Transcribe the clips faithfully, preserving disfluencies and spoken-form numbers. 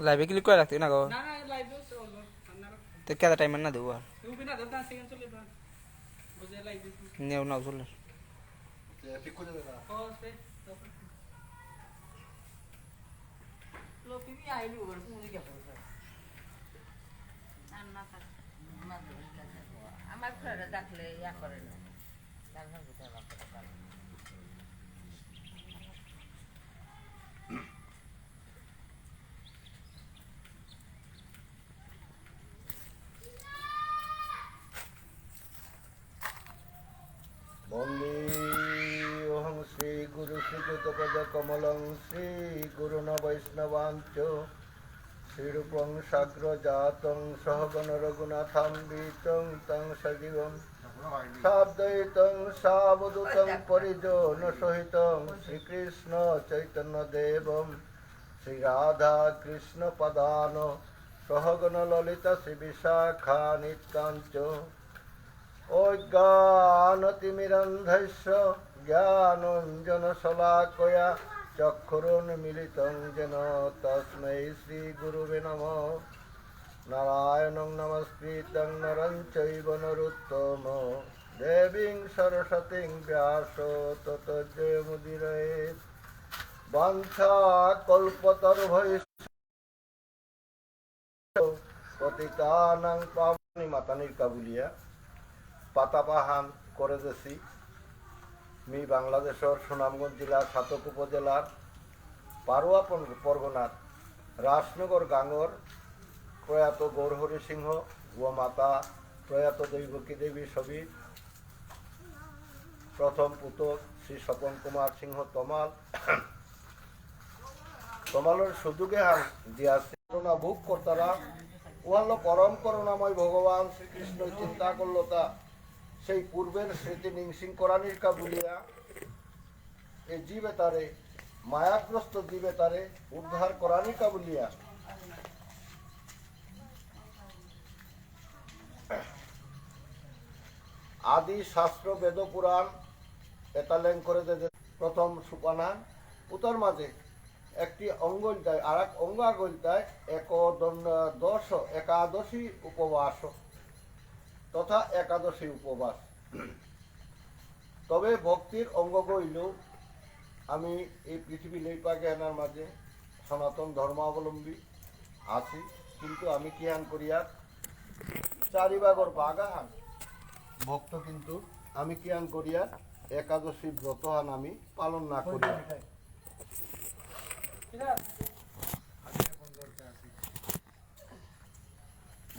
লাইভে ক্লিক করে রাখতে না গো। না, না, লাইভে চলবো। আপনারা তো কেদা টাইম না দেবো আর। তুমি না দাদা সেকেন্ড চলে বা। বুঝে লাইভে। নেও নাও চলে। ও, সে, তো। লো, তুমি আইলি ওর, তুমি কি করবে? না, না, থাক। আমার ঘরে গেছে। আমার ঘরে ডাকলে ইয়া করে না। তার ঘরে গেলে করে। বন্দেহং শ্রী গুরু শ্রীযুত পদ কমলং শ্রী গুরুন বৈষ্ণবাঞ্চ শ্রী রূপং সাগ্র জাতং সহগণ রঘুনাথাম বিতং তং সজীবম সাদ্বৈতং সাবধূতং পরিজন সহিতং শ্রীকৃষ্ণ চৈতন্য দেবম শ্রী রাধা কৃষ্ণ পদান সহগণ ললিতা শ্রী বিশাখা নিত্যাঞ্চ অজ্ঞানতিমিরান্ধস্য জ্ঞানঞ্জনশলাকয়া চক্ষুরুন্মিলিতং যেন তস্মৈ শ্রী গুরুবে নমঃ। নারায়ণং নমস্কৃত্যং নরং চৈব নরোত্তম দেবীং সরস্বতীং ব্যাস ততো জয়মুদীরয়েৎ। বাঞ্ছা কল্পতরুভ্যশ্চ পতিতানাং পাবনী মাতানির কাবুলিয়া পাতাপাহান করে দেসি। মি বাংলাদেশর সুনামগঞ্জ জেলার ছাতক উপজেলার পারুয়া পর-, পরগনার রাজনগর গাঙর প্রয়াত গৌরহরি সিংহ ও মাতা প্রয়াত দৈবকী দেবী ছবি প্রথম পুতক শ্রী স্বপন কুমার সিংহ তমাল, তমালর সুযোগে হান দিয়াছে। করুণা ভোগ করতারা, ওহানলো পরম করুণাময় ভগবান শ্রীকৃষ্ণ চিন্তা করলতা, সেই পূর্বের স্মৃতি নিংসিং করানির কা বুলিয়া, এ জীব এতারে, মায়াগ্রস্ত জীব এতারে উদ্ধার করানির কা বুলিয়া। আদি শাস্ত্র বেদ পুরাণ এতা লেং করে দে, দে প্রথম সুপানা, উতার মাঝে একটি অঙ্গ ইলতাই, আর এক অঙ্গ আগ ইলতাই, এক দন-, দশ একাদশী উপবাস তথা একাদশী উপবাস। তবে ভক্তির অঙ্গ কইল, আমি এই পৃথিবী লেইপাকে এনার মাঝে সনাতন ধর্মাবলম্বী আছি, কিন্তু আমি কিহান করিয়ার চারি ভাগর বাগাহান ভক্ত, কিন্তু আমি কিহান করিয়ার একাদশী ব্রতহান আমি পালন না করিয়ার।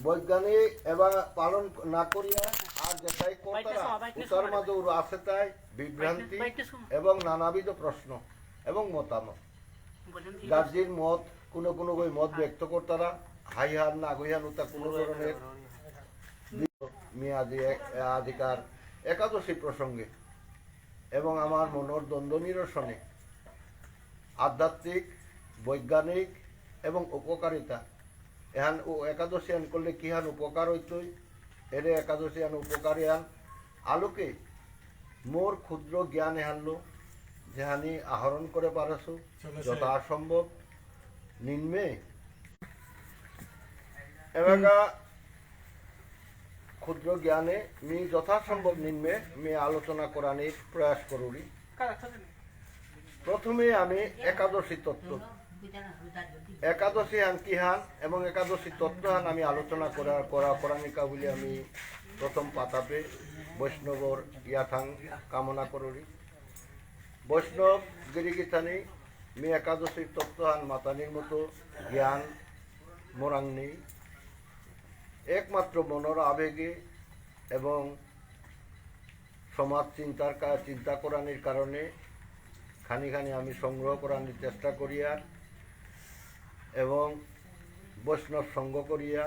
বৈজ্ঞানিক এবং পালন না করিয়া আর যেটাই করতারা, উতার মাঝে উরু আছে তাই বিভ্রান্তি এবং নানাবিধ প্রশ্ন এবং মতামত। গার্জির মত, কোনো কোনো গই মত ব্যক্ত করতারা, হাইহান না গইহান উতা কোনো ধরনের মি আজি এক-, আজিকার একাদশী প্রসঙ্গে এবং আমার মনর দ্বন্দ্ব নিরসনে আধ্যাত্মিক, বৈজ্ঞানিক এবং উপকারিতা। এহান ও একাদশী আন করলে কিহান উপকার হইতই, এরে একাদশী আন উপকার এহান আলোকে মোর ক্ষুদ্র জ্ঞান এহানলো যেহানি আহরণ করে পারসু যথাসম্ভব নিম্নে। এবাকা ক্ষুদ্র জ্ঞানে মি যথাসম্ভব নিম্নে মি আলোচনা করানির প্রয়াস করুরি। প্রথমে আমি একাদশী তত্ত্ব, একাদশী হান কিহান এবং একাদশী তত্ত্ব হান আমি আলোচনা করা, করা, করানিকা বুলি আমি প্রথম পাতাপে বৈষ্ণবর ইয়াথাং কামনা করুরি। বৈষ্ণব গিরিগিথানি মি একাদশীর তত্ত্ব হান মাতানির মতো জ্ঞান মোরাং নেই। একমাত্র মনর আবেগে এবং সমাজ চিন্তার কা-, চিন্তা করানির কারণে খানি খানি আমি সংগ্রহ করানির চেষ্টা করিয়ার এবং বৈষ্ণব সঙ্গ করিয়া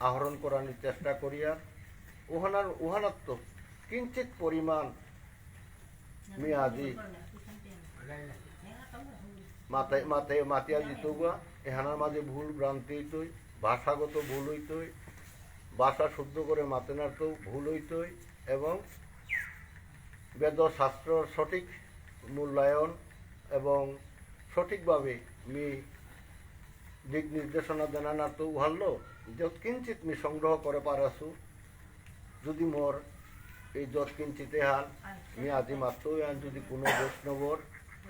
আহরণ করানির চেষ্টা করিয়ার। উহানার, উহানাত্ত কিঞ্চিত পরিমাণ মি আজি মাতে, মাতে, মাতিয়া জিতুগা, এহানার মাঝে ভুল ভ্রান্তি হইতই, ভাষাগত ভুল হইতই, ভাষা শুদ্ধ করে মাতেনার তো ভুল হইতই, এবং বেদ শাস্ত্রর সঠিক মূল্যায়ন এবং সঠিকভাবে মি দিক নির্দেশনা দেনানাত উহাল্লো যৎকিঞ্চিত মি সংগ্রহ করে পারাসু। যদি মোর এই যৎকিঞ্চিত এহান মি আজি মাত্র এহান যদি কোনো বৈষ্ণবর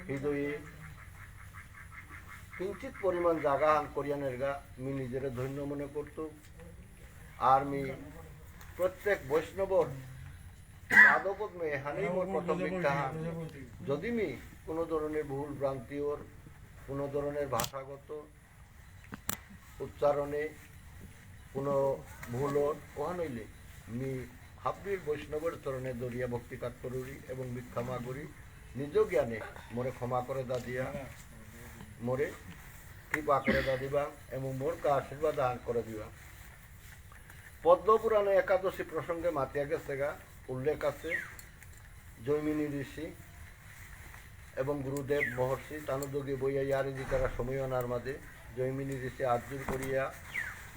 হৃদয়ে কিঞ্চিত পরিমাণ জাগা হান করিয়া নেরগা, মি নিজেরে ধন্য মনে করতু। আর মি প্রত্যেক বৈষ্ণবর পাদপদ্মে এহানেই মোর প্রথম ভিক্ষা হান। যদি মি কোনো ধরনের ভুল ভ্রান্তি ওর, কোনো ধরনের ভাষাগত উচ্চারণে কোনো ভুল ওর, ওহান হইলে মি হাব্বির বৈষ্ণবর চরণে দরিয়া ভক্তি কাত করুরি এবং ভিক্ষা মাগুরি। নিজ জ্ঞানে মোরে ক্ষমা করে দা দিয়া, মোরে কৃপা করে দা দিবা এবং মোরকা আশীর্বাদ দান করে দিবা। পদ্মপুরাণে একাদশী প্রসঙ্গে মাতিয়া গেছেগা, উল্লেখ আছে। জৈমিনী ঋষি এবং গুরুদেব মহর্ষি তানুদগি বইয়া ইয়ারি দিতারা সময় অনার মাঝে জৈমিনী ঋষি আত জোর করিয়া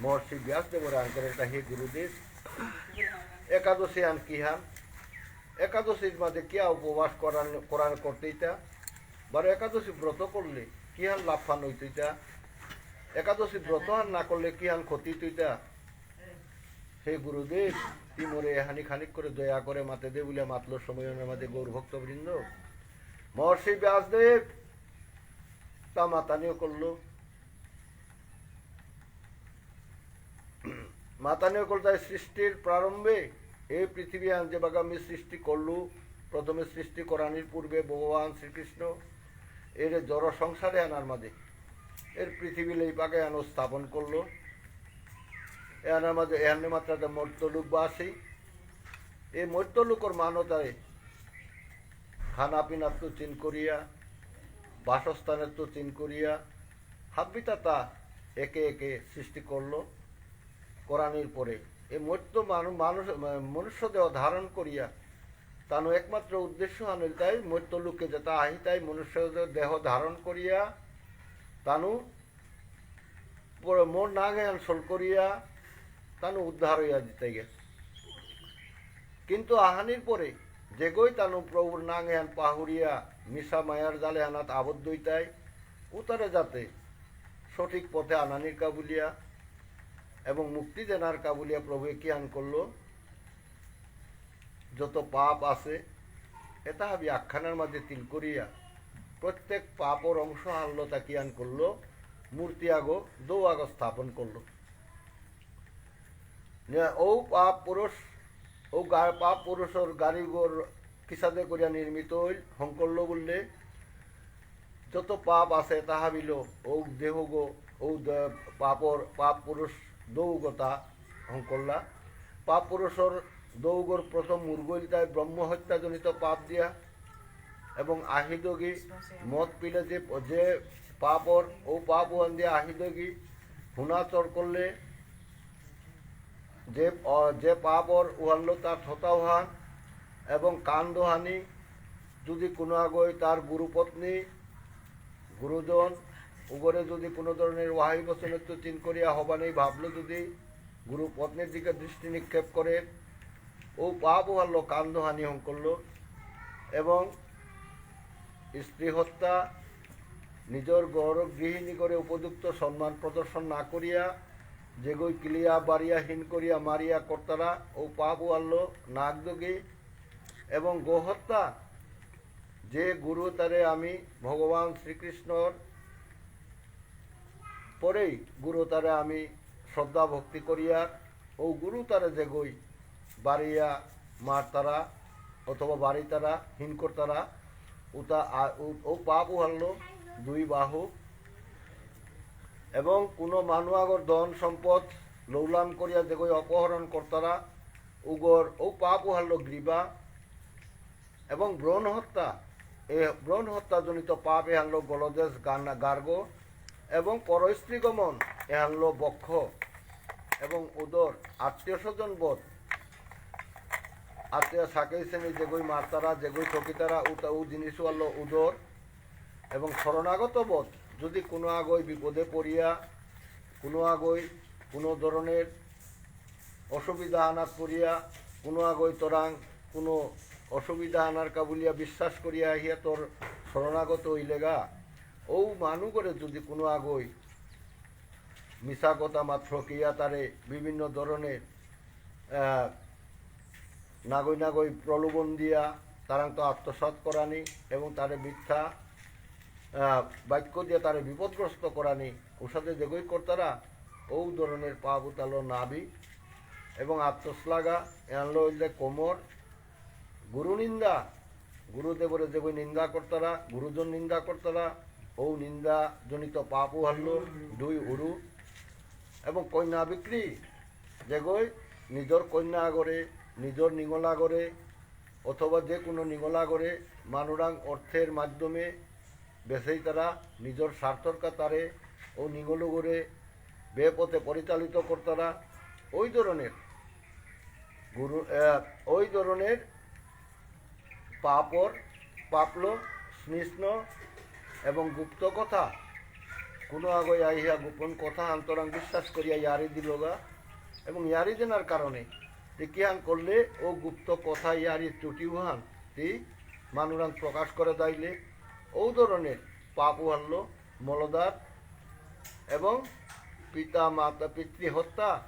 মহর্ষি ব্যাসদেবরে আঙকরের তা, হে গুরুদেব, একাদশী আন কিহান? একাদশীর মাঝে কিয়া উপবাস করান, করান করতেইতা? বারো একাদশী ব্রত করলে কিহান লাভহান হইতইতা? একাদশী ব্রত আর না করলে কিহান ক্ষতি হইতইতা? হে গুরুদেব, তি মোরে এহানি খানিক করে দয়া করে মাতে দে বুলিয়া মাতলো সময় অনার মাঝে গৌর ভক্তবৃন্দ, মহর্ষি ব্যাসদেব তা মাতানিও করলো। মাতানিও করলো তাই সৃষ্টির প্রারম্ভে এই পৃথিবী আন যে বাগা মি সৃষ্টি করলু, প্রথমে সৃষ্টি করানির পূর্বে ভগবান শ্রীকৃষ্ণ এর জড় সংসারে আনার মাঝে এর পৃথিবী লেই পাকে আনো স্থাপন করলো। এ আনার মাঝে এহানে মাত্রাতে মর্ত্যলোকবাসী, এই মর্ত্যলোকর মানতায় খানা পিনার তো চিন করিয়া, বাসস্থানের তো চিন করিয়া, হাব্বিতা তা একে একে সৃষ্টি করলো। করানির পরে এ মর্ত্য মানু-, মানুষ, মনুষ্য দেহ ধারণ করিয়া তানু একমাত্র উদ্দেশ্য হান হইল তাই মর্ত্য লোকে যেতা আহি তাই মনুষ্য দেহ ধারণ করিয়া তানু পরে মোর নাঙ এহান সল করিয়া তানু উদ্ধার হইয়া দিতে গেছে। কিন্তু আহানির পরে যেগই তানু প্রভুর নাঙ এহান পাহুরিয়া মিছা মায়ার জালে হানাত আবদ্ধ হইতাই, উতারে যাতে সঠিক পথে আনানির কাবুলিয়া এবং মুক্তি দেনার কাবুলিয়া প্রভু কিহান করলো, যত পাপ আছে, এটা হাবি আখ্যানের মাঝে তিল করিয়া, প্রত্যেক পাপর অংশ হানলো তা কিহান করলো, মূর্তি আগো, দৌ আগো স্থাপন করলো। নে, ও পাপ পুরুষ, ও গা-, পাপ পুরুষর গারিগর কিসাদে করিয়া নির্মিত হইল, হংকরলো বুললে, যত পাপ আছে, তাহা বিলো, ও দেহগো, ও দে-, পাপর, পাপ পুরুষ দৌগতা হংকরলা। পাপ পুরুষর দৌগর প্রথম মুরগইল তাই ব্রহ্ম হত্যাজনিত পাপ দিয়া, এবং আহিদগি মদ পিলে যে, যে পাপর, ও পাপ ওহান দিয়া আহিদগি হুনা চর করলে, যে, অ, যে পাপর উহানলো তার থতাওহান এবং কান্দহানি, যদি কোনো আগই তার গুরুপত্নী, গুরুজন, উগরে যদি কোনো ধরনের ওয়াহি বচনের তো চিন করিয়া হবা নেই ভাবলো যদি গুরুপত্নীর দিকে দৃষ্টি নিক্ষেপ করে, ও পাপ উহানলো কান্দহানি হংকরলো এবং স্ত্রী হত্যা, নিজর গৌরব গৃহিণী করে উপযুক্ত সম্মান প্রদর্শন না করিয়া, যেগই কিলিয়া বাড়িয়া হীন করিয়া মারিয়া করতারা, ও পাপ উহানলো নাগদগি এবং গোহত্যা, যে গুরু তারে আমি ভগবান শ্রীকৃষ্ণর পরেই গুরু তারে আমি শ্রদ্ধা ভক্তি করিয়ার, ও গুরু তারে যেগই বাড়িয়া মারতারা অথবা বাড়িতারা, হীন করতারা, উতা আ-, উ-, ও পাপ উহানলো দুই বাহু। এবং কোনো মানু আগর ধন সম্পদ লৌলাম করিয়া যেগই অপহরণ করতারা, উগর ও পাপ উহানলো গ্রীবা। এবং ভ্রূণ হত্যা, এ ভ্রূণ হত্যাজনিত পাপ এহানলো গলদেশ গান-, গার্গ, এবং পরস্ত্রী গমন এহানলো বক্ষ এবং উদর, আত্মীয় স্বজন বধ, আত্মীয় সাকেই শ্রেণী যেগই মারতারা, যেগই ঠকিতারা, উতা উ জিনিস আনলো উদর, এবং শরণাগত বধ, যদি কোনো আগই বিপদে পড়িয়া, কোনো আগই কোনো ধরনের অসুবিধা আনাত পড়িয়া, কোনো আগই তোরাং কোনো অসুবিধা আনার কাবুলিয়া বিশ্বাস করিয়া আহিয়া তোর শরণাগত হইলেগা, ও মানু করে যদি কোনো আগই মিছা কথা মাত ফকিয়া তারে বিভিন্ন ধরনের, আহ, নাগই নাগই প্রলোভন দিয়া তারাংতো আত্মসাৎ করানি এবং তারে মিথ্যা, আহ, বাক্য দিয়া তারে বিপদগ্রস্ত করানি, উসাদে যেগই করতারা, ঔ ধরনের পাপ উতালো নাবি এবং আত্মশ্লাঘা, এহানলো হইলে কোমর, গুরু নিন্দা, গুরুদেবরে যেগই নিন্দা করতারা, গুরুজন নিন্দা করতারা, ঔ নিন্দা জনিত পাপ উহানলো দুই উরু। এবং কন্যা বিক্রি, যেগই নিজর কন্যা আগরে, নিজর নিঙল আগরে, অথবা যে কোনো নিঙল আগরে মানুরাং অর্থের মাধ্যমে বেচেইতারা, নিজর স্বার্থর কাতারে ও নিঙলগরে বেপথে পরিচালিত করতারা, ওই ধরনের গুরু, আহ, ওই ধরনের পাপর, পাপলো, স্নিষ্ণ এবং গুপ্ত কথা, কোনো আগই আহিয়া গোপন কথা আন্তরাং বিশ্বাস করিয়া ইয়ারি দিলগা এবং ইয়ারি দেনার কারণে তে কিহান করলে ও গুপ্ত কথা ইয়ারি ত্রুটি উহান তি মানুরাং প্রকাশ করে দাইলে ও ধরনের পাপ উহানলো মলদার এবং পিতা মাতা পিতৃ হত্যা,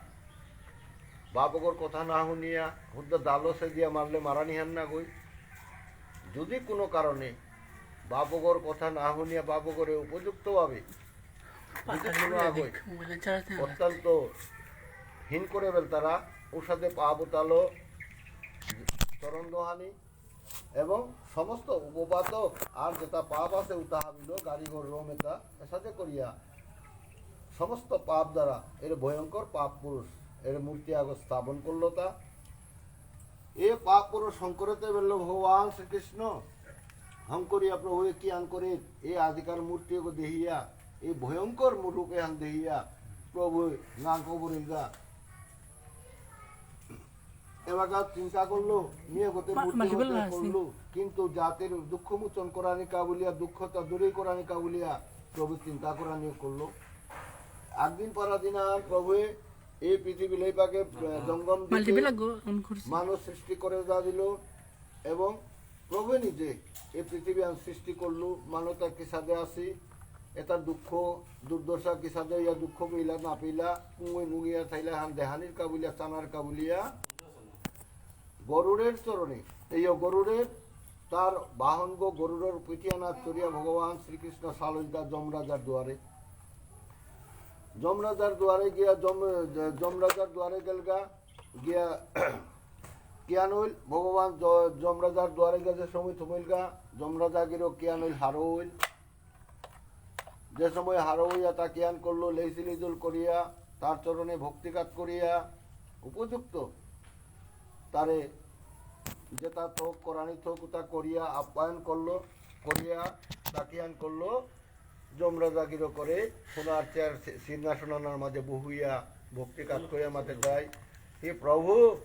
বাপকর কথা না শুনিয়া হুদ্দা দালো সে দিয়া মারলে মারানি হান না গই। যদি কোনো কারণে বাপকর কথা না শুনিয়া বাপকরে উপযুক্তভাবে যদি কোনো আগই অত্যন্ত হীন করে বেলতারা, উসাদে পাপ উতালো চরণ দোহানি এবং সমস্ত উপপাতক আর যেটা পাপ আছে উতা হাবিল গাড়িঘর রোম এটা এসাদে করিয়া সমস্ত পাপ দ্বারা এর ভয়ঙ্কর পাপ পুরুষ এর মূর্তি আগ স্থাপন করলো তা। এ পাপ পুরুষ শঙ্করতে বেলল ভগবান শ্রীকৃষ্ণ। হং করিয়া প্রভু এ কি আন করে এ আজিকার মূর্তি এগো দেহিয়া এ ভয়ঙ্কর রূপ এহান দেহিয়া প্রভু নাং কবরিলগা। এবাকা চিন্তা করলো, নিয়ে গোটে মা-, মূর্তি মাল্টিপল গোটে না, করলো, কিন্তু জাতির দুঃখ মোচন করানি কা বুলিয়া, দুঃখতা দূরই করানি কা বুলিয়া প্রভু চিন্তা করানি করলো। একদিন পারা দিন আর প্রভু এই পৃথিবী লেইপাকে, আহ, জঙ্গম দিকে মাল্টিপল আগো অন করছি। মানুষ সৃষ্টি করে যা দিল এবং প্রভু নিজে এই পৃথিবী আন সৃষ্টি করলো, মানবতা কিসাদে আসি, এটা দুঃখ, দুর্দশা কিসাদে ইয়া দুঃখ পেইলা না পেইলা, কুঙে মুঙিয়া থাইলা হান দেহানির কা বুলিয়া, চানার কা বুলিয়া, গরুড়ের চরণে, এই গরুড়ের তার বাহনগ গরুড়ের পিঠিয়ানা চড়িয়া ভগবান শ্রীকৃষ্ণ সালইলতা যমরাজার দুয়ারে। যমরাজার দুয়ারে গিয়া যম-, যমরাজার দুয়ারে গেলগা, গিয়া কিয়ান হইল, ভগবান য-, যমরাজার দুয়ারে গিয়া যে সময় থমইলগা, যমরাজা গিরক কিয়ান হইল, হারৌ হইল। যে সময় হারৌ হইয়া তা কিয়ান করলো, লেইসিলিজুল করিয়া, তার চরণে ভক্তিকাত করিয়া, উপযুক্ত তারে যেটা থক করানি থক উতা করিয়া আপ্যায়ন করলো, করিয়া তা কিয়ান করলো, যমরাজা গিরকরে সোনার চেয়ার সি-, সিংহাসন আনার মাঝে বহুইয়া ভক্তিকাত করিয়া মাতে যায়, হে প্রভু,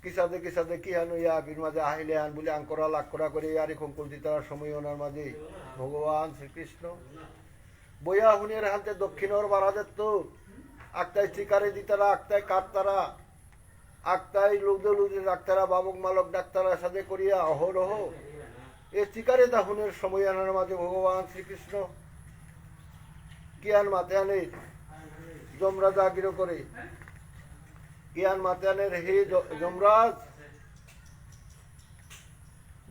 কিসাদে কিসাদে কিহান ইয়া আপির মাঝে আহিলে আন বুলি আঙকরা লাকরা করে ইয়ারি খঙ্কুল দিতারা সময় ওনার মাঝে ভগবান শ্রীকৃষ্ণ বয়া হুনের হাতে দক্ষিণর বারাদেত্ত আকতাই চিকারে দিতারা, আকতাই কাটতারা, আকতাই লুদে লুদে ডাকতারা, বাবক মালক ডাকতারা সাদে করিয়া অহরহ। এ চিকারে দাহুনের সময় আনার মাঝে ভগবান শ্রীকৃষ্ণ কিয়ান মাতে আনে যমরাজা গিরকরে। কিয়ান মাতে আনে হে য-, যমরাজ।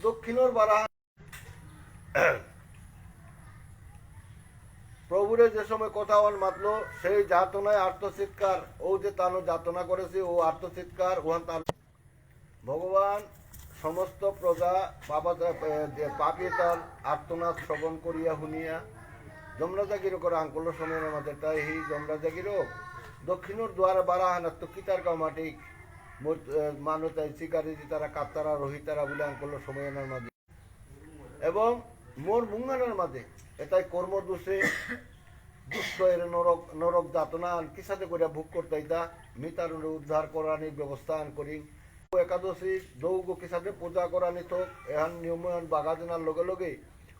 দক্ষিণর বারা প্রভুরে যে সময় কথা ওহান মাতলো, সেই যাতনায় আর্তচিৎকার, ও যে তানো যাতনা করেছে, ও আর্তচিৎকার, ওহান তার ভগবান সমস্ত প্রজা পাপা-, এ, যে পাপী তার আর্তনাদ শ্রবণ করিয়া হুনিয়া যমরাজা গিরকর আঙকরল সময় মাতে তাই হি যমরাজা গিরক দক্ষিণর দুয়ারে বারাহানাত তো কিতার কামাটিক মত-, এ, মানু তাই চিকারি দিতারা কাত্তারা রহিতারা বুলে আঙকরল সময় মাঝে। এবং মোর মুঙহানর মাঝে এতাই কর্মদোষে দুষ্ট এর নরক, নরক যাতনা আন কিসাদে করিয়া ভোগ করতাইতা, মি তানুরে উদ্ধার করানির ব্যবস্থা আন করিং। একাদশী দৌগ কিসাদে পূজা করানি থক, এহান নিয়ম আন বাগা দেনার লগে লগে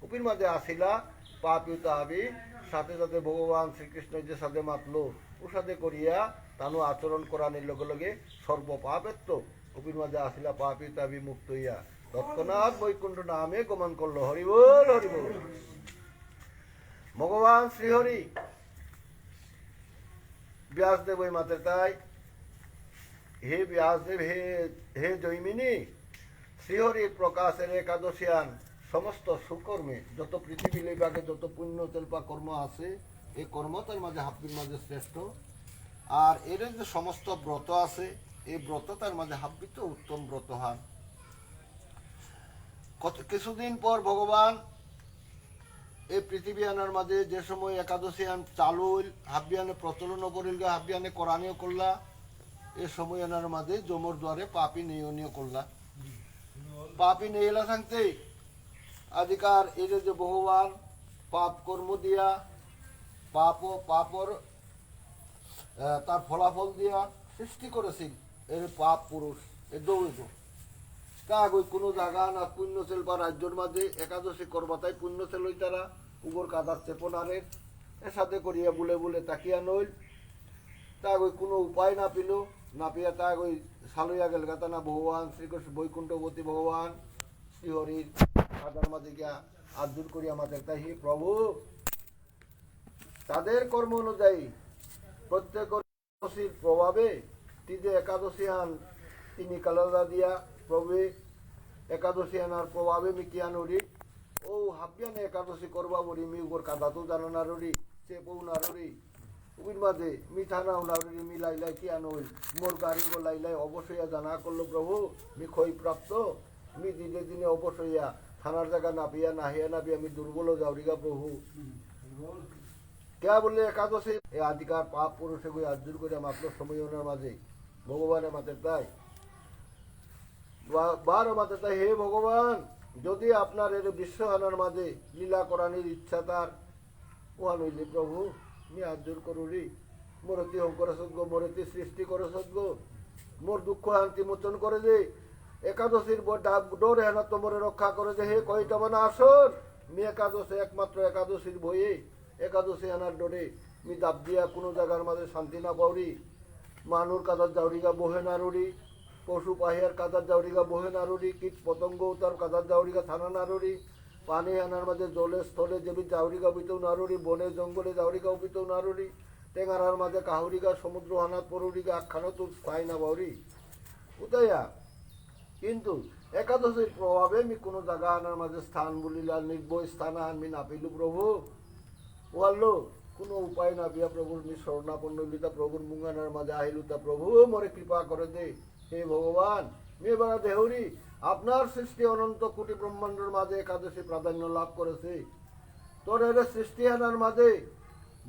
উপির মাঝে আসিলা পাপী উতা হাবি, সাথে সাথে ভগবান শ্রীকৃষ্ণ যে সাদে মাতলো, উসাদে করিয়া তানু আচরণ করানির লগে লগে সর্ব পাপেত্ত উপির মাঝে আসিলা পাপী উতা হাবি মুক্ত হইয়া তৎক্ষণাৎ বৈকুণ্ঠ ধামে গমন করলো। হরি বল, হরি বল। ভগবান শ্রীহরি ব্যাসদেব ওই মাতে তাই, হে ব্যাসদেব, হে, হে জৈমিনী, শ্রীহরির প্রকাশের একাদশিয়ান সমস্ত সুকর্মে, যত পৃথিবী লেবাকে যত পুণ্য তেলপা কর্ম আছে, এই কর্ম তার মাঝে হাব্বির মাঝে শ্রেষ্ঠ। আর এর যে সমস্ত ব্রত আছে, এই ব্রত তার মাঝে হাব্বিত উত্তম ব্রত হান। কত, কিছুদিন পর ভগবান এই পৃথিবী আনার মাঝে যে সময় একাদশী আন চালু হইল, হাব্বিয়ানে প্রচলন করিল গা, হাব্বিয়ানে করানিও করলা, এ সময় আনার মাঝে যমর দ্বারে পাপী নেয়নিও করলা। পাপী নেইলা থাকতে আজিকার এই যে, যে ভগবান পাপ কর্ম দিয়া, পাপ, পাপর, আহ, তার ফলাফল দিয়া সৃষ্টি করেছিল এর পাপ পুরুষ, এ দৌড়। তা আগই কোনো জায়গা না পুণ্য সেল বা রাজ্যর মাঝে একাদশী করবাতাই পুণ্য সেল হইতারা, উগর কাদার চেপনারে, এর সাথে করিয়া বুলে বুলে তাকিয়া নইল। তা আগই কোনো উপায় না পেল, না পেয়া তা আগই সালইয়া গেল গাতা না ভগবান শ্রীকৃষ্ণ বৈকুণ্ঠপতি ভগবান শ্রীহরির কাদার মাঝে গিয়া আত জোর করিয়া মাতের তাই, "হে প্রভু, তাদের কর্ম অনুযায়ী প্রত্যেক একাদশীর প্রভাবে তি যে একাদশী আন তিনি কালাদা দিয়া প্রভু একাদশী আনার প্রভাবে মি কিয়া নরি, ও হাবিয়ানে একাদশী করবা বলি মি উগর কাদাতো জানা নারুরি, চেপৌ নারুরি।" উবির মাঝে মি থানা উনারুরি মি লাইলাই কিয়া নইল, মোর গারিগো লাইলাই অবশ্যই জানা করলো প্রভু, মি ক্ষয় প্রাপ্ত, মি দিনে দিনে অবশ্যই থানার জায়গা না পেয়া, না হেয়া না পেয়া, মি দুর্বল যাওরিগা প্রভু। কিয়া বুললে একাদশী এ আজিকার পাপ পুরুষে গই আত জোর করে মাত্র সময় ওনার মাঝে ভগবানে মাতের তাই। বা-, বারো মাতের তাই, "হে ভগবান, যদি আপনার এর বিশ্ব আনার মাঝে লীলা করানির ইচ্ছা তার, ওহান হইলে প্রভু, মি আত জোর করুরি, মোরে তি হং করে সদ্গ, মোরে তি সৃষ্টি করে সদ্গ, মোর দুঃখ হান্তি মোচন করে দে, একাদশীর ব-, ডা-, ডোর হেনা তো মোরে রক্ষা করে দে, হে কইটা বানা আসন, মি একাদশী, একমাত্র একাদশীর ভয়ে, একাদশী আনার ডোরে, মি দাব দিয়া কোনো জায়গার মাঝে শান্তি না পাউরি, মানুর কাদার যাওরিগা বহে নারুরি, পশু পাহিয়ার কাদার যাওরিগা বহে নারুরি, কীট পতঙ্গ উতার কাদার যাওরিগা থানা নারুরি, পানি আনার মাঝে জলে স্থলে যেবি যাওরিগা উবিতেও নারুরি, বনে জঙ্গলে যাওরিগা উবিতেও নারুরি, টেঙারার মাঝে কাহুরিগা সমুদ্র হানাত পড়ুরিগা আখ্যানো তো স্থায়ী না বাউরি।" উদয়া, কিন্তু একাদশীর প্রভাবে আমি কোনো জায়গা আনার মাঝে স্থান বুলিলা নির্ভয় স্থান আমি না পেলু প্রভু। ওয়াল্লো, কোনো উপায় না বিয়া প্রভুর মি শরণাপন্ন হইলুতা প্রভুর মুঙানার মাঝে আহিলুতা প্রভু মোরে কৃপা করে দে। হে ভগবান, মি এবারে দেহরি আপনার সৃষ্টি অনন্ত কোটি ব্রহ্মাণ্ডর মাঝে একাদশী প্রাধান্য লাভ করেছে। তোর এর সৃষ্টি আনার মাঝে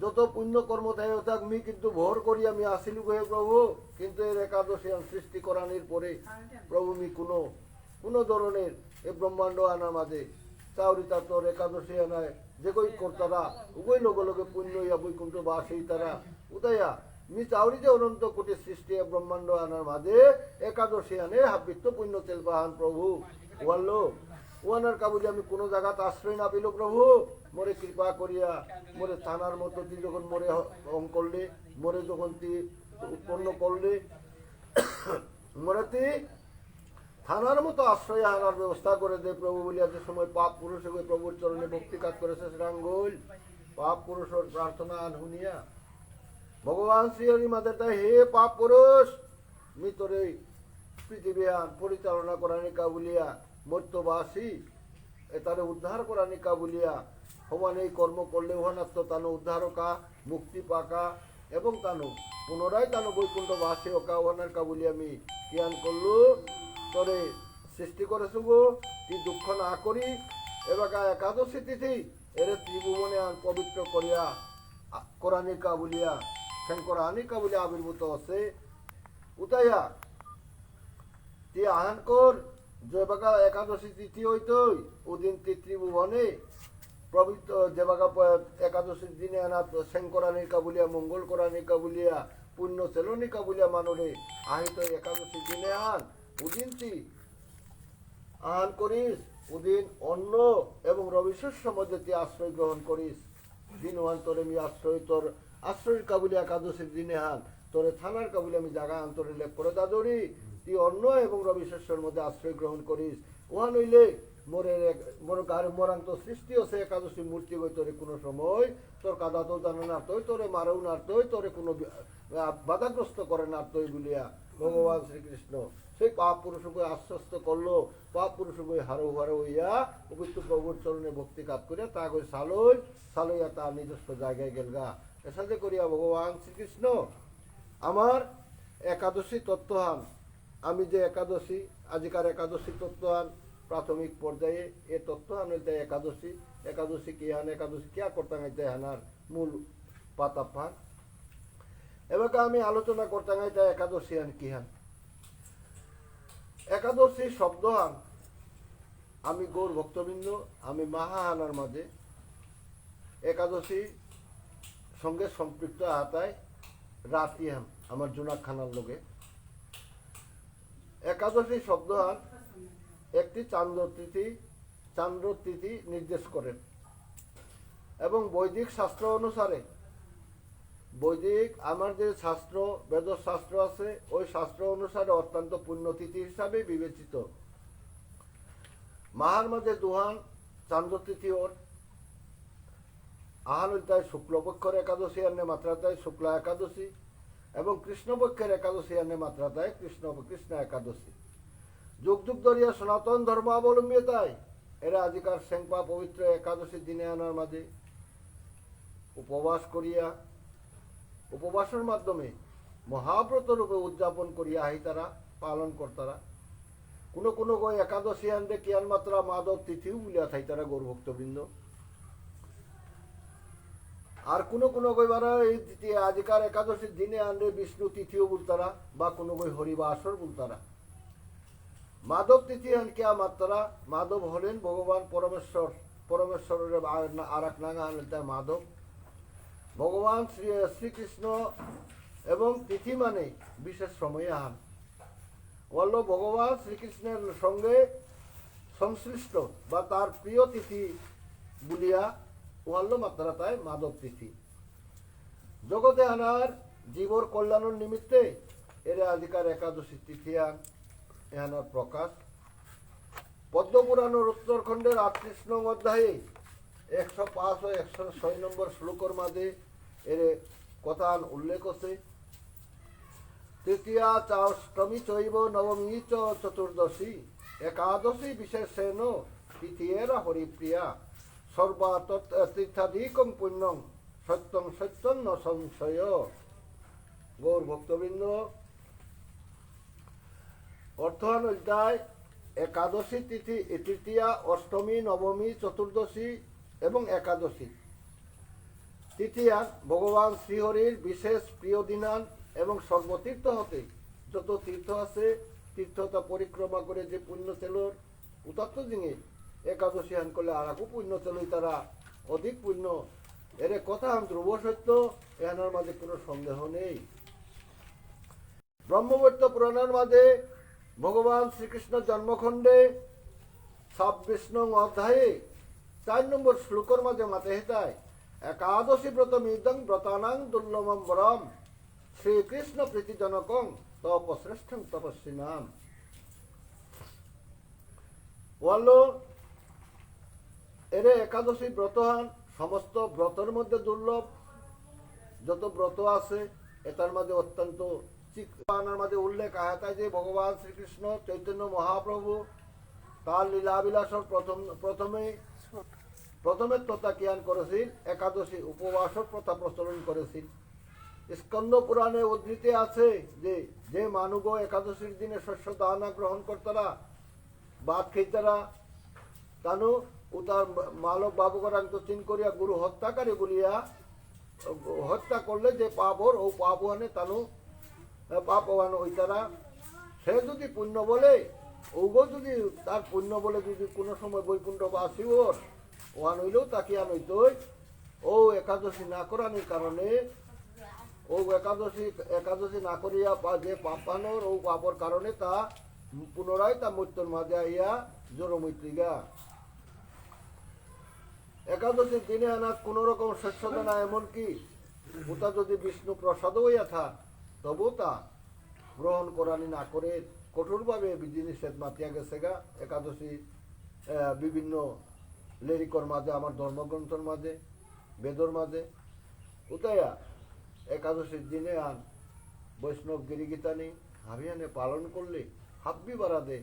যত পুণ্য কর্ম থাকে থাক, মি কিন্তু ভর করি আমি আসিলু হে প্রভু, কিন্তু এর একাদশী আন সৃষ্টি করানির পরে প্রভু মি কোনো, কোনো ধরনের এ ব্রহ্মাণ্ড আনার মাঝে চাউরি তার তোর একাদশী আনায় যে কই করতারা, উগই লগে লগে পুণ্য ইয়া বৈকুণ্ঠ বাসেই তারা উদয়া। মি চাউরি যে অনন্ত কোটি সৃষ্টি এ ব্রহ্মাণ্ড আনার মাঝে একাদশী আনে হাবিত্ত পুণ্য তেল বাহান প্রভু। ওয়াল্লো, ওয়ানার কাবুলি আমি কোনো জায়গাত আশ্রয় না পেল প্রভু, মোরে কৃপা করিয়া, মোরে থানার মতো তি যখন মোরে হ-, হং করলে, মোরে যখন তি উৎপন্ন করলে, মোরে তি থানার মতো আশ্রয় আনার ব্যবস্থা করে দে প্রভু বলিয়া যে সময় পাপ পুরুষে গই প্রভুর চরণে ভক্তি কাজ করেছে শ্রীরাঙ্গুল, পাপ পুরুষর প্রার্থনা আন শুনিয়া ভগবান শ্রীহরি মাতের তাই, "হে পাপ পুরুষ, মি তোরে পৃথিবী আন পরিচালনা করানিকা বুলিয়া মর্ত্যবাসী এতারে উদ্ধার করানিকা বুলিয়া সমানে এই কর্ম করলে ওহানাত্ত তানু উদ্ধারকা, মুক্তি পাকা এবং তানু পুনরায় তানু বৈকুণ্ঠ বাসী অকা ওহানারকা বুলিয়া মি জ্ঞান করলু। তোরে সৃষ্টি করেছু গো, তি দুঃখ না করি, এবাকা একাদশী তিথি এরে ত্রিভুবনে আন পবিত্র করিয়া আ-, করানিকা বুলিয়া, শঙ্কর আনিকা বুলিয়া আবির্ভূত আছে।" উতাইয়া, তি আহান কর, যেবাকা একাদশী তিথি হইতই, ওদিন তি ত্রিভুবনে পবিত্র, যেবাকা প-, একাদশীর দিনে আনা শঙ্করানিকা বুলিয়া, মঙ্গল করানিকা বুলিয়া, পুণ্য সেলনিকা বুলিয়া মানুরে আহিত একাদশীর দিনে আন, ওদিন তি আহান করিস, ওদিন অন্ন এবং রবিশস্য মধ্যে তি আশ্রয় গ্রহণ করিস। দিন ওহান তোরে মি আশ্রয়, তোর আশ্রয়র কাবুলি একাদশীর দিনে হান, তোরে থানার কাবুলি আমি জাগা আন তোরে লেপ করে দাদরি, তি অন্ন এবং রবিশস্যর মধ্যে আশ্রয় গ্রহণ করিস। ওহান হইলে মোরে রে-, মোর গারে মোরাং তো সৃষ্টি আছে একাদশী মূর্তি গই তোরে কোনো সময়, তোর কাদা তো জানে না তই, তোরে মারেও না তই, তোরে কোনো বি-, আ, বাধাগ্রস্ত করে না তই বলিয়া ভগবান শ্রীকৃষ্ণ সেই পাপ পুরুষকে আশ্বস্ত করলো। পাপ পুরুষকে হারৌ হারৌ হইয়া পবিত্র প্রভুর চরণে ভক্তি কাত করে তা গই সালই, সালইয়া তার নিজস্ব জায়গায় গেলগা। এসাদে করিয়া ভগবান শ্রীকৃষ্ণ আমার একাদশী তত্ত্বহান, আমি যে একাদশী, আজিকার একাদশী তত্ত্বহান প্রাথমিক পর্যায়ে এ তত্ত্বহান হইতে একাদশী, একাদশী কিহান, একাদশী কিয়া করতাম হইতে হানার মূল পাতাপান। এবাকা আমি আলোচনা করতাম হইতে একাদশী হান কিহান। একাদশী শব্দহান আমি গৌর ভক্তবৃন্দ, আমি মাহাহানার মাঝে একাদশী সঙ্গে সম্পৃক্ত আতায় রাতি হান আমার জুনাক খানার লগে। একাদশী শব্দ হান একটি চান্দ্র তিথি, চান্দ্র তিথি নির্দেশ করেন। এবং বৈদিক শাস্ত্র অনুসারে, বৈদিক আমার যে শাস্ত্র, বেদ শাস্ত্র আছে, ওই শাস্ত্র অনুসারে অত্যন্ত পুণ্যতিথি হিসাবে বিবেচিত। মাহার মাঝে দুহান চান্দ্র তিথি ওর, আহান ইলতাই শুক্লপক্ষর একাদশী আনে মাত্রাতাই শুক্লা একাদশী, এবং কৃষ্ণপক্ষের একাদশী আনে মাত্রাতাই কৃষ্ণ, কৃষ্ণ একাদশী। যুগ যুগ ধরিয়া সনাতন ধর্মাবলম্বী তাই এরা আজিকার সেংপা পবিত্র একাদশী দিনে আনার মাঝে উপবাস করিয়া, উপবাসের মাধ্যমে মহাব্রত রূপে উদযাপন করিয়া আহিতারা, পালন করতারা। কোনো কোনো গো একাদশী আনরে কিয়ান মাত্রা মাধব তিথিও বুলিয়া থাইতারা গৌর ভক্তবৃন্দ। আর কোনো কোনো গো এবার এই তিথি আজিকার একাদশীর দিনে আনরে বিষ্ণু তিথিও বুলতারা বা কোনো গো হরিবাসর বুলতারা। মাধব তিথি হান কিয়া মাত্তারা? মাধব হলেন ভগবান পরমেশ্বর, পরমেশ্বরের আর-, আর এক নাঙ হান ইলতাই মাধব। ভগবান শ্রী, শ্রীকৃষ্ণ এবং তিথি মানে বিশেষ সময় আহান। ওয়াল্লো ভগবান শ্রীকৃষ্ণের সঙ্গে সংশ্লিষ্ট বা তার প্রিয় তিথি বুলিয়া ওয়াল্লো মাত্তারা তাই মাধব তিথি। জগতে আনার জীবর কল্যাণর নিমিত্তে এরে আজিকার একাদশী তিথিয়ান এহানার প্রকাশ। পদ্মপুরাণর উত্তরখণ্ডের আটত্রিশ নং অধ্যায়ে একশো পাঁচ ও একশো ছয় নম্বর শ্লোকর মাঝে এরে কথাহান উল্লেখ আছে। তৃতীয়া চাষ্টমী চৈব নবমী চ চতুর্দশী। একাদশী বিশেষেণ তিথিয়েরা হরিপ্রিয়া। সর্বা তৎ-, তীর্থাদিকং পুণ্যং সত্যং সত্যং ন সংশয়। গৌর ভক্তবৃন্দ, অর্থহান ইলতাই একাদশী তিথি, তৃতীয়া, অষ্টমী, নবমী, চতুর্দশী এবং একাদশী তিথিয়ান ভগবান শ্রীহরির বিশেষ প্রিয় দিনান এবং সর্বতীর্থ হতে যত তীর্থ আছে, তীর্থতা পরিক্রমা করে যে পুণ্য তেলর উতাত্ত জিঙে একাদশী হান করলে আর আকু পুণ্য তেলই তারা অধিক পুণ্য। এরে কথা হান ধ্রুব সত্য, এহানার মাঝে কোনো সন্দেহ নেই। ব্রহ্মবৈবর্ত পুরাণের মাঝে ভগবান শ্রীকৃষ্ণ জন্মখণ্ডে ছাব্বিশ নং অধ্যায়ে চার নম্বর শ্লোকর মাঝে মাতে হেতায়, "একাদশী ব্রতমিদং ব্রতানাং দুর্লভম বরম, শ্রীকৃষ্ণ প্রীতিজনকং তপশ্রেষ্ঠং তপস্বিনাম।" ওয়াল্লো এরে একাদশী ব্রতহান সমস্ত ব্রতর মধ্যে দুর্লভ। যত ব্রত আছে, এটার মাঝে অত্যন্ত চিক-, আনার মাঝে উল্লেখ আহাতায় যে ভগবান শ্রীকৃষ্ণ চৈতন্য মহাপ্রভু তার লীলাবিলাসর প্রথম, প্রথমে, প্রথমে তথা কিয়ান করেছিল, একাদশী উপবাসর প্রথা প্রচলন করেছিল। স্কন্দ পুরাণে উদ্ধৃতি আছে যে, যে মানুগ একাদশীর দিনে শস্য দানা গ্রহণ করতারা, ভাত খেতারা, তানু উতার মালক বাবুগরাং তো চিন করিয়া গুরু হত্যাকারী বলিয়া হত্যা করলে যে পাপ অর, ও পাপ ওহানে তানু, এ, পাপ ওহান ওইতারা। সে যদি পুণ্য বলে, ওগো যদি তার পুণ্য বলে যদি কোনো সময় বৈকুণ্ঠবাসী অর, ওহান হইলেও তাকে আন হইতই। ও একাদশী না করানির কারণে, ও একাদশী, একাদশী না করিয়া পা-, যে পাপ আনর, ও পাপর কারণে তা পুনরায় তা মৃত্যুর মাঝে আইয়া জন্ম হইতইগা। একাদশীর দিনে আনা কোনো রকম শস্য দানা এমনকি ওটা যদি বিষ্ণু প্রসাদ হইয়া থাক, তবু তা গ্রহণ করানি না করে কঠোরভাবে বিধি নিষেধ মাতিয়া গেছেগা একাদশী আহ, বিভিন্ন লেরিকর মাঝে, আমার ধর্মগ্রন্থর মাঝে, বেদর মাঝে, উতাইয়া একাদশীর দিনে আন বৈষ্ণব গিরিগিতানি হাবিয়ানে পালন করলে হাব্বি বারাদে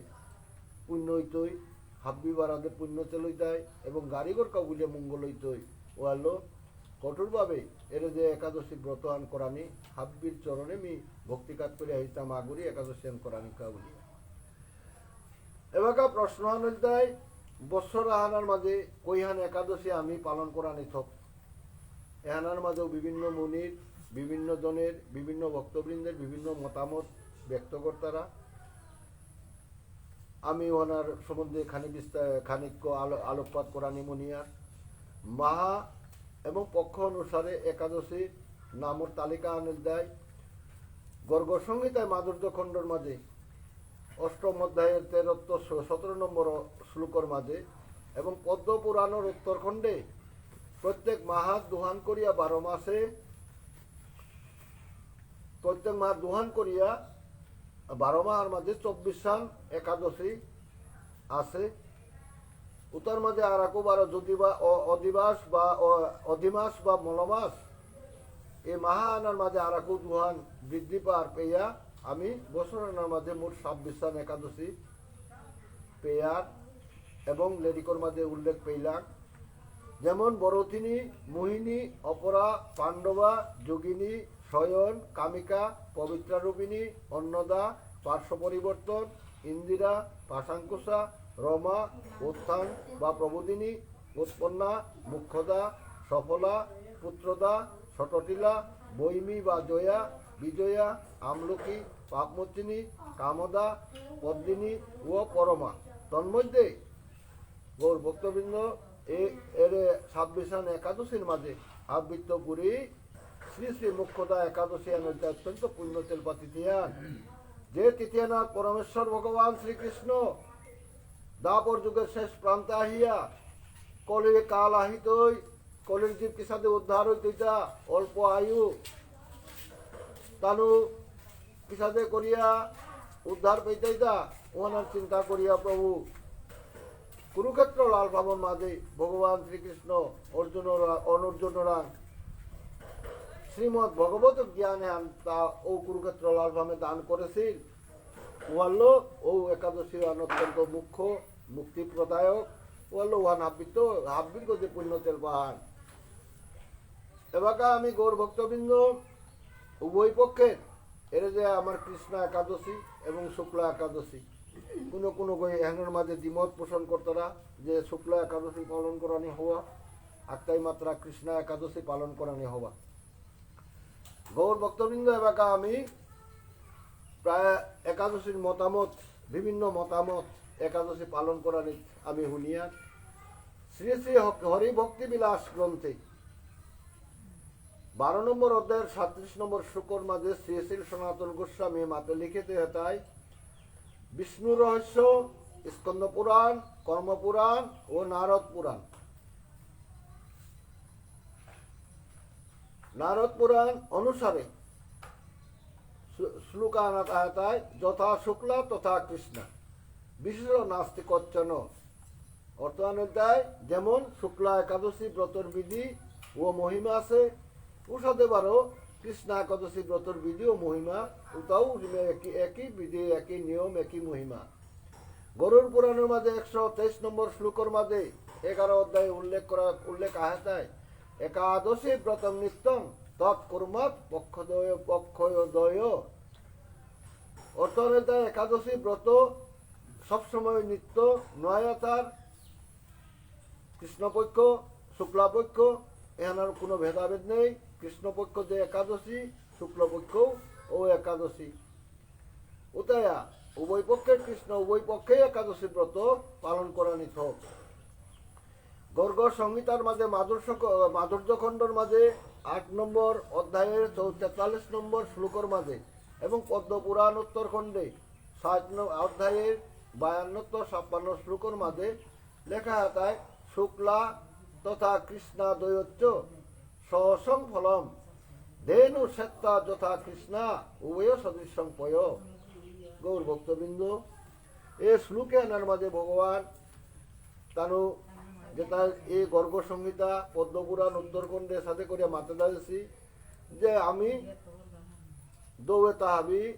পুণ্য হইতই, হাব্বি বারাদে পুণ্য চলইতাই এবং গারিগর কাবুলে মঙ্গল হইতই। ওয়ালো কঠোরভাবে এরে যে একাদশী ব্রত আন করানি হাব্বির চরণে মি ভক্তিকাত করে হইতাম, আগুরি একাদশী আন করানি কাবুলি। এবাকা প্রশ্ন আন হইলতাই, বছর আহানার মাঝে কইহান একাদশী আমি পালন করানি থক? এহানার মাঝেও বিভিন্ন মুনির, বিভিন্ন জনের, বিভিন্ন ভক্তবৃন্দের বিভিন্ন মতামত ব্যক্ত করতারা। আমি ওনার সম্বন্ধে খানি বিস্তার, খানিক আলো-, আলোকপাত করানি মনিয়ার। মাহা এবং পক্ষ অনুসারে একাদশী নামর তালিকা আন হইলতাই। গর্গ সংহিতায় মাধুর্য খণ্ডর মাঝে অষ্টম অধ্যায়ের তেরোত্তর স-, সতেরো নম্বর শ্লোকর মাঝে এবং পদ্ম পুরাণর উত্তরখণ্ডে প্রত্যেক মাহাত দুহান করিয়া বারো মাসে, প্রত্যেক মাহাত দুহান করিয়া বারো মাহার মাঝে চব্বিশহান একাদশী আছে। উতার মাঝে আর আকো বারো যদি বা অ-, অধিবাস বা অ-, অধিমাস বা মলমাস, এই মাহা আনার মাঝে আর আকো দুহান বৃদ্ধি পার পেয়া আমি বছর আনার মাঝে মোট ছাব্বিশহান একাদশী পেয়ার এবং লেরিকর মাঝে উল্লেখ পেইলাম। যেমন বরথিনী, মোহিনী, অপরা, পাণ্ডবা, যোগিনী, শয়ন, কামিকা, পবিত্রারূপিণী, অন্নদা, পার্শ্ব পরিবর্তন, ইন্দিরা, পাশাঙ্কুশা, রমা, উত্থান বা প্রবোধিনী, উৎপন্না, মোক্ষদা, সফলা, পুত্রদা, সটটিলা, বৈমী বা জয়া, বিজয়া, আমলকি, পাপমোচিনী, কামদা, পদ্মিনী ও পরমা। তন্মধ্যে গৌর ভক্তবৃন্দ, এ-, এরে ছাব্বিশহান একাদশীর মাঝে আবৃত্ত পুরী শ্রী শ্রী মোক্ষদা একাদশী আনন্দ অত্যন্ত পুণ্য তেলপাতি দিয়ান। যে তিথিয়ানাথ পরমেশ্বর ভগবান শ্রীকৃষ্ণ দ্বাপর যুগের শেষ প্রান্তে আহিয়া কলির কাল আহিতই, কলির জীব কিসাদে উদ্ধার হইতইতা, অল্প আয়ু, তানু কিসাদে করিয়া উদ্ধার পেইতাইতা, ওনার চিন্তা করিয়া প্রভু কুরুক্ষেত্র লালভামর মাঝে ভগবান শ্রীকৃষ্ণ অর্জুনরা, অনর্জুনরা শ্রীমদ্ ভগবত জ্ঞান এহান তা ও কুরুক্ষেত্র লালভামে দান করেছিল। ওয়াল্লো ও একাদশী আন অত্যন্ত মুখ্য মুক্তি প্রদায়ক। ওয়াল্লো ওহান হাব্বিত, হাব্বির গজে পুণ্য তেলবাহান। এবাকা আমি গৌর ভক্তবৃন্দ উভয় পক্ষে এরে যে আমার কৃষ্ণা একাদশী এবং শুক্লা একাদশী, কোনো কোনো গই এহানর মাঝে দ্বিমত পোষণ করতারা যে শুক্লা একাদশী পালন করানি হওয়া, আকতাই মাত্রা কৃষ্ণা একাদশী পালন করানি হওয়া। গৌর ভক্তবৃন্দ, এবাকা আমি প্রায় একাদশীর মতামত, বিভিন্ন মতামত একাদশী পালন করানি আমি শুনিয়া শ্রী শ্রী হক-, হরিভক্তি বিলাস গ্রন্থে বারো নম্বর অধ্যায়ের সাতত্রিশ নম্বর শ্লোকর মাঝে শ্রী শ্রী সনাতন গোস্বামী মাতে লিখিত হেতায় বিষ্ণু রহস্য, স্কন্দ পুরাণ, কর্ম পুরাণ ও নারদ পুরাণ। নারদ পুরাণ অনুসারে শ্লো-, শ্লোক আনাত আহাতায় যথা শুক্লা তথা কৃষ্ণা, বিশেষ নাস্তি কচ্চন। অর্থ আনতায় যেমন শুক্লা একাদশী ব্রতর বিধি ও মহিমা আছে, উসাদে বারো কৃষ্ণা একাদশী ব্রতর বিধি ও মহিমা, উতাও একই, একই বিধি, একই নিয়ম, একই মহিমা। গরুড় পুরাণর মাঝে একশো তেইশ নম্বর শ্লোকর মাঝে এগারো অধ্যায়ে উল্লেখ করা, উল্লেখ আহেতায়, "একাদশী ব্রতং নিত্যং তৎ কুর্মাৎ পক্ষদয়, পক্ষদয়।" অর্থ হইল তাই একাদশী ব্রত সবসময় নিত্য, নয় তার কৃষ্ণপক্ষ, শুক্লাপক্ষ, এহানার কোনো ভেদাভেদ নেই। কৃষ্ণপক্ষ যে একাদশী, শুক্লপক্ষও ও একাদশী। উতায়া উভয় পক্ষে কৃষ্ণ, উভয় পক্ষে একাদশী ব্রত পালন করানি থক। গর্গ সংহিতার মাঝে মাধুর্য ক-, মাধুর্য খণ্ডর মাঝে আট নম্বর অধ্যায়ের চৌ-, তেতাল্লিশ নম্বর শ্লোকর মাঝে এবং পদ্ম পুরাণ উত্তর খণ্ডে সাত ন-, অধ্যায়ের বায়ান্নতম ছাপ্পান্ন শ্লোকর মাঝে লেখা আহেতায়, "শুক্লা তথা কৃষ্ণা দ্বয়োশ্চ সহসং ফলম ধেনু শ্বেতা যথা কৃষ্ণা উভয় সদৃশং পয়।" গৌর ভক্তবৃন্দ, এই শ্লোক এহানার মাঝে ভগবান তানু যেতা এ গর্গ সংহিতা, পদ্মপুরাণ, উত্তরখণ্ডে সাথে করিয়া মাতে দাসি যে আমি দৌয়ে তাহাবি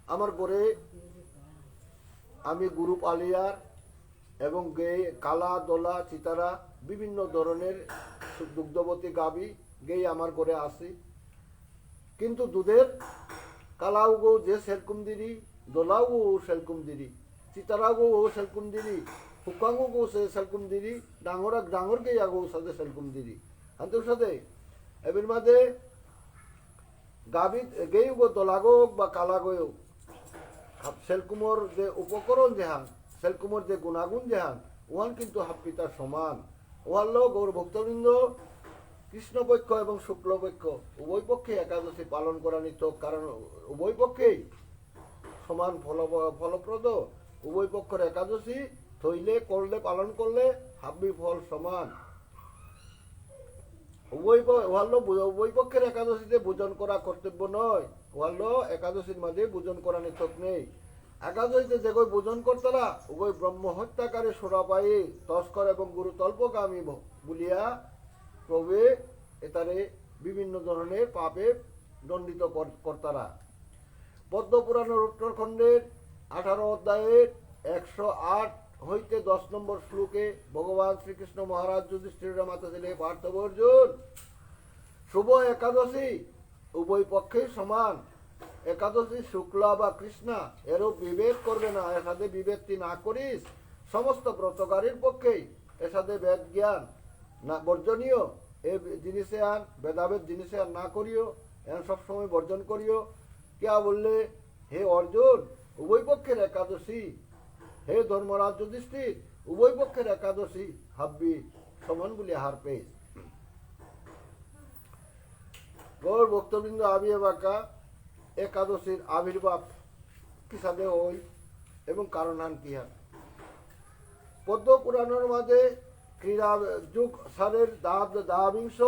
আমার ঘরে আমি গুরু পালিয়ার এবং গেই কালা, দলা, চিতারা বিভিন্ন ধরনের দুগ্ধবতী গাভী গেই আমার ঘরে আসি। কিন্তু দুধের কালাউগো যে সেলকুম দিরি, দলাউগো সেলকুম দিরি, চিতারাউগো সেলকুম দিরি, হুকাঙ্গুগো সে সেলকুম দিরি, ডাঙর ডাঙর গেই আগো সাথে সেলকুম দিরি। আনতে সাথে এবির মাঝে গাভী গেইগো দলাগো বা কালাগো সেলকুমর যে উপকরণ যেহান, সেলকুমর যে গুণাগুণ যেহান, ওহান কিন্তু হাপ্পিতা সমান। ওহানলো গৌর ভক্তবৃন্দ, কৃষ্ণপক্ষ এবং শুক্লপক্ষ উভয় পক্ষে একাদশী পালন করানি থক, কারণ উভয় পক্ষেই সমান ফল, ফলপ্রদ। উভয় পক্ষর একাদশী থইলে, করলে, পালন করলে হাব্বি ফল সমান। উভয় প-, ওহানলো বু-, উভয় পক্ষের একাদশীতে ভোজন করা কর্তব্য নয়। ওহানলো একাদশীর মাঝে ভোজন করানি থক নেই। একাদশীতে যেগই ভোজন করতারা, উভয় ব্রহ্ম হত্যাকারী সুরাপায়ী, তস্কর এবং গুরুতল্পগামী ভ-, বলিয়া প্রভু এতারে বিভিন্ন ধরনের পাপে দণ্ডিত কর-, করতারা। পদ্মপুরাণের উত্তরখণ্ডের আঠারো অধ্যায়ের একশো আট হইতে দশ নম্বর শ্লোকে ভগবান শ্রীকৃষ্ণ মহারাজ যুধিষ্ঠিররে মাতেসিলে, "হে পার্থব অর্জুন, শুভ একাদশী উভয় পক্ষেই সমান। একাদশী শুক্লা বা কৃষ্ণা, এরূপ বিভেদ করবে না, এসাদে বিভেদ তুই না করিস। সমস্ত ব্রতকারীর পক্ষেই এসাদে ভেদ জ্ঞান না বর্জনীয়। এ জিনিসে আর ভেদাভেদ জিনিসে আর না করিও, এন সবসময় বর্জন করিও।" কিয়া বুললে, হে অর্জুন, উভয় পক্ষের একাদশী, হে ধর্মরাজ যুধিষ্ঠির, উভয় পক্ষের একাদশী হাব্বি সমান বুলি হারপেস। গৌর ভক্তবৃন্দ, আবি এবাকা একাদশীর আবির্ভাব কিসাদে হই এবং কারণহান কিহান। পদ্ম পুরাণর মাঝে ক্রীড়া যোগ সারের দ্বা-, দ্বাবিংশ,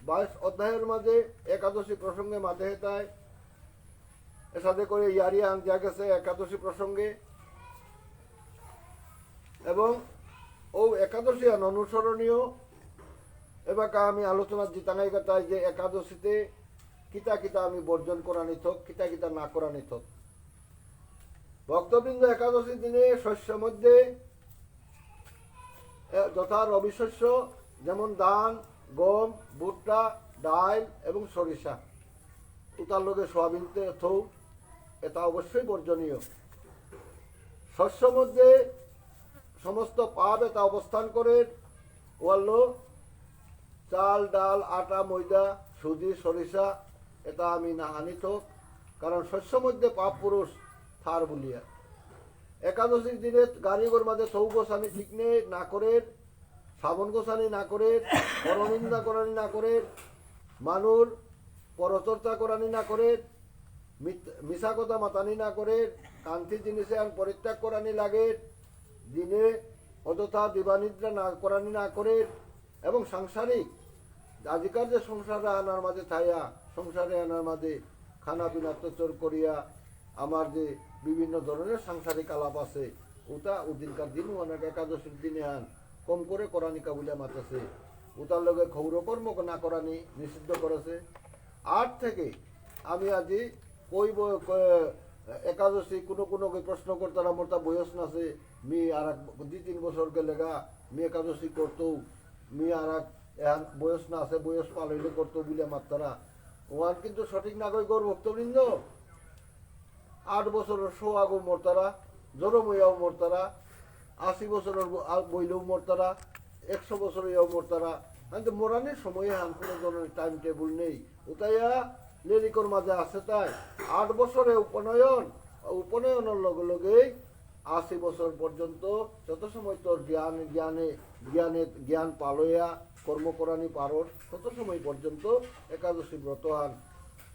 বাইশ অধ্যায়ের মাঝে একাদশী প্রসঙ্গে মাতে হেতায় এসাদে করে ইয়ারি আন দিয়া গেছে একাদশী প্রসঙ্গে। এবং ও একাদশী আন অনুসরণীয়। এবাকা আমি আলোচনা জিতাঙাই গাতাই যে একাদশীতে কিতা কিতা আমি বর্জন করানি থক, কিতা কিতা না করানি থক। ভক্তবৃন্দ, একাদশীর দিনে শস্য মধ্যে, এ, যথা রবি শস্য, যেমন ধান, গম, ভুট্টা, ডাইল এবং সরিষা, উতার লগে সোয়াবিন তে-, থৌ, এটা অবশ্যই বর্জনীয়। শস্য মধ্যে সমস্ত পাপ এটা অবস্থান করে, ওয়াল্লো চাল, ডাল, আটা, ময়দা, সুজি, সরিষা, এটা আমি না হানি থক, কারণ শস্য মধ্যে পাপ পুরুষ থার বুলিয়া। একাদশীর দিনে গাড়িগর মাঝে থৌ গোসানি ঠিক নেই, না করে, শ্রাবণ গোসানি না করে, পরনিন্দা করানি না করে, মানুর পরচর্চা করানি না করে, মিথ-, মিছা কথা মাতানি না করে, কান্তি জিনিসে আন পরিত্যাগ করানি লাগে, দিনে অযথা দিবানিদ্রা না করানি না করে, এবং সাংসারিক আজিকার যে সংসারে আনার মাঝে থাইয়া, সংসারে আনার মাঝে খানা পিনা তচর করিয়া আমার যে বিভিন্ন ধরনের সাংসারিক আলাপ আছে, ওটা ওদিনকার দিন অনেক একাদশীর দিনে আন কম করে করানি কাবুলিয়া মাতেছে। ওটার লগে ক্ষৌর কর্ম না করানি নিষিদ্ধ করেছে। আট থেকে আমি আজি কইব, ক-, একাদশী কোনো কোনো কে প্রশ্ন করতারা, মোর তা বয়স না আছে, মি আর এক দুই তিন বছর গেলেগা, মি একাদশী করতো, মি আর এক, এহান বয়স না আছে, বয়স পালইলে করতো বুলিয়া মাত্তারা। ওহান কিন্তু সঠিক না কই গৌর ভক্তবৃন্দ। আট বছরের সোয়াগো মরতারা, জরম হইয়াও মরতারা, আশি বছরের ব-, আ, বইলেও মরতারা, একশো বছর হইয়াও মরতারা। কিন্তু মরানির সময় হান কোনো ধরনের টাইম টেবিল নেই। উতাইয়া লেরিকর মাঝে আছে তাই আট বছরে উপনয়ন, উপনয়নের লগে লগেই আশি বছর পর্যন্ত যত সময় তোর জ্ঞান, জ্ঞানে, জ্ঞানে, জ্ঞান পালয়া কর্ম করানি পারর, তত সময় পর্যন্ত একাদশী ব্রত আর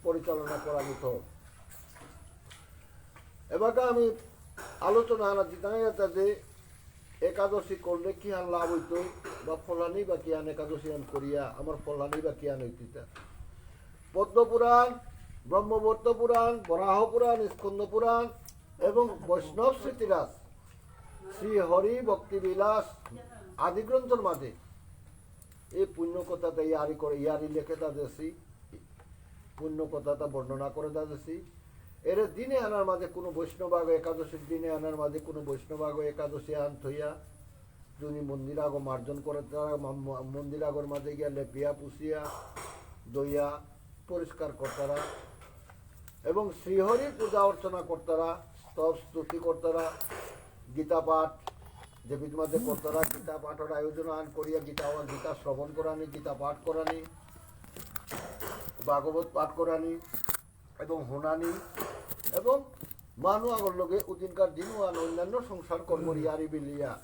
পরিচালনা করানি তো। এবাকা আমি আলোচনা আনা জিতাই আছে যে একাদশী করলে কি আর লাভ হইতো, বা ফলানি বা কি আন একাদশী আন করিয়া আমার ফলানি বা কি আন হইতিতা। পদ্ম পুরাণ, ব্রহ্মবৈবর্ত পুরাণ, বরাহ পুরাণ, স্কন্দ পুরাণ এবং বৈষ্ণব স্মৃতিরাজ, শ্রী হরি ভক্তি বিলাস, আদি গ্রন্থর মাঝে এই পুণ্য কথাটা ইয়ারি করে, ইয়ারি লেখে তা দেশি, পুণ্য কথাটা বর্ণনা করে তা দেশি। এরে দিনে আনার মাঝে কোনো বৈষ্ণব আগ, একাদশীর দিনে আনার মাঝে কোনো বৈষ্ণব আগ একাদশী আন থইয়া যদি মন্দির আগ মার্জন করে তারা, মা-, মা-, মন্দির আগর মাঝে গিয়া লেপিয়া পুষিয়া দইয়া পরিষ্কার করতারা এবং শ্রীহরির পূজা অর্চনা করতারা, স্তব স্তুতি করতারা, গীতা পাঠ, যে বিধ মাঝে করতারা, গীতা পাঠর আয়োজন আন করিয়া গীতা, গীতা শ্রবণ করানি, গীতা পাঠ করানি, ভাগবত পাঠ করানি এবং হুনানি এবং মানু আগর লগে উদিনকার দিন আন অন্যান্য সংসার কর্ম ইয়ারি বিলিয়া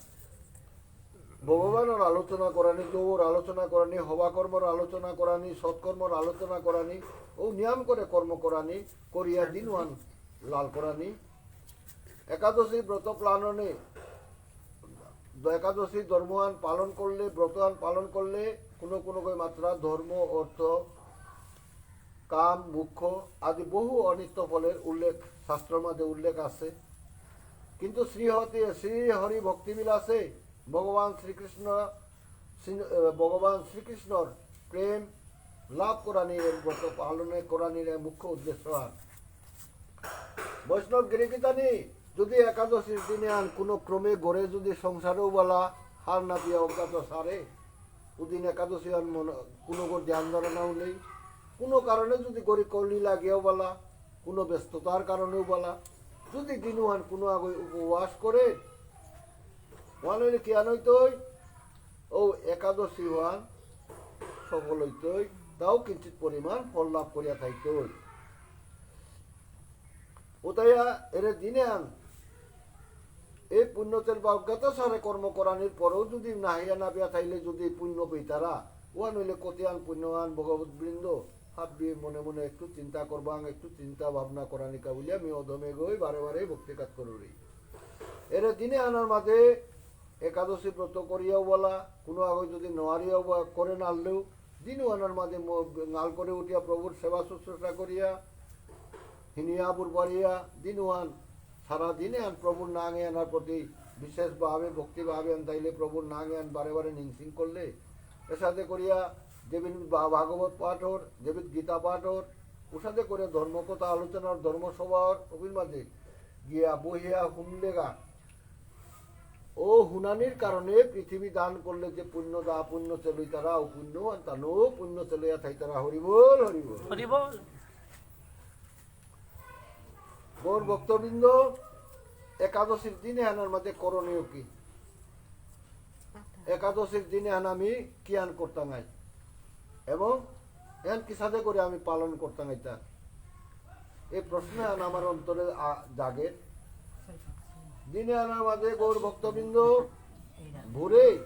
ভগবানর আলোচনা করানি, দৌর আলোচনা করানি, হবা কর্মর আলোচনা করানি, সৎকর্মর আলোচনা করানি, ও নিয়ম করে কর্ম করানি, করিয়া দিন আন লাল করানি। একাদশী ব্রত পালনে, একাদশী ধর্ম আন পালন করলে, ব্রত আন পালন করলে, কোনো কোনো কই মাত্রা ধর্ম, অর্থ, কাম, মোক্ষ আদি বহু অনিত্য ফলের উল্লেখ শাস্ত্রর মাঝে উল্লেখ আছে। কিন্তু শ্রী হতে, শ্রী হরি ভক্তি বিলাসে ভগবান শ্রীকৃষ্ণ, শ্রী-, এ, ভগবান শ্রীকৃষ্ণর প্রেম লাভ করানি এর ব্রত পালনে করানির মুখ্য উদ্দেশ্য আর। বৈষ্ণব গিরিগিথানি যদি একাদশীর দিনে আন কোনো ক্রমে গড়ে যদি সংসারেও বলা হার না দিয়া অজ্ঞাত সারে, উদিন একাদশী আন মন-, কোনো গো ধ্যান ধারণাও নেই, কোনো কারণে যদি গড়ি কলি লাগিয়াও বলা, কোনো ব্যস্ততার কারণেও বলা, যদি দিনু আন কোনো আগে উপবাস করে, মনে হইলে কি আন হইতই? ও একাদশী আন সফল হইতই, তাও কিঞ্চিত পরিমাণ ফল লাভ করিয়া থাইতই। উতাইয়া এরে দিনে আন এই পুণ্য তেল বা অজ্ঞাত সারে কর্ম করানির পরেও যদি নাহিয়া না পেয়া থাইলে যদি পুণ্য পেইতারা, ওয়া নইলে কতিয়ান পুণ্যবান ভগবত বৃন্দ হাব্বি মনে মনে একটু চিন্তা করবাং, একটু চিন্তা ভাবনা করানিকা বলে আমি অধমে গই বারে বারে ভক্তি কাজ করুরি। এরে দিনে আনার মাঝে একাদশী ব্রত করিয়াও বলা, কোনো আগে যদি নোয়ারিয়াও বা করে নাড়লেও, দিনু আনার মাঝে ম-, নাল করে উঠিয়া প্রভুর সেবা শুশ্রূষা করিয়া, হিনিয়া বুরবারিয়া, দিনু আন, সারা দিনে আন প্রভুর নাঙে আনার প্রতি বিশেষভাবে ভক্তিভাবে আন তাইলে প্রভুর নাঙে আন বারে বারে নিংসিং করলে, এসাদে করিয়া যেবিন বা-, ভাগবত পাঠর, যেবিন গীতা পাঠর, উসাদে করে ধর্মকথা আলোচনার ধর্মসভার অভির মাঝে গিয়া বহিয়া হুমলেগা। ও হুনানির কারণে পৃথিবী দান করলে যে পুণ্য দা পুণ্য চলই তারা ও পুণ্য আর তানো পুণ্য চলিয়া থাই তারা। হরি বল, হরি বল। হরি বল। গৌর ভক্তবৃন্দ, একাদশীর দিনে আনার মাঝে করণীয় কি? একাদশীর দিনে আন আমি কি আন করতাম আই? এবং এন কিসাদে করে আমি পালন করতাম এটা? এই প্রশ্ন আন আমার অন্তরে আ-, জাগে। দিনে আনার মাঝে গৌর ভক্তবৃন্দ ভোরে,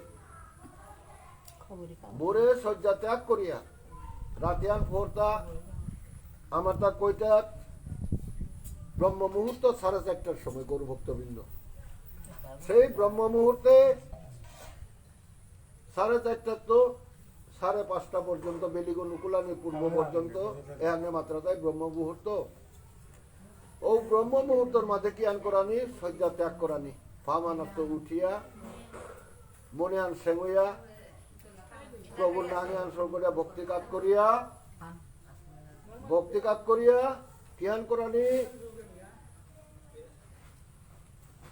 ভোরে শয্যা ত্যাগ করিয়া রাতিয়ান ফোরতা আমার তা কইতা ব্রহ্ম মুহূর্ত সাড়ে চারটার সময় গৌর ভক্তবৃন্দ। সেই ব্রহ্ম মুহূর্তে সাড়ে চারটার তো সাড়ে পাঁচটা পর্যন্ত বেলিগ নুকুলানি পূর্ব পর্যন্ত এহানে মাত্রা তাই ব্রহ্ম মুহূর্ত। ও ব্রহ্ম মুহূর্তর মাঝে কিয়ান করানি? শয্যা ত্যাগ করানি। ফামানাত্ত উঠিয়া, মনে আন সেঙইয়া, প্রভুর নাঙে আন সর্বদা ভক্তিকাত করিয়া, ভক্তিকাত করিয়া, কিয়ান করানি?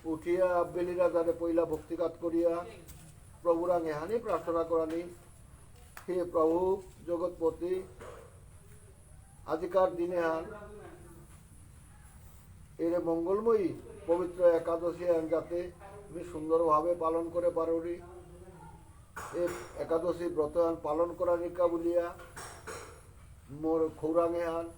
উঠিয়া বেলিরা তারে পইলা ভক্তিকাত করিয়া, প্রভুরাং এহানি প্রার্থনা করানি, হে প্রভু জগৎপতি, আজিকার দিনে হান এরে মঙ্গলময়ী পবিত্র একাদশী হান যাতে আমি সুন্দরভাবে পালন করে পারুরি, এ একাদশী ব্রত হান পালন করানিকা বুলিয়া মোর খৌরাঙে হান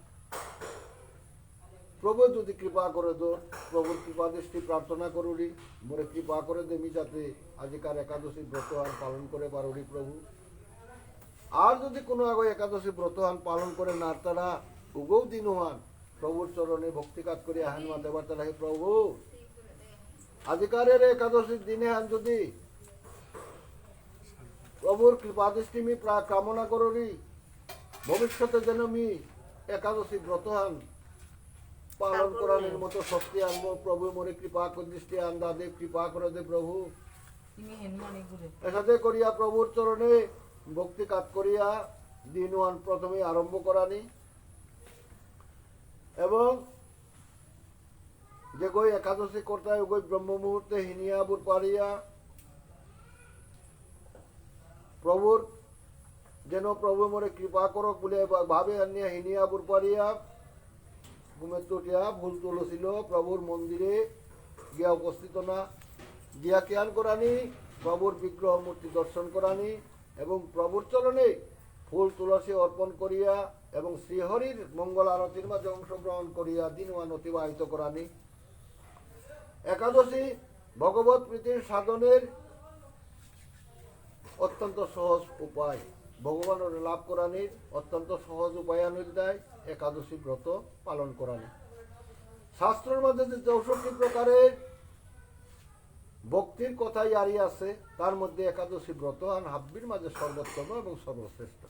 প্রভু যদি কৃপা করে দো, প্রভুর কৃপা দৃষ্টি প্রার্থনা করুরি, মোরে কৃপা করে দেমি যাতে আজিকার একাদশী ব্রত হান পালন করে পারুরি প্রভু। আর যদি কোনো আগে একাদশী ব্রত হান পালন করে না তারা উগৌ দিন হান প্রভুর চরণে ভক্তিকাত করে আহান মাতে পারতারা, হে প্রভু, আজিকার এরে একাদশীর দিনে হান যদি প্রভুর কৃপা দৃষ্টি মি প্রা-, কামনা করুরি, ভবিষ্যতে যেন মি একাদশী ব্রত হান পালন করানির মতো শক্তি আনবো। প্রভু মোরে কৃপা করে দৃষ্টি আন দাদে, কৃপা করে দে প্রভু। এসাদে করিয়া প্রভুর চরণে ভক্তি কাত করিয়া দিন ওহান প্রথমে আরম্ভ করানি এবং যেগই একাদশী করতাই ওগই ব্রহ্ম মুহূর্তে হিনিয়া বুর পারিয়া প্রভুর যেন প্রভু মোরে কৃপা করক বুলে ভাবে আনিয়া হিনিয়া বুর পারিয়া ঘুমেত্ত উঠিয়া ফুল তুলসীল প্রভুর মন্দিরে গিয়া উপস্থিত না গিয়া কিহান করানি প্রভুর বিগ্রহ মূর্তি দর্শন করানি এবং প্রভুর চরণে ফুল তুলসী অর্পণ করিয়া এবং শ্রীহরির মঙ্গল আরতির মাঝে অংশগ্রহণ করিয়া দিন ওহান অতিবাহিত করানি। একাদশী ভগবত প্রীতির সাধনের অত্যন্ত সহজ উপায়। ভগবানরে লাভ করানির অত্যন্ত সহজ উপায় আন ইলতাই একাদশী ব্রত পালন করানি। শাস্ত্রর মাঝে যে চৌষট্টি প্রকারের ভক্তির কথা ইয়ারি আছে, তার মধ্যে একাদশী ব্রত আন হাব্বির মাঝে সর্বোত্তম এবং সর্বশ্রেষ্ঠ।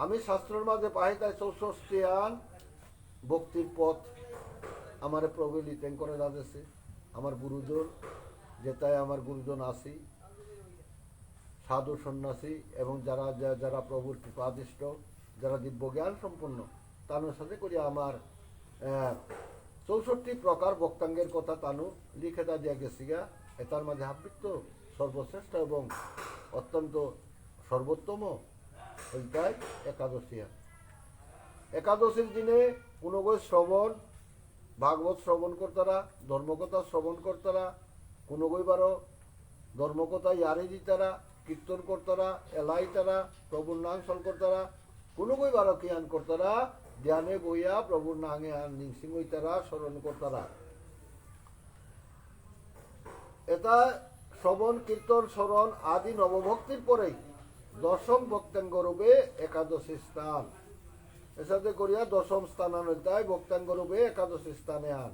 আমি শাস্ত্রর মাঝে পাহিতাই চৌষট্টি আন ভক্তির পথ আমারে প্রভু লিতেন করে দাদেছে। আমার গুরুজন, যেতাই আমার গুরুজন আসি, সাধু সন্ন্যাসী এবং যারা, যা-, যারা প্রভুর কৃপাদিষ্ট, যারা দিব্য জ্ঞান সম্পন্ন, তানুর সাথে করি আমার, আহ, চৌষট্টি প্রকার ভক্তাঙ্গের কথা তানু লিখে দা দিয়া গেছিগা। এটার মাঝে হাব্বিত্ত সর্বশ্রেষ্ঠ এবং অত্যন্ত সর্বোত্তম হইতাই একাদশী। একাদশীর দিনে কোনোগই শ্রবণ, ভাগবত শ্রবণ করতারা, ধর্মকথা শ্রবণ করতারা, কোনোগই বারো ধর্মকথা ইয়ারি দিতারা, কীর্তন করতারা, এলাইতারা, প্রভুর নাম স্মরণ করতারা, কোনোগই বারো কিহান করতারা, ধ্যানে বইয়া প্রভুর নাঙে আর নিংসিং হইতারা, স্মরণ করতারা। এটা শ্রবণ, কীর্তন, স্মরণ আদি নবভক্তির পরেই দশম ভক্তাঙ্গ রূপে একাদশী স্থান। এসাদে করিয়া দশম স্থান আন ইলতাই ভক্তাঙ্গ রূপে একাদশী স্থানে আন।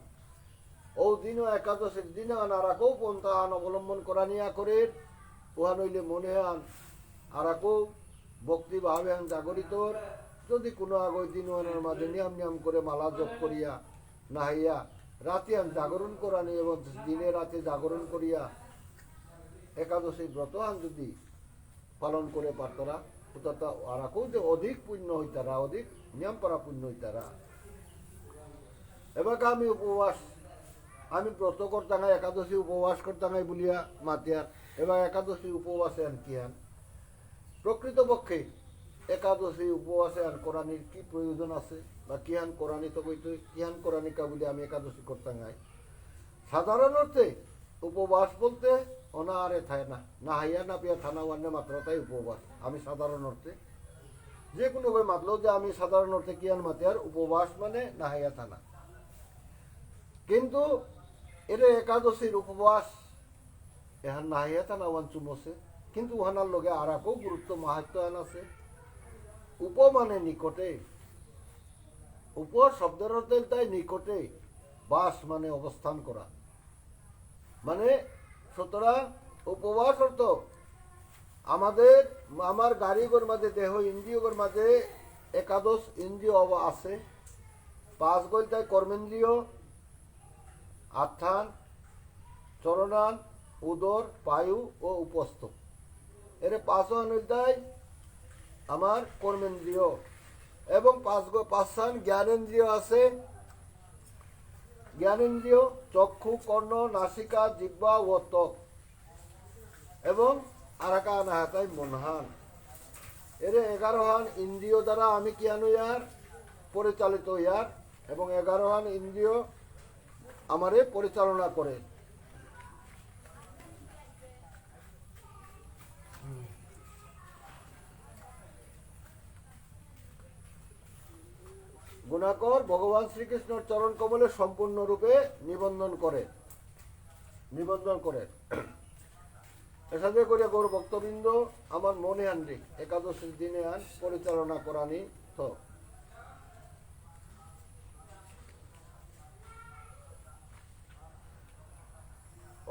ও দিন একাদশীর দিন আন আরাকৌ পন্থা আন অবলম্বন করানিয়া করে, উহান হইলে মনে আন আরাকৌ ভক্তি ভাবে আন জাগরিত। যদি কোনো আগই দিন ওহানর মাঝে নিয়ম নিয়ম করে মালা জপ করিয়া নাহাইয়া রাতি আন জাগরণ করানি এবং দিনে রাতে জাগরণ করিয়া একাদশী ব্রত আন যদি পালন করে পারতারা, অর্থাৎ আরাকৌ যে অধিক পুণ্য হইতারা, অধিক নিয়ম পারা পুণ্য হইতারা। এবার আমি উপবাস, আমি ব্রত করতাঙাই, একাদশী উপবাস করতাঙাই বুলিয়া মাতিয়ার। এবার একাদশী উপবাসে আন কিহান? প্রকৃতপক্ষে একাদশী উপবাসে আন করানির কি প্রয়োজন আছে বা কিহান করানি তো কইতে, কিহান করানি কা বুলি আমি একাদশী করতাঙাই? সাধারণ অর্থে উপবাস বলতে অনাহারে থানা, না হাইয়া না পিয়া থানা ওহানে মাত্র তাই উপবাস। আমি সাধারণ অর্থে যে কোনো ভাবে মাতলো যে আমি সাধারণ অর্থে কিহান মাতিয়ার, উপবাস মানে না হাইয়া থানা। কিন্তু এরে একাদশীর উপবাস এহান নাহিয়া থানা ওহান চুমসে, কিন্তু ওহানার লগে আরাকো গুরুত্ব মাহাত্ম্য আন আছে। উপ মানে নিকটে, উপ শব্দর অর্থ তাই নিকটে, বাস মানে অবস্থান করা। মানে সুতরাং উপবাস অর্থ আমাদের, আমার গারিগর মাঝে, দেহ ইন্দ্রিয়গর মাঝে একাদশ ইন্দ্রিয় অব-, আছে। পাঁচ গইল তাই কর্মেন্দ্রিয়, আতহান, চরণান, উদর, পায়ু ও উপস্থ। এরে পাঁচহান হইল তাই আমার কর্মেন্দ্রিয়। এবং পাঁচ গ-, পাঁচহান জ্ঞানেন্দ্রিয় আছে। জ্ঞানেন্দ্রিয় চক্ষু, কর্ণ, নাসিকা, জিহ্বা ও ত্বক। এবং আরাকহান আহাতাই মনহান। এরে এগারোহান ইন্দ্রিয় দ্বারা আমি কিহান ইয়ার পরিচালিত ইয়ার, এবং এগারোহান ইন্দ্রিয় আমারে পরিচালনা করে। গুণাকর ভগবান শ্রীকৃষ্ণর চরণ কমলে সম্পূর্ণ রূপে নিবন্ধন করে, নিবন্ধন করে। এসাদে করিয়া গৌর ভক্তবৃন্দ, আমার মনে আনরি একাদশীর দিনে আন পরিচালনা করানি তো।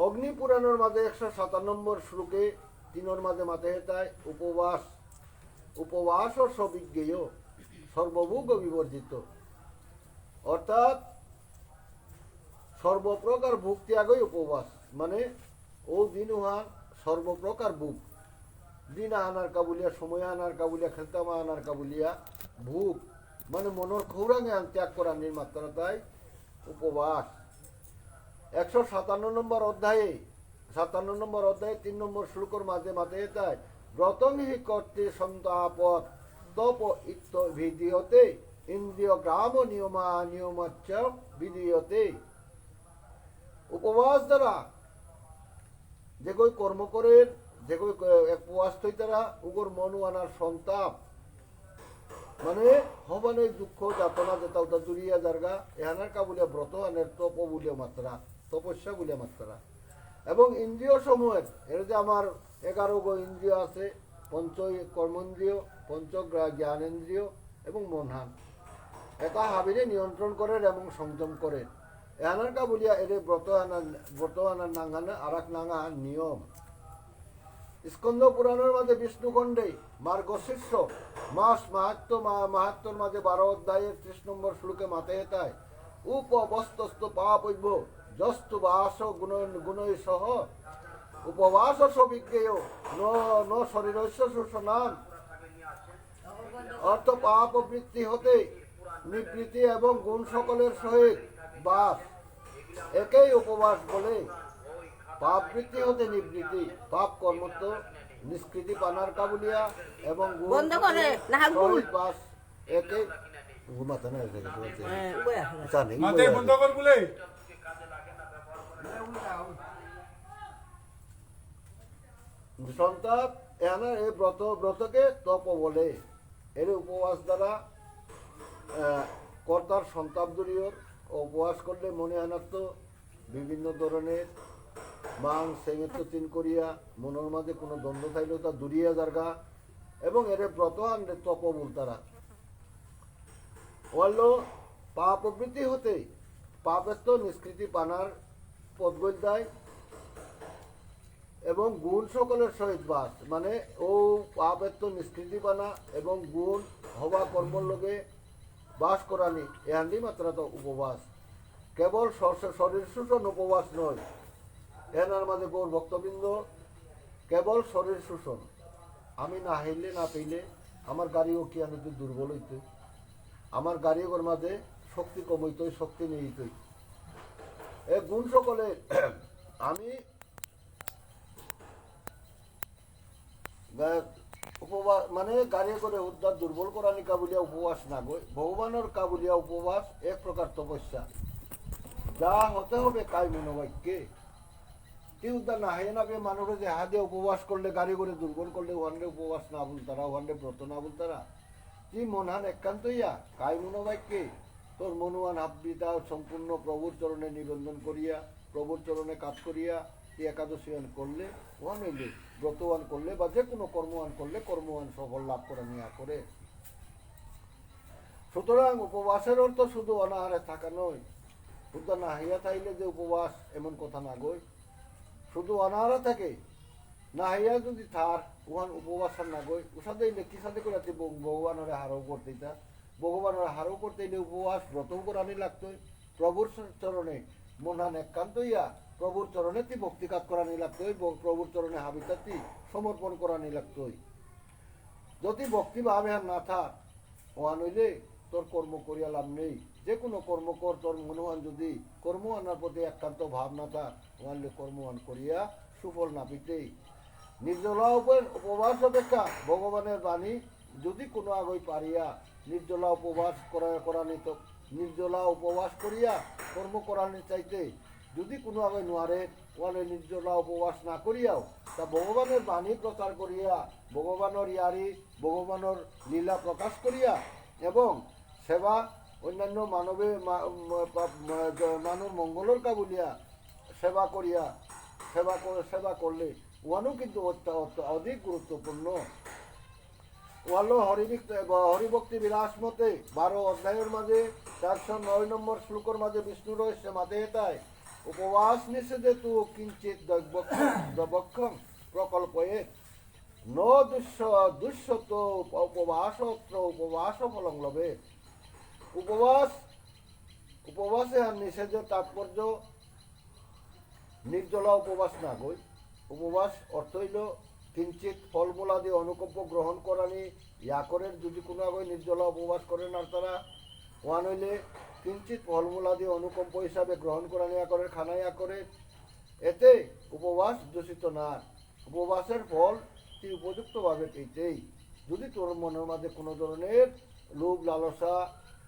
অগ্নি পুরাণর মাঝে একশো সাতান্ন নম্বর শ্লোকে তিনর মাঝে মাতে হেতায় উপবাস, উপবাস ও সবিজ্ঞেয় সর্বভোগ বিবর্জিত, অর্থাৎ সর্বপ্রকার ভোগ ত্যাগই উপবাস। মানে ও দিন উহান সর্বপ্রকার ভোগ, দিন আহানার কাবুলিয়া, সময় আহানার কাবুলিয়া, খেলতামা আহানার কাবুলিয়া ভোগ, মানে মনর খৌরাঙে আন ত্যাগ করানির মাত্রা তাই উপবাস। একশো সাতান্ন নম্বর অধ্যায়ে, সাতান্ন নম্বর অধ্যায়ে তিন নম্বর শ্লোকর মাঝে মাঝে তাই, "ব্রতং হি কর্তৃ সন্তাপত তপ ইত্যভিধীয়তে, ইন্দ্রিয় গ্রাম নিয়মা নিয়মাচ্চ বিধীয়তে।" উপবাস দ্বারা যেগই কর্ম করের, যেগই ক-, উপবাস থইতারা, উগর মন আনার সন্তাপ, মানে হবানে দুঃখ যাতনা যেতা উতা দূরিয়া যারগা, এহানার কাবুলিয়া ব্রত আনের তপ বুলিয়া মাত্রা, তপস্যা বুলিয়া মাত্রা। এবং ইন্দ্রিয় সমূহের, এর যে আমার এগারো গো ইন্দ্রিয় আছে, পঞ্চ কর্মেন্দ্রিয়, পঞ্চ গ্রা-, জ্ঞানেন্দ্রিয় এবং মনহান। এটা হাবিরে নিয়ন্ত্রণ করের এবং সংযম করের। এহানার কাবুলিয়া এরে ব্রত আনা, ব্রত আনার নাঙহানে আর এক নাঙহান নিয়ম। স্কন্দ পুরাণর মাঝে বিষ্ণুখণ্ডে মার্গশীর্ষ মাস মাহাত্ম্য, মা-, মাহাত্ম্যর মাঝে বারো অধ্যায়ের ত্রিশ নম্বর শ্লোকে মাতে এতায়, "উপবস্তস্তু পাপভ্যো যস্তু বাস গুণ-, গুণৈঃ সহ। উপবাস স বিজ্ঞেয় ন, ন শরীরস্য শোষণাৎ।" অর্থ পাপ বৃত্তি হতে নিবৃত্তি এবং গুণ সকলের সহিত বাস, একেই উপবাস বলে। পাপ বৃত্তি হতে নিবৃত্তি, পাপ কর্মত্ত নিষ্কৃতি পানার কাবুলিয়া এবং গুণ বন্ধ করে, সকলের নাহাক গুণ। সহিত বাস, একেই ঘুমাতে না, এসে কিছু বলতে। হ্যাঁ, উবে আসো। জানি, মাথায় উবে বন্ধ আসো। কর বলে। সন্তাপ, এহানে এই ব্রত, ব্রতকে তপ বলে। এর উপবাস দ্বারা, আহ, কর্তার সন্তাপ দূরিয়র, উপবাস করলে মনে আনাত্ত বিভিন্ন ধরনের মাং সেঙেত্ত চিন করিয়া, মনের মাঝে কোনো দ্বন্দ্ব থাইলেও তা দূরিয়া যারগা, এবং এরে ব্রত আনলে তপ বুলতারা। ওয়াল্লো পাপ প্রবৃত্তি হতে পাপেত্ত নিষ্কৃতি পানার পথ গইল দেয় এবং গুণ সকলের সহিত বাস, মানে ও পাপেত্ত নিষ্কৃতি পানা এবং গুণ হবা কর্মর লগে বাস করানি, এহানদি মাত্রা তো উপবাস। কেবল শ-, শ-, শরীর শোষণ উপবাস নয়, এনার মাঝে গৌর ভক্তবৃন্দ কেবল শরীর শোষণ। আমি না হাইলে না পেইলে আমার গারিও কি আনিতে দুর্বল হইতে, আমার গারিওর মাঝে শক্তি কম হইতই, শক্তি নেই হইতই। এ গুণ সকলে আমি গা-, উপবাস, মানে গারিওরে উদ্ধার দুর্বল করানি কাবুলিয়া উপবাস না গই, ভগবানর কাবুলিয়া উপবাস এক প্রকার তপস্যা। যা হতে হবে কায় মনোবাক্যে। তি উদ্ধার না হইয়া না পেয়ে মানুষে যে হাতে উপবাস করলে, গারিওরে দুর্বল করলে, ওহানরে উপবাস না বলতারা, ওহানরে ব্রত না বলতারা। তি মনহান একান্ত ইয়া, কায় মনোবাক্যে, তোর মনোহান হাব্বিতা সম্পূর্ণ প্রভুর চরণে নিবেদন করিয়া, প্রভুর চরণে কাজ করিয়া, তি একাদশী আন করলে, ওহান হইলে, ব্রত আন করলে, বা যে কোনো কর্ম আন করলে, কর্ম আন সফল লাভ করা নিয়া করে। সুতরাং উপবাসের অর্থ শুধু অনাহারে থাকা নয়। শুধু না হইয়া থাইলে যে উপবাস, এমন কথা না গই। শুধু অনাহারে থাকে, না হইয়া যদি থার, ওহান উপবাস আর না গই। উসাদে ইলে কি সাদে করে তি ভগ-, ভগবানরে হারৌ করতে ইতা? ভগবানরে হারৌ করতে ইলে উপবাস ব্রতও করানি লাগতই। প্রভুর চ-, চরণে মনহান একান্ত ইয়া, প্রভুর চরণে তি ভক্তি কাজ করানি লাগতই, ব-, প্রভুর চরণে হাবিতা তি সমর্পণ করানি লাগতই। যদি ভক্তি ভাব এহান না থাক, ওহান হইলে তোর কর্ম করিয়া লাভ নেই। যে কোনো কর্ম কর, তোর মনোহান যদি কর্ম আনার প্রতি একান্ত ভাব না থাক, ওহানলে কর্ম আন করিয়া সুফল না পেতেই। নির্জলা উপ-, উপবাস অপেক্ষা ভগবানের বাণী যদি কোনো আগই পারিয়া নির্জলা উপবাস করা, করানি তো, নির্জলা উপবাস করিয়া কর্ম করানি চাইতে যদি কোনো আগই নোয়ারে, ওহানলে নির্জলা উপবাস না করিয়াও তা ভগবানের বাণী প্রচার করিয়া, ভগবানের ইয়ারি, ভগবানের লীলা প্রকাশ করিয়া এবং সেবা, অন্যান্য মানবে মা-, মা-, পা-, মা-, জ-, মানব মঙ্গলর কাবুলিয়া সেবা করিয়া, সেবা কর-, সেবা করলে ওহানও কিন্তু অত্যা-, অত্যা-, অধিক গুরুত্বপূর্ণ। ওয়াল্লো হরিবিক-, হরিভক্তি বিলাস মতে বারো অধ্যায়র মাঝে চারশো নয় নম্বর শ্লোকর মাঝে বিষ্ণু রহস্যে মাতে এতায়, "উপবাস নিষেধে তু কিঞ্চিত দৈবক্ষ-, দৈবক্ষং প্রকল্পয়েৎ। ন দুষ্য-, দুষ্যত উপ-, উপবাসোত্র উপবাস ফলং লভেৎ।" উপবাস, উপবাসে আর নিষেধের তাৎপর্য নির্জলা উপবাস না গই। উপবাস অর্থ হইল কিঞ্চিত ফলমূলাদি অনুকম্প গ্রহণ করানি, ইয়া করের যদি কোনো আগই নির্জলা উপবাস করে নারতারা, ওহান হইলে কিঞ্চিত ফলমূলাদি অনুকম্প হিসাবে গ্রহণ করানি, ইয়া করের খানা ইয়া করের, এতে উপবাস দূষিত না। উপবাসের ফল তুই উপযুক্তভাবে পেতেই। যদি তোর মনের মাঝে কোনো ধরনের লোভ লালসা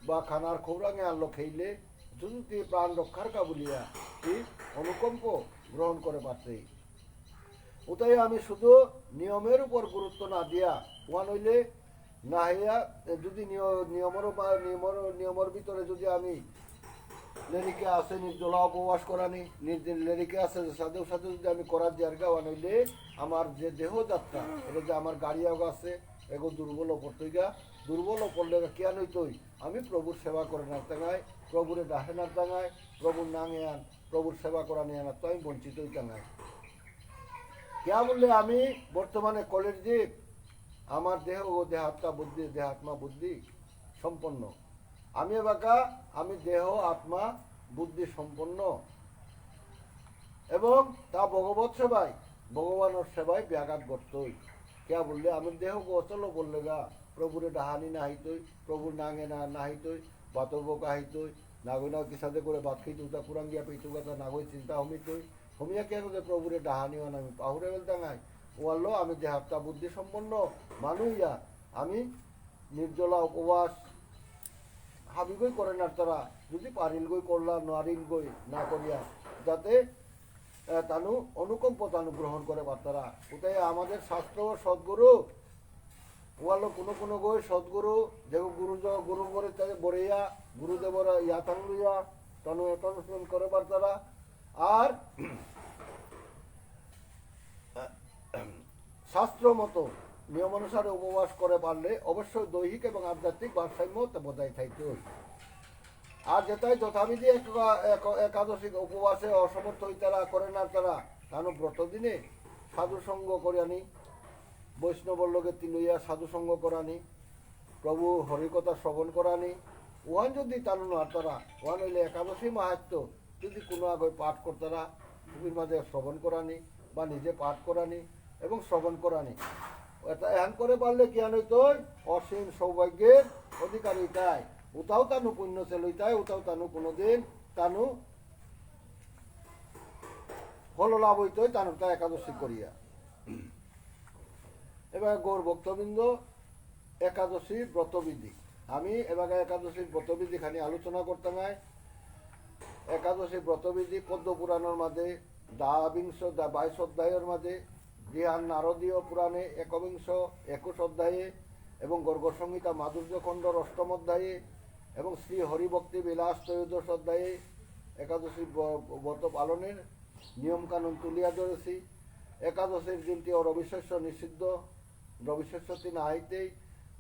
বা খানার খৌরাঙে আনলো খেইলে, যদি তুই প্রাণ রক্ষার কাবুলিয়া তুই অনুকম্প গ্রহণ করে পারতেই। ওটাই আমি শুধু নিয়মের উপর গুরুত্ব না দিয়া, ওহান হইলে না হইয়া, এ, যদি নিয়-, নিয়মর বা নিয়মর, নিয়মর ভিতরে যদি আমি লেরিকে আছে নির্জলা উপবাস করানি, নির্দিন লেরিকে আছে যে সাধু সাধু যদি আমি করার জায়গা বানাইলে আমার যে দেহ যাত্রা, এটা যে আমার গাড়ি আগ আছে, এগো দুর্বল পড়তইগা, দুর্বল পড়লে কিয়া নইতই? আমি প্রভুর সেবা করে না তাঙায়, প্রভুরে ডাহে না তাঙায়, প্রভুর নাঙে আন, প্রভুর সেবা করা নিয়ে না তো আমি বঞ্চিত হই তাঙায়। কিয়া বললে আমি বর্তমানে কলের জীব, আমার দেহ ও দেহাত্মা বুদ্ধি, দেহাত্মা বুদ্ধি সম্পন্ন। আমি এবাকা, আমি দেহ, আত্মা, বুদ্ধি সম্পন্ন। এবং তা ভগবত সেবায়, ভগবানের সেবায় ব্যাঘাত ঘটতই। কিয়া বললে, আমি দেহ গো অচল বললেগা, প্রভুরে ডাহানি না হইতই, প্রভুর নাঙে না, না হইতই, বাতর বোকা হইতই, নাগই না কিসাদে করে বাত খাইতে উতা কুরাং গিয়া পেইতে উতা নাগই চিন্তা হমিতই, হমিয়া কিয়া করে প্রভুরে ডাহানি ওহান আমি পাহুরে বেলতাঙাই। ওয়াল্লো আমি দেহাত্মা বুদ্ধি সম্পন্ন মানু ইয়া, আমি নির্জলা উপবাস হাবিগই করে নারতারা, যদি পারিলগই করলা, নারিলগই না করিয়া, যাতে, আহ, তানু অনুকম্প তানু গ্রহণ করে পারতারা। ওটাই আমাদের শাস্ত্র ও সদ্গুরু, ওয়ালো কোনো কোনো গই সদ্গুরু, যে গুরু জ-, গুরু করে তাকে বরেয়া, গুরুদেবর ইয়াতাং লইয়া, তানু একাদশী করে পারতারা। আর শাস্ত্র মতো নিয়ম অনুসারে উপবাস করে পারলে অবশ্যই দৈহিক এবং আধ্যাত্মিক ভারসাম্য তো বজায় থাকতে হইবে। আর যেটাই যথাবিধি এক-, এক-, একাদশী উপবাসে অসমর্থ হইতারা করে না তারা, তানু ব্রত দিনে সাধু সঙ্গ করে আনি, বৈষ্ণবর লগে তিলইয়া সাধু সঙ্গ করানি, প্রভু হরিকথা শ্রবণ করানি, ওহান যদি তানু না তারা, ওহান হইলে একাদশী মাহাত্ম্য যদি কোনো আগে পাঠ করতারা, ভূমির মাঝে শ্রবণ করানি বা নিজে পাঠ করানি এবং শ্রবণ করানি। এটা এহান করে পারলে কি আনইতই? অসীম সৌভাগ্যের অধিকারী তাই। উতাও তানু পুণ্য চেলইতাই, উতাও তানু কোনোদিন তানু ফল লাভ হইতই, তানু তা একাদশী করিয়া। এবার গৌর ভক্তবৃন্দ, একাদশীর ব্রতবিধি। আমি এবাকা একাদশীর ব্রতবিধি খানি আলোচনা করতাঙাই। একাদশী ব্রতবিধি পদ্ম পুরাণর মাঝে দ্বাবিংশ, দ্বা-, বাইশ অধ্যায়র মাঝে, বৃহৎ নারদীয় পুরাণে একবিংশ, একুশ অধ্যায়ে এবং গর্গ সংহিতা মাধুর্য খণ্ডর অষ্টম অধ্যায়ে এবং শ্রী হরিভক্তি বিলাস ত্রয়োদশ অধ্যায়ে একাদশী ব-, ব্রত পালনের নিয়ম কানুন তুলিয়া ধরেছি। একাদশীর দিনটি রবিশস্য নিষিদ্ধ, রবিশস্যটি না হইতেই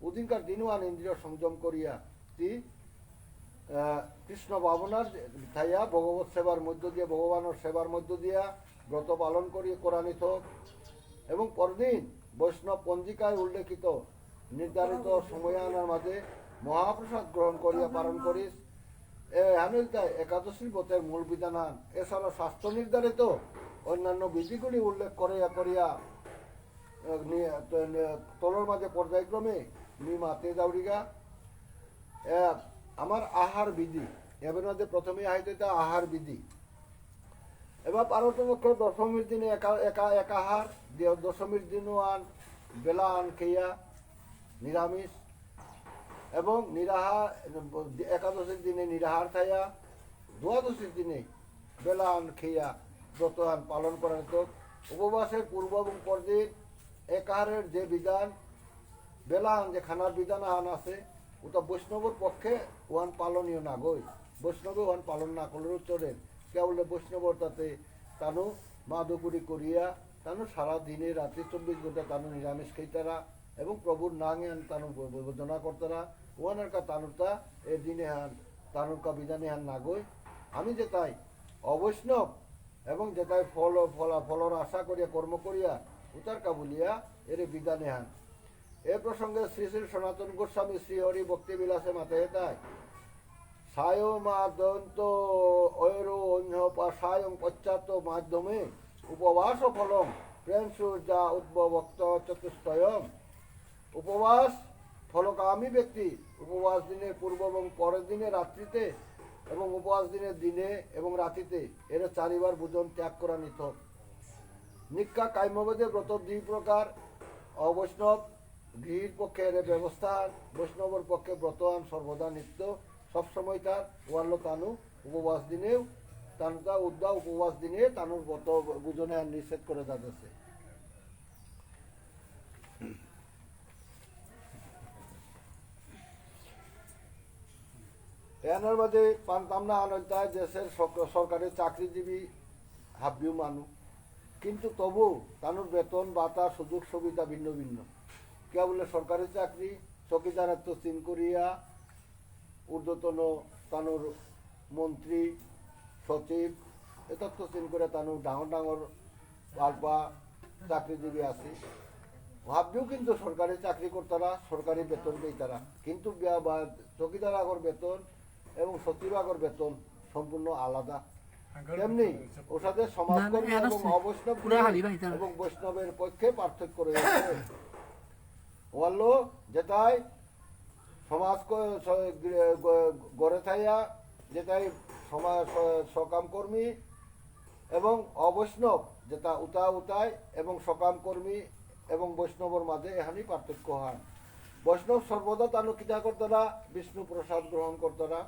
উদিনকার দিনহান ইন্দ্রিয় সংযম করিয়া তি, আহ, কৃষ্ণ ভাবনার থাইয়া ভগবত সেবার মধ্য দিয়া, ভগবানের সেবার মধ্য দিয়া ব্রত পালন করি করানি থক। এবং পরদিন বৈষ্ণব পঞ্জিকায় উল্লেখিত নির্ধারিত সময়হানর মাঝে মহাপ্রসাদ গ্রহণ করিয়া পালন করিস। এ হানুলতায় একাদশীর ব্রতের মূল বিধানহান। এছাড়া শাস্ত্র নির্ধারিত অন্যান্য বিধিগুলি উল্লেখ করিয়া করিয়া এ, নি-, ত-, নি-, তলর মাঝে পর্যায়ক্রমে মি মাতে যাউরিগা। এ, আমার আহার বিধি, এবার মাঝে প্রথমে আহিত এটা আহার বিধি। এবার পারতপক্ষ দশমীর দিনে একা-, একা-, একাহার, দে-, দশমীর দিনও আন, বেলা আন খেয়া, নিরামিষ, এবং নিরাহার, একাদশীর দিনে নিরাহার থাইয়া, দ্বাদশীর দিনে বেলাহান খেয়া ব্রতহান পালন করা যেত। উপবাসের পূর্ব এবং পরদিন একাহারের যে বিধান, বেলাহান যে খানার বিধান আহান আছে, ওটা বৈষ্ণবর পক্ষে ওহান পালনীয় নাগই। বৈষ্ণবে ওহান পালন না করলেও চলে। কেবল বৈষ্ণবর তাতে তানু মাদুকুরি করিয়া, তানু সারা দিনে রাতে চব্বিশ ঘন্টা তানু নিরামিষ খাইতারা এবং প্রভুর নাঙে আন তানু ব-, ব-, ভজনা করতারা। ওহানর কা তানুরতা এ দিনে হান, তানুর কা বিধানে হান নাগই। আমি যেতাই অবৈষ্ণব এবং যেতাই ফল, ফলা-, ফলর আশা করিয়া, কর্ম করিয়া, উতার কা বুলিয়া এরে বিধানে হান। এ প্রসঙ্গে শ্রী শ্রী সনাতন গোস্বামী শ্রী হরি ভক্তি বিলাসে মাতে হেতায়, সায়মাদন্ত অয়রো অহ্ন পা সায়ং পশ্চাৎ মাধ্যমে উপবাস ফলম প্রেংশু যা উদ্ভবক্ত চতুষ্টয়ম। উপবাস ফলকামী ব্যক্তি উপবাস দিনের পূর্ব এবং পরের দিনে রাত্রিতে এবং উপবাস দিনের দিনে এবং রাতিতে এরা চারিবার ভোজন ত্যাগ করা নিত। নিত্যা কাম্যভেদে ব্রত দুই প্রকার, অবৈষ্ণব গৃহীর পক্ষে এর ব্যবস্থা, বৈষ্ণবর পক্ষে ব্রত আন সর্বদা নিত্য, সবসময় তার ওয়াল্ল তানু উপবাস দিনেও, তানুতা উদ্যা উপবাস দিনে তানুর ব্রত ভোজনে আর নিষেধ করে যাচ্ছে। এনার মাঝে পান্তাম না আনলতা দেশের সক-, সরকারি চাকরিজীবী হাবিউ মানু, কিন্তু তবু তানুর বেতন ভাতা সুযোগ সুবিধা ভিন্ন ভিন্ন। কে বলে সরকারি চাকরি, চকিদারত্ব চিন করিয়া ঊর্ধ্বতন তানুর মন্ত্রী, সচিব, এতত্ব চিন করে তানুর ডাঙর ডাঙর পালপা চাকরিজীবী আছে। হাবিউ কিন্তু সরকারি চাকরি করতারা, সরকারি বেতন পেইতারা, কিন্তু বিয়া-, বা-, চকিদার আগর বেতন এবং সচিব আগর বেতন সম্পূর্ণ আলাদা। তেমনি ওসাদে সমাজকর্মী না, না, এবং অবৈষ্ণব পুরা হালি ভাই, তারা। এবং বৈষ্ণবের পক্ষে পার্থক্য রয়েছে। ওয়াল্লো যেটাই সমাজ ক-, স-, গ-, গ-, গড়ে থাইয়া যেটাই সমাজ স-, সকাম কর্মী এবং অবৈষ্ণব যেটা উতা উতায় এবং সকাম কর্মী এবং বৈষ্ণবর মাঝে এহানি পার্থক্য হয়। বৈষ্ণব সর্বদা তানু কিতা করতারা, বিষ্ণু প্রসাদ গ্রহণ করতারা,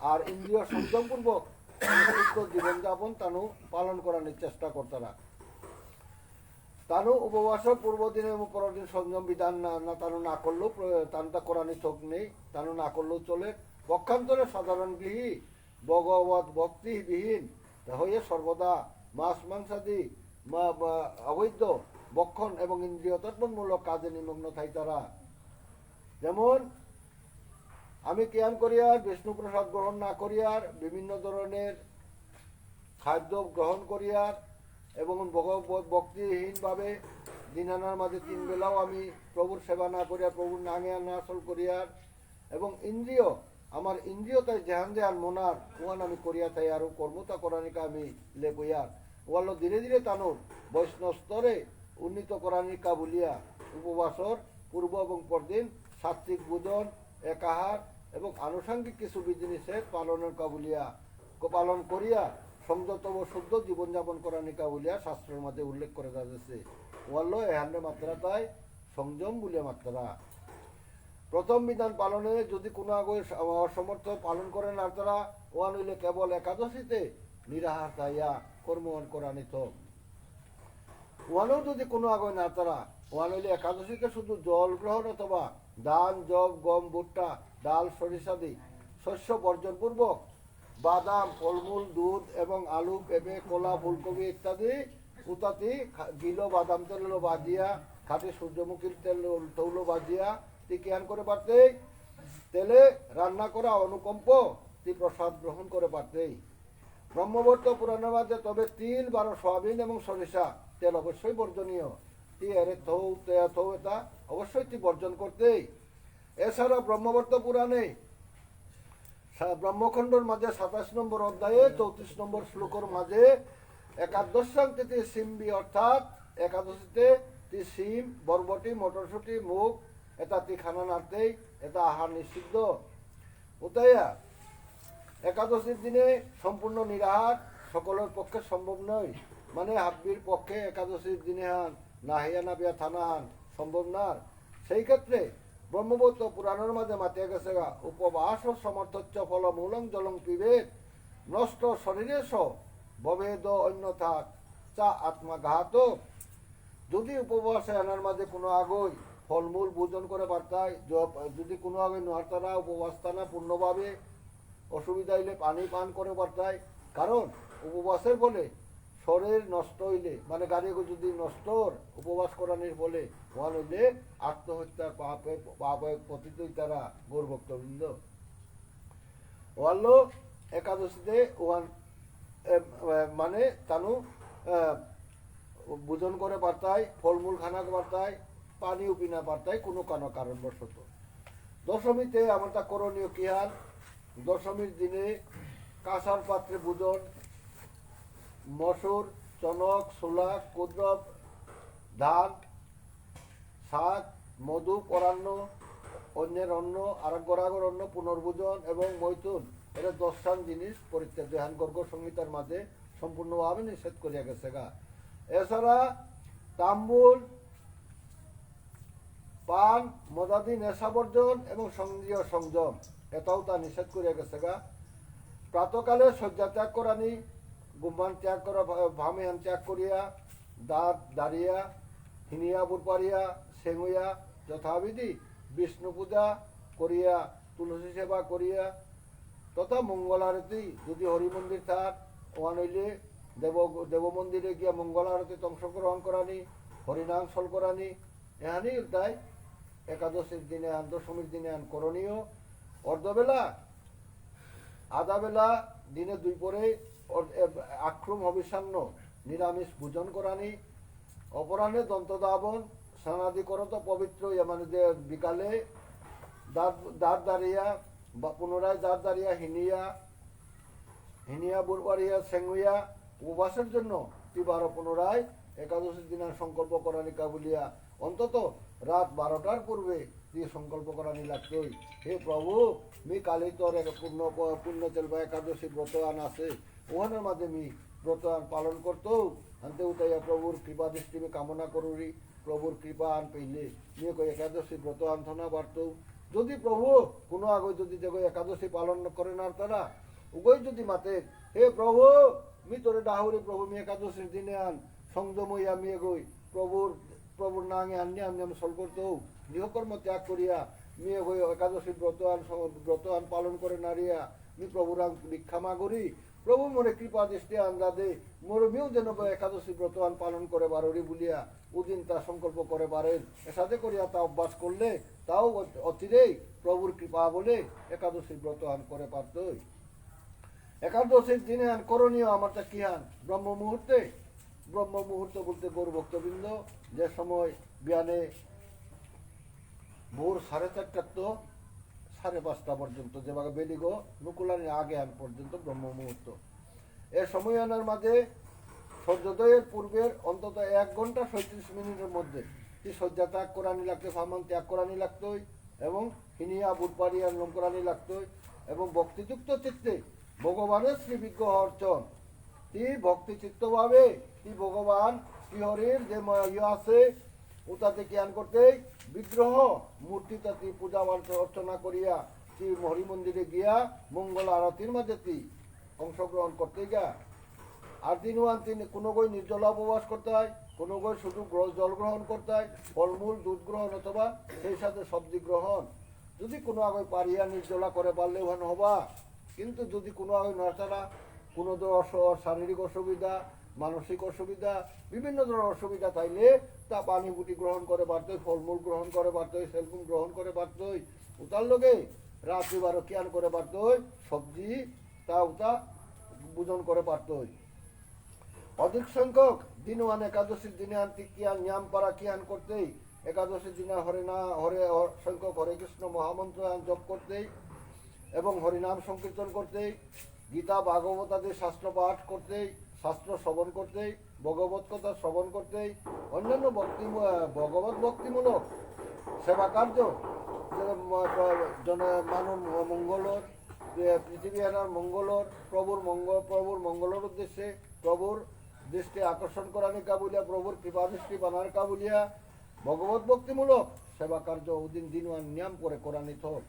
আর ইন্দ্রিয় সংযমপূর্বক সুস্থ জীবনযাপন তানু পালন করার চেষ্টা করতারা। তানু উপবাসর পূর্ব দিন এবং পরের দিন সংযম বিধান না, না তানু না করলেও প্র-, তানু তা করানি থক নেই, তানু না করলেও চলে। পক্ষান্তরে সাধারণ গৃহী ভগবত ভক্তি বিহীন তা হয়ে সর্বদা মাছ মাংসাদি মা-, মা-, অবৈধ ভক্ষণ এবং ইন্দ্রিয় তর্পণমূলক কাজে নিমগ্ন থাইতারা। যেমন আমি কিয়ান করিয়ার, বিষ্ণু প্রসাদ গ্রহণ না করিয়ার, বিভিন্ন ধরনের খাদ্য গ্রহণ করিয়ার এবং ভগ-, ভ-, ভক্তিহীনভাবে দিনানার মাঝে তিন বেলাও আমি প্রভুর সেবা না করিয়া, প্রভুর নাঙে আনাসল করিয়ার এবং ইন্দ্রিয়, আমার ইন্দ্রিয় তাই যেহান যেহান মনার ওহান আমি করিয়া থাই আর কর্মতা করানিকা আমি লেপইয়ার। ওয়াল্লো ধীরে ধীরে তানুর বৈষ্ণব স্তরে উন্নীত করানিকা বুলিয়া উপবাসর পূর্ব এবং পরদিন সাত্ত্বিক ভোজন, একাহার এবং আনুষঙ্গিক কিছু বিধিনিষেধ পালনর কাবুলিয়া, ক-, পালন করিয়া সংযত ও শুদ্ধ জীবনযাপন করানিকা বুলিয়া শাস্ত্রর মাঝে উল্লেখ করে যাচ্ছে। ওয়াল্লো এহানরে মাত্রা তাই সংযম বুলিয়া মাত্রা। প্রথম বিধান পালনে যদি কোনো আগই স-, অসমর্থ পালন করে না তারা, ওহান হইলে কেবল একাদশীতে নিরাহার থাইয়া কর্ম করানিত। ওহানও যদি কোনো আগই না তারা, ওহান হইলে একাদশীতে শুধু জল গ্রহণ অথবা ধান, যব, গম, ভুট্টা, ডাল, সরিষাদি শস্য বর্জনপূর্বক বাদাম, ফলমূল, দুধ এবং আলু, পেঁপে, কলা, ফুলকবি ইত্যাদি উতাতি খা-, গিলো বাদাম তেল হলো বাজিয়া, খাঁটি সূর্যমুখীর তেল হলো, তৌলো বাজিয়া, তি কিয়ান করে পারতেই, তেলে রান্না করা অনুকম্প, তি প্রসাদ গ্রহণ করে পারতেই। ব্রহ্মবর্ত পুরাণের মাঝে তবে তিল, বারো, সয়াবিন এবং সরিষা তেল অবশ্যই বর্জনীয়। তি এরে থৌ, তে থৌ এটা অবশ্যই তি বর্জন করতেই। এছাড়া ব্রহ্মবর্ত পুরাণে সা-, ব্রহ্মখণ্ডর মাঝে সাতাশ নম্বর অধ্যায়ে চৌত্রিশ নম্বর শ্লোকর মাঝে একাদশাং তিথি সিম্বি অর্থাৎ একাদশীতে তি সিম, বরবটি, মটরশুঁটি, মুগ, এটা তি খানা নাড়তেই, এটা আহার নিষিদ্ধ। উতাইয়া একাদশীর দিনে সম্পূর্ণ নিরাহার সকলের পক্ষে সম্ভব নয়, মানে হাব্বির পক্ষে একাদশীর দিনে হান নাহিয়া নাবিয়া থানা হান সম্ভব না। সেই ক্ষেত্রে ব্রহ্মবৈবর্ত পুরাণের মাঝে মাতিয়া গেছে গা, "উপবাস সমর্থচ্চ ফলমূলং জলং পিবেত, নষ্ট শরীরেশ ভবেদ অন্যথা চা আত্মঘাতক।" যদি উপবাস এনার মাঝে কোনো আগই ফলমূল ভোজন করে পারতাই, য-, যদি কোনো আগই নোয়ারতারা উপবাস থানা পূর্ণভাবে অসুবিধা হইলে পানি পান করে পারতাই, কারণ উপবাসের ফলে শরীর নষ্ট হইলে, মানে গাড়ি যদি নষ্ট অর, উপবাস করানির ফলে ওহান হইলে আত্মহত্যার পাপে, পাপে পতিত হইতারা গৌর ভক্তবৃন্দ। ওহানলো একাদশীতে ওহান, এ, এ, মানে তানু, এ, ভোজন করে পারতাই, ফলমূল খানা পারতাই, পানি উপিনা পারতাই, কোনো কানো কারণবশত। দশমীতে আমার তা করণীয় কিহান? দশমীর দিনে কাঁসার পাত্রে ভোজন, মসুর, চনক, ছোলা, কুদ্রব, ধান, শাক, মধু, পরান্ন, অন্যের অন্ন, আর গড়াগর অন্ন, পুনর্ভোজন এবং মৈথুন, এরা দশহান জিনিস পরিত্যাজ্য। এহান গর্গ সংহিতার মাঝে সম্পূর্ণভাবে নিষেধ করিয়া গেছে গা। এছাড়া তাম্বুল, পান, মদাদি, নেশা বর্জন এবং সন্দেহ সংযম, এটাও তা নিষেধ করিয়া গেছে গা। প্রাতকালে শয্যা ত্যাগ করানি, ঘুমহান ত্যাগ করা, ভা-, ভামিহান ত্যাগ করিয়া, দাঁত দাঁড়িয়া, হিনিয়া বুরপারিয়া, সেঙুয়া, যথাবিধি বিষ্ণু পূজা করিয়া, তুলসী সেবা করিয়া, তথা মঙ্গল আরতি, যদি হরি মন্দির থার, ওহান হইলে দেব, দেব মন্দিরে গিয়া মঙ্গল আরতিত অংশগ্রহণ করানি, হরিনাম সল করানি, এহানি তাই একাদশীর দিনে আন, দশমীর দিনে আন করণীয়। অর্ধবেলা, আধা বেলা, দিনে দুই পরে অর-, এ, আক্রম হবিষান্ন নিরামিষ ভোজন করানি, অপরাহ্নে দন্তধাবন, স্নানাদি করত পবিত্র, ইয়া মানে যে বিকালে দাঁত, দাঁত দাঁড়িয়া বা পুনরায় দাঁত দাঁড়িয়া হিনিয়া, হিনিয়া বুরবারিয়া সেঙুয়া উপবাসের জন্য তি বারো পুনরায় একাদশীর দিনা সংকল্প করানিকা বুলিয়া অন্তত রাত বারোটার পূর্বে তি সংকল্প করানি লাগতই। হে প্রভু, মি কালি তোর এক পুণ্য প-, পুণ্য তেলবা একাদশী ব্রত আন আছে, ওহানর মাঝে মি ব্রত আন পালন করতৌ, আনতে উতাইয়া প্রভুর কৃপা দৃষ্টি মি কামনা করুরি। প্রভুর কৃপা আন পেইলে, মি এগো একাদশী ব্রত আন থনা বারতৌ। যদি প্রভু কোনো আগই যদি যেগো একাদশী পালন করে না তারা, উগই যদি মাতে, হে প্রভু, মি তোরে ডাহুরি প্রভু, মি একাদশীর দিনে আন সংযম হইয়া মি এগই প্রভুর, প্রভুর নাঙে আন্নে আন্নে আমি সল করতৌ, গৃহকর্ম ত্যাগ করিয়া মি এগই একাদশী ব্রত আন স-, ব্রত আন পালন করে নারিয়া মি প্রভুরাং ভিক্ষা মাগুরি, প্রভু মোরে কৃপা দৃষ্টি আন দে, মোরে মিউ যেন একাদশী ব্রত আন পালন করে বারুরি বুলিয়া উদিন তা সংকল্প করে পারেন। এসাদে করিয়া তা অভ্যাস করলে তাও অত-, অচিরেই প্রভুর কৃপা বলে একাদশী ব্রত আন করে পারতই। একাদশীর দিনে আন করণীয় আমার তা কি আন? ব্রহ্ম মুহূর্তে, ব্রহ্ম মুহূর্ত বলতে গৌর ভক্তবৃন্দ, যে সময় বিয়ানে ভোর সাড়ে চারটার তো সাড়ে পাঁচটা পর্যন্ত, যেভাবে বেলিগো নুকুলানি আগে আন পর্যন্ত ব্রহ্ম মুহূর্ত। এ সময় আনার মাঝে সূর্যোদয়ের পূর্বের অন্তত এক ঘন্টা ছয়ত্রিশ মিনিটের মধ্যে তি শয্যা ত্যাগ করানি লাগতে, ফামান ত্যাগ করানি লাগতই এবং হিনিয়া বুটপাড়ি আর লম করানি লাগতই এবং ভক্তিযুক্ত চিত্তে ভগবানের শ্রী বিগ্রহ অর্চন। তি ভক্তি চিত্তভাবে তি ভগবান শ্রীহরির যে ম-, ইয়ে আছে, ওটাতে জ্ঞান করতেই বিগ্রহ মূর্তিটা তি পূজা অর্চ-, অর্চনা করিয়া তি হরি মন্দিরে গিয়া মঙ্গল আরতির মাঝে তি অংশগ্রহণ করতে গা। আর দিন ওয়ান তিন কোনো গই নির্জলা উপবাস করতে হয়, কোনো গই শুধু গ্র-, জল গ্রহণ করতে হয়, ফলমূল, দুধ গ্রহণ অথবা সেই সাথে সবজি গ্রহণ। যদি কোনো আগই পারিয়া নির্জলা করে পারলে ওহান হবা, কিন্তু যদি কোনো আগই নড়াচড়া, কোনো ধর অস-, শারীরিক অসুবিধা, মানসিক অসুবিধা, বিভিন্ন ধরনের অসুবিধা থাইলে তা পানি বুটি গ্রহণ করে পারতই, ফলমূল গ্রহণ করে পারতই, সেলফুন গ্রহণ করে পারতই, উতার লগে রাত্রি বারো কিয়ান করে পারতই, সবজি তা উতা ভোজন করে পারতই। অধিক সংখ্যক দিনওয়ান একাদশীর দিনে আনতে কিয়ান নিয়াম পারা কিয়ান করতেই, একাদশীর দিনে হরে না, হরে, হর-, সংখ্যক হরে কৃষ্ণ মহামন্ত্র আন জপ করতেই এবং হরিনাম সংকীর্তন করতেই, গীতা ভাগবত আদি শাস্ত্র পাঠ করতেই, শাস্ত্র শ্রবণ করতেই, ভগবত কথা শ্রবণ করতেই, অন্যান্য ভক্তি, আহ, ভগবত ভক্তিমূলক সেবা কার্য, যে, আহ, জন-, মানব মঙ্গলর, এ, পৃথিবী এনার মঙ্গলর, প্রভুর মঙ্গল, প্রভুর মঙ্গলর উদ্দেশ্যে, প্রভুর দৃষ্টি আকর্ষণ করানি কাবুলিয়া, প্রভুর কৃপা দৃষ্টি বানার কাবুলিয়া, ভগবত ভক্তিমূলক সেবা কার্য উদিন দিনওয়ান নিয়াম করে করানি থক।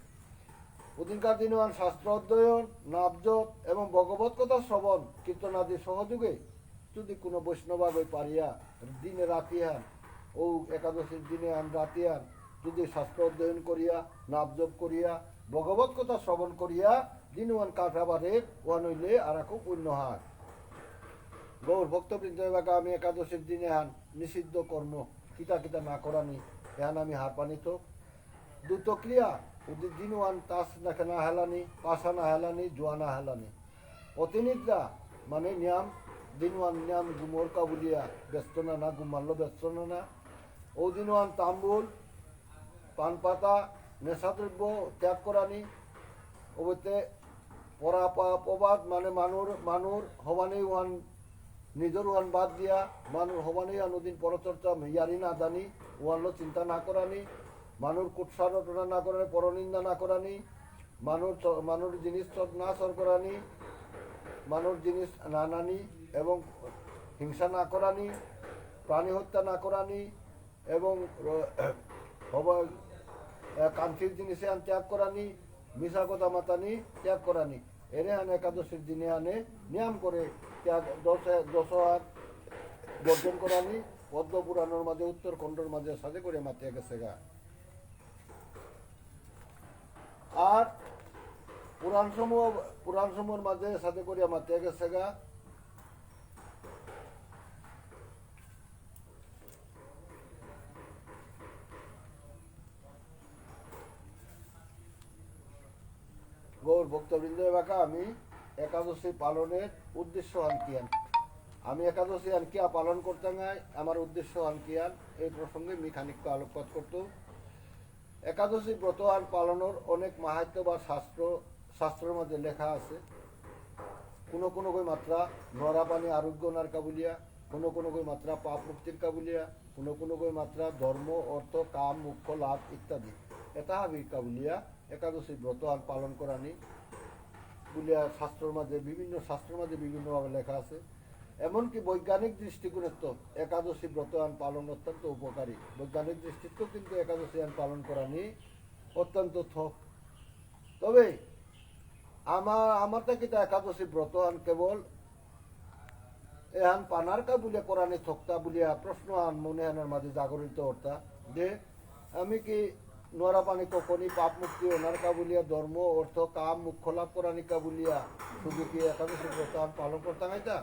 উদিনকার দিনওয়ান শাস্ত্র অধ্যয়ন, নাম জপ এবং ভগবত কথা শ্রবণ, কীর্তন আদি সহযোগে যদি কোনো বৈষ্ণব আগই পারিয়া দিনে রাতিহান, ও একাদশীর দিনে আন রাতিহান যদি শাস্ত্র অধ্যয়ন করিয়া, নাম জপ করিয়া, ভগবত কথা শ্রবণ করিয়া দিনওয়ান কাটাবারে ওয়ান হইলে আর খুব পুণ্য হয়। গৌর ভক্তবৃন্দ, এবার আমি একাদশীর দিনে আন নিষিদ্ধ কর্ম কিতা কিতা না করানি, এহান আমি হারপানিত। দ্যুতক্রিয়া, উদি দিনওয়ান তাস না খেলা হেলানি, পাশা না হেলানি, জুয়া না হেলানি। অতিনিদ্রা, মানে নিয়াম, দিনওয়ান নিয়াম গুমর কাবুলিয়া, ব্যস্ত না না, গুমানলো ব্যস্ত না না। ও দিনওয়ান তাম্বুল, পান পাতা, নেশাদ্রব্য ত্যাগ করানি, ওবতে পরা পা-, প্রবাদ, মানে মানুর, মানুর হবানি ওয়ান নিজর ওয়ান বাদ দিয়া, মানুর হবানি আনুদিন পরচর্চা মিয়ারি না জানি, ওয়ানলো চিন্তা না করানি, মানুর কুৎসা রটনা না করানি, পরনিন্দা না করানি, মানুর চ-, মানুর জিনিস চর-, না চর করানি, মানুর জিনিস না নানি এবং হিংসা না করানি, প্রাণী হত্যা না করানি এবং র-, হবা-, এ, কান্তির জিনিসে আন ত্যাগ করানি, মিছা কথা মাতানি ত্যাগ করানি। এরে আনে একাদশীর দিনে আনে নিয়ম করে ত্যাগ, দশ, দশ হাত বর্জন করানি, পদ্ম পুরাণর মাঝে, উত্তর খণ্ডর মাঝে সাথে করে মাতিয়া গেছে গা। আর পুরাণ সমূহ, পুরাণ সমূহর মাঝে সাথে করিয়া মাতিয়া গেছে গা। গৌর ভক্তবৃন্দ, এবাকা আমি একাদশী পালনের উদ্দেশ্য হান কিয়ান। আমি একাদশী হান কিয়া পালন করতাঙাই, আমার উদ্দেশ্য হান কিয়ান, এই প্রসঙ্গে মি খানিকটা আলোকপাত করতো। একাদশী ব্রত আর পালনর অনেক মাহাত্ম্য বা শাস্ত্র, শাস্ত্রর মধ্যে লেখা আছে। কোনো কোনো গই মাত্রা নরা পানি আরোগ্য নারকা বুলিয়া, কোনো কোনো গই মাত্রা পাপ মুক্তির কা বুলিয়া, কোনো কোনো গই মাত্রা ধর্ম, অর্থ, কাম, মোক্ষ, লাভ ইত্যাদি। এটা হাবি কা বুলিয়া একাদশী ব্রত আর পালন করানি বুলিয়া শাস্ত্রর মাঝে, বিভিন্ন শাস্ত্রর মাঝে বিভিন্নভাবে লেখা আছে। এমনকি বৈজ্ঞানিক দৃষ্টিকোণেত্ত একাদশী ব্রত আন পালন অত্যন্ত উপকারী। বৈজ্ঞানিক দৃষ্টিত্ত কিন্তু একাদশী আন পালন করানি অত্যন্ত থক। তবে আমার, আমার তা কিতা একাদশী ব্রত আন কেবল এহান পানার কা বুলিয়া করানি থকতা বুলিয়া প্রশ্ন আন মনে আনার মাঝে জাগরিত অর্তা যে আমি কি নোয়ারা পানি কখনই পাপ মুক্তি ওনার কা বুলিয়া ধর্ম, অর্থ, কাম, মোক্ষ লাভ করানি কা বুলিয়া শুধু কি একাদশী ব্রত আন পালন করতাম এটা?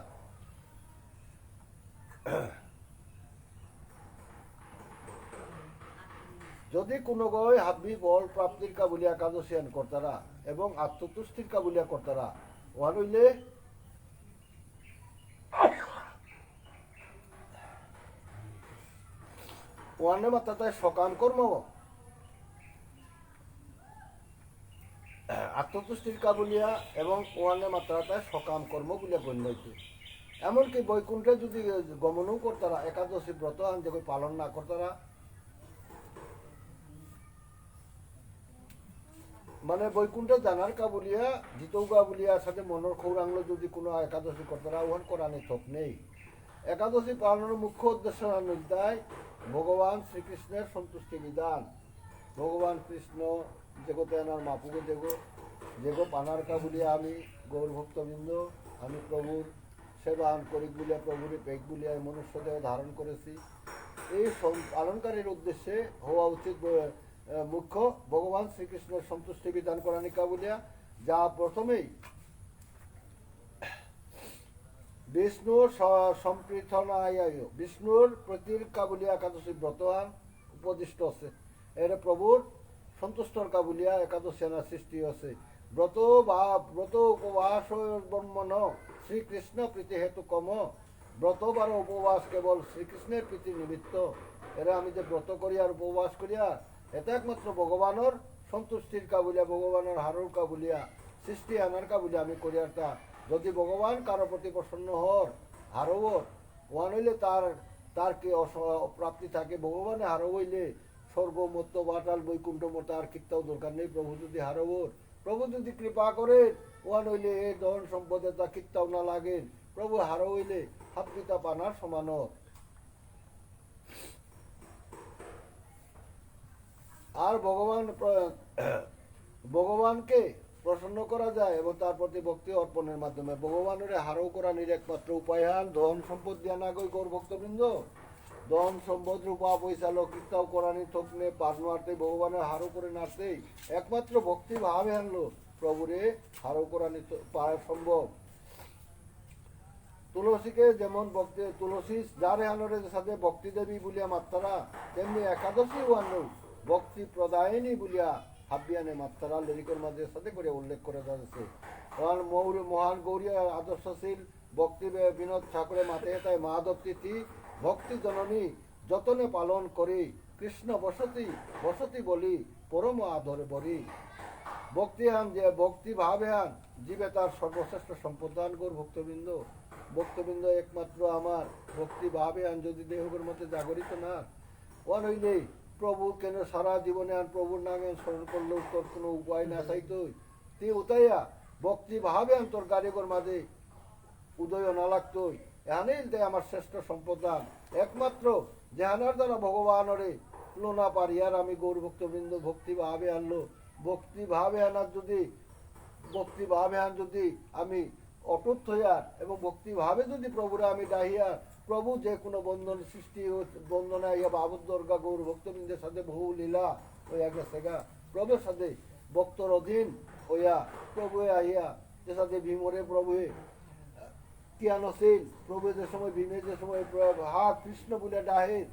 যদি কোনো গয় হাবি বল প্রাপ্তির কা বুলিয়া একাদশী আন করতারা এবং আত্মতুষ্টির কা বুলিয়া করতারা, ওহান হইলে ওহানে মাত্রাতায় সকাম কর্ম, আত্মতুষ্টির কা বুলিয়া এবং ওহানে মাত্রাতায় সকাম কর্ম বুলিয়া গণ্য হইতে। এমনকি বৈকুণ্ঠে যদি গমনও করতারা, একাদশী ব্রত আন যে পালন না করতারা, মানে বৈকুণ্ঠে যানার কা বুলিয়া, জিতৌগা বুলিয়া সাথে মনর খৌরাংলো যদি কোনো একাদশী করতারা, ওহান করানি থক নেই। একাদশী পালনের মুখ্য উদ্দেশ্য হান ইলতাই ভগবান শ্রীকৃষ্ণের সন্তুষ্টি বিধান। ভগবান কৃষ্ণ যেগোতে আনার মাপুগো যেগো, যেগো পানার কা বুলিয়া আমি গৌর ভক্তবৃন্দ, আমি প্রভুর সেবা আন করি বুলিয়া, প্রভুরে পেক বুলিয়া এই মনুষ্য দেহ ধারণ করেছি। এই সম-, পালনকারীর উদ্দেশ্যে হওয়া উচিত ব-, আহ, মুখ্য ভগবান শ্রীকৃষ্ণের সন্তুষ্টি বিধান করানিকা বুলিয়া, যা প্রথমেই বিষ্ণুর স-, সম্প্রীতনায়, বিষ্ণুর প্রীতির কা বুলিয়া একাদশী ব্রত আন উপদিষ্ট আছে। এরে প্রভুর সন্তুষ্টর কা বুলিয়া একাদশী আনার সৃষ্টি আছে। ব্রত বা ব্রত উপবাস ব্রহ্মণ শ্রীকৃষ্ণ প্রীতি হেতু কম। ব্রত বারো উপবাস কেবল শ্রীকৃষ্ণের প্রীতি নিমিত্ত। এরা আমি যে ব্রত করিয়ার উপবাস করিয়ার, এটা একমাত্র ভগবানর সন্তুষ্টির কা বুলিয়া, ভগবানর হারৌর কা বুলিয়া, সৃষ্টি আনার কা বুলিয়া আমি করিয়ার তা। যদি ভগবান কারো প্রতি প্রসন্ন হর, হারৌর, ওহান হইলে তার, তার কি অস-, অপ্রাপ্তি থাকে? ভগবানে হারৌ হইলে স্বর্গ মত্ত, বাটাল, বৈকুণ্ঠ মত্ত আর কিত্তাও দরকার নেই। প্রভু যদি হারৌর, প্রভু যদি কৃপা করেন, ওহান হইলে এ ধন সম্পদে তা কিত্তাও না লাগেন। প্রভু হারৌ হইলে হাব্বিতা পানার সমান। আর ভগবান প্র-, ভগবানকে প্রসন্ন করা যায় এবং তার প্রতি ভক্তি অর্পণের মাধ্যমে। ভগবানরে হারৌ করানির একমাত্র উপায় হান ধন সম্পদ দিয়া না গই গৌর ভক্তবৃন্দ। ধন সম্পদ রূপা পয়সা লকিতাও করানি থকনে পার নোয়ারতে ভগবানের হারৌ করে নাড়তেই একমাত্র ভক্তি ভাবে আনলো প্রভুরে হারৌ করানি তো পারা সম্ভব। তুলসীকে যেমন ভক্তি, তুলসী যারে আনরে সাথে ভক্তি দেবী বুলিয়া মাত্তারা, তেমনি একাদশী ওয়ানো ভক্তি প্রদায়িনী বুলিয়া হাবিয়ানে মাত্তারা লেরিকর মাঝে সাথে করে উল্লেখ করে যাচ্ছে। মহান মৌর-, মহান গৌরী আদর্শশীল ভক্তি বে-, বিনোদ ঠাকুরে মাতে তাই মাধব তিথি ভক্তি জননী যতনে পালন করি, কৃষ্ণ বসতি, বসতি বলি, পরম আদরে বরি। ভক্তি আন যে, ভক্তি ভাবে আন, জীবে তার সর্বশ্রেষ্ঠ সম্পদ দান গৌর ভক্তবৃন্দ। ভক্তবৃন্দ, একমাত্র আমার ভক্তি ভাব এহান যদি দেহগর মধ্যে জাগরিত না অর হইলে, প্রভু কেন সারা জীবনে আর প্রভুর নাঙ এহান স্মরণ করলেও তোর কোনো উপায় না চাইতই। তি উতাইয়া ভক্তি ভাব এহান তোর গারিগর মাঝে উদয় না লাগতই। এহানেই ইলতাই আমার শ্রেষ্ঠ সম্পদ দান। একমাত্র যেহানার দ্বারা ভগবানরে লোনা পারিয়ার আমি গৌর ভক্তবৃন্দ ভক্তি ভাবে আনলো। ভক্তি ভাবে আনার যদি, ভক্তি ভাবে আন যদি আমি অটুট হইয়ার এবং ভক্তি ভাবে যদি প্রভুরে আমি ডাহিয়ার, প্রভু যে কোনো বন্ধন সৃষ্টি ও বন্ধনে আইয়া আবদ্ধ অরগা। গৌর ভক্তবৃন্দের সাথে বহু লীলা হইয়া গেছে গা। প্রভুর সাথে ভক্তর অধীন হইয়া প্রভু আহিয়া যে সাথে ভীমরে প্রভুয়ে কিয়ানসিল, প্রভু যে সময় ভীমে যে সময় প্র-, হা কৃষ্ণ বলে ডাহে,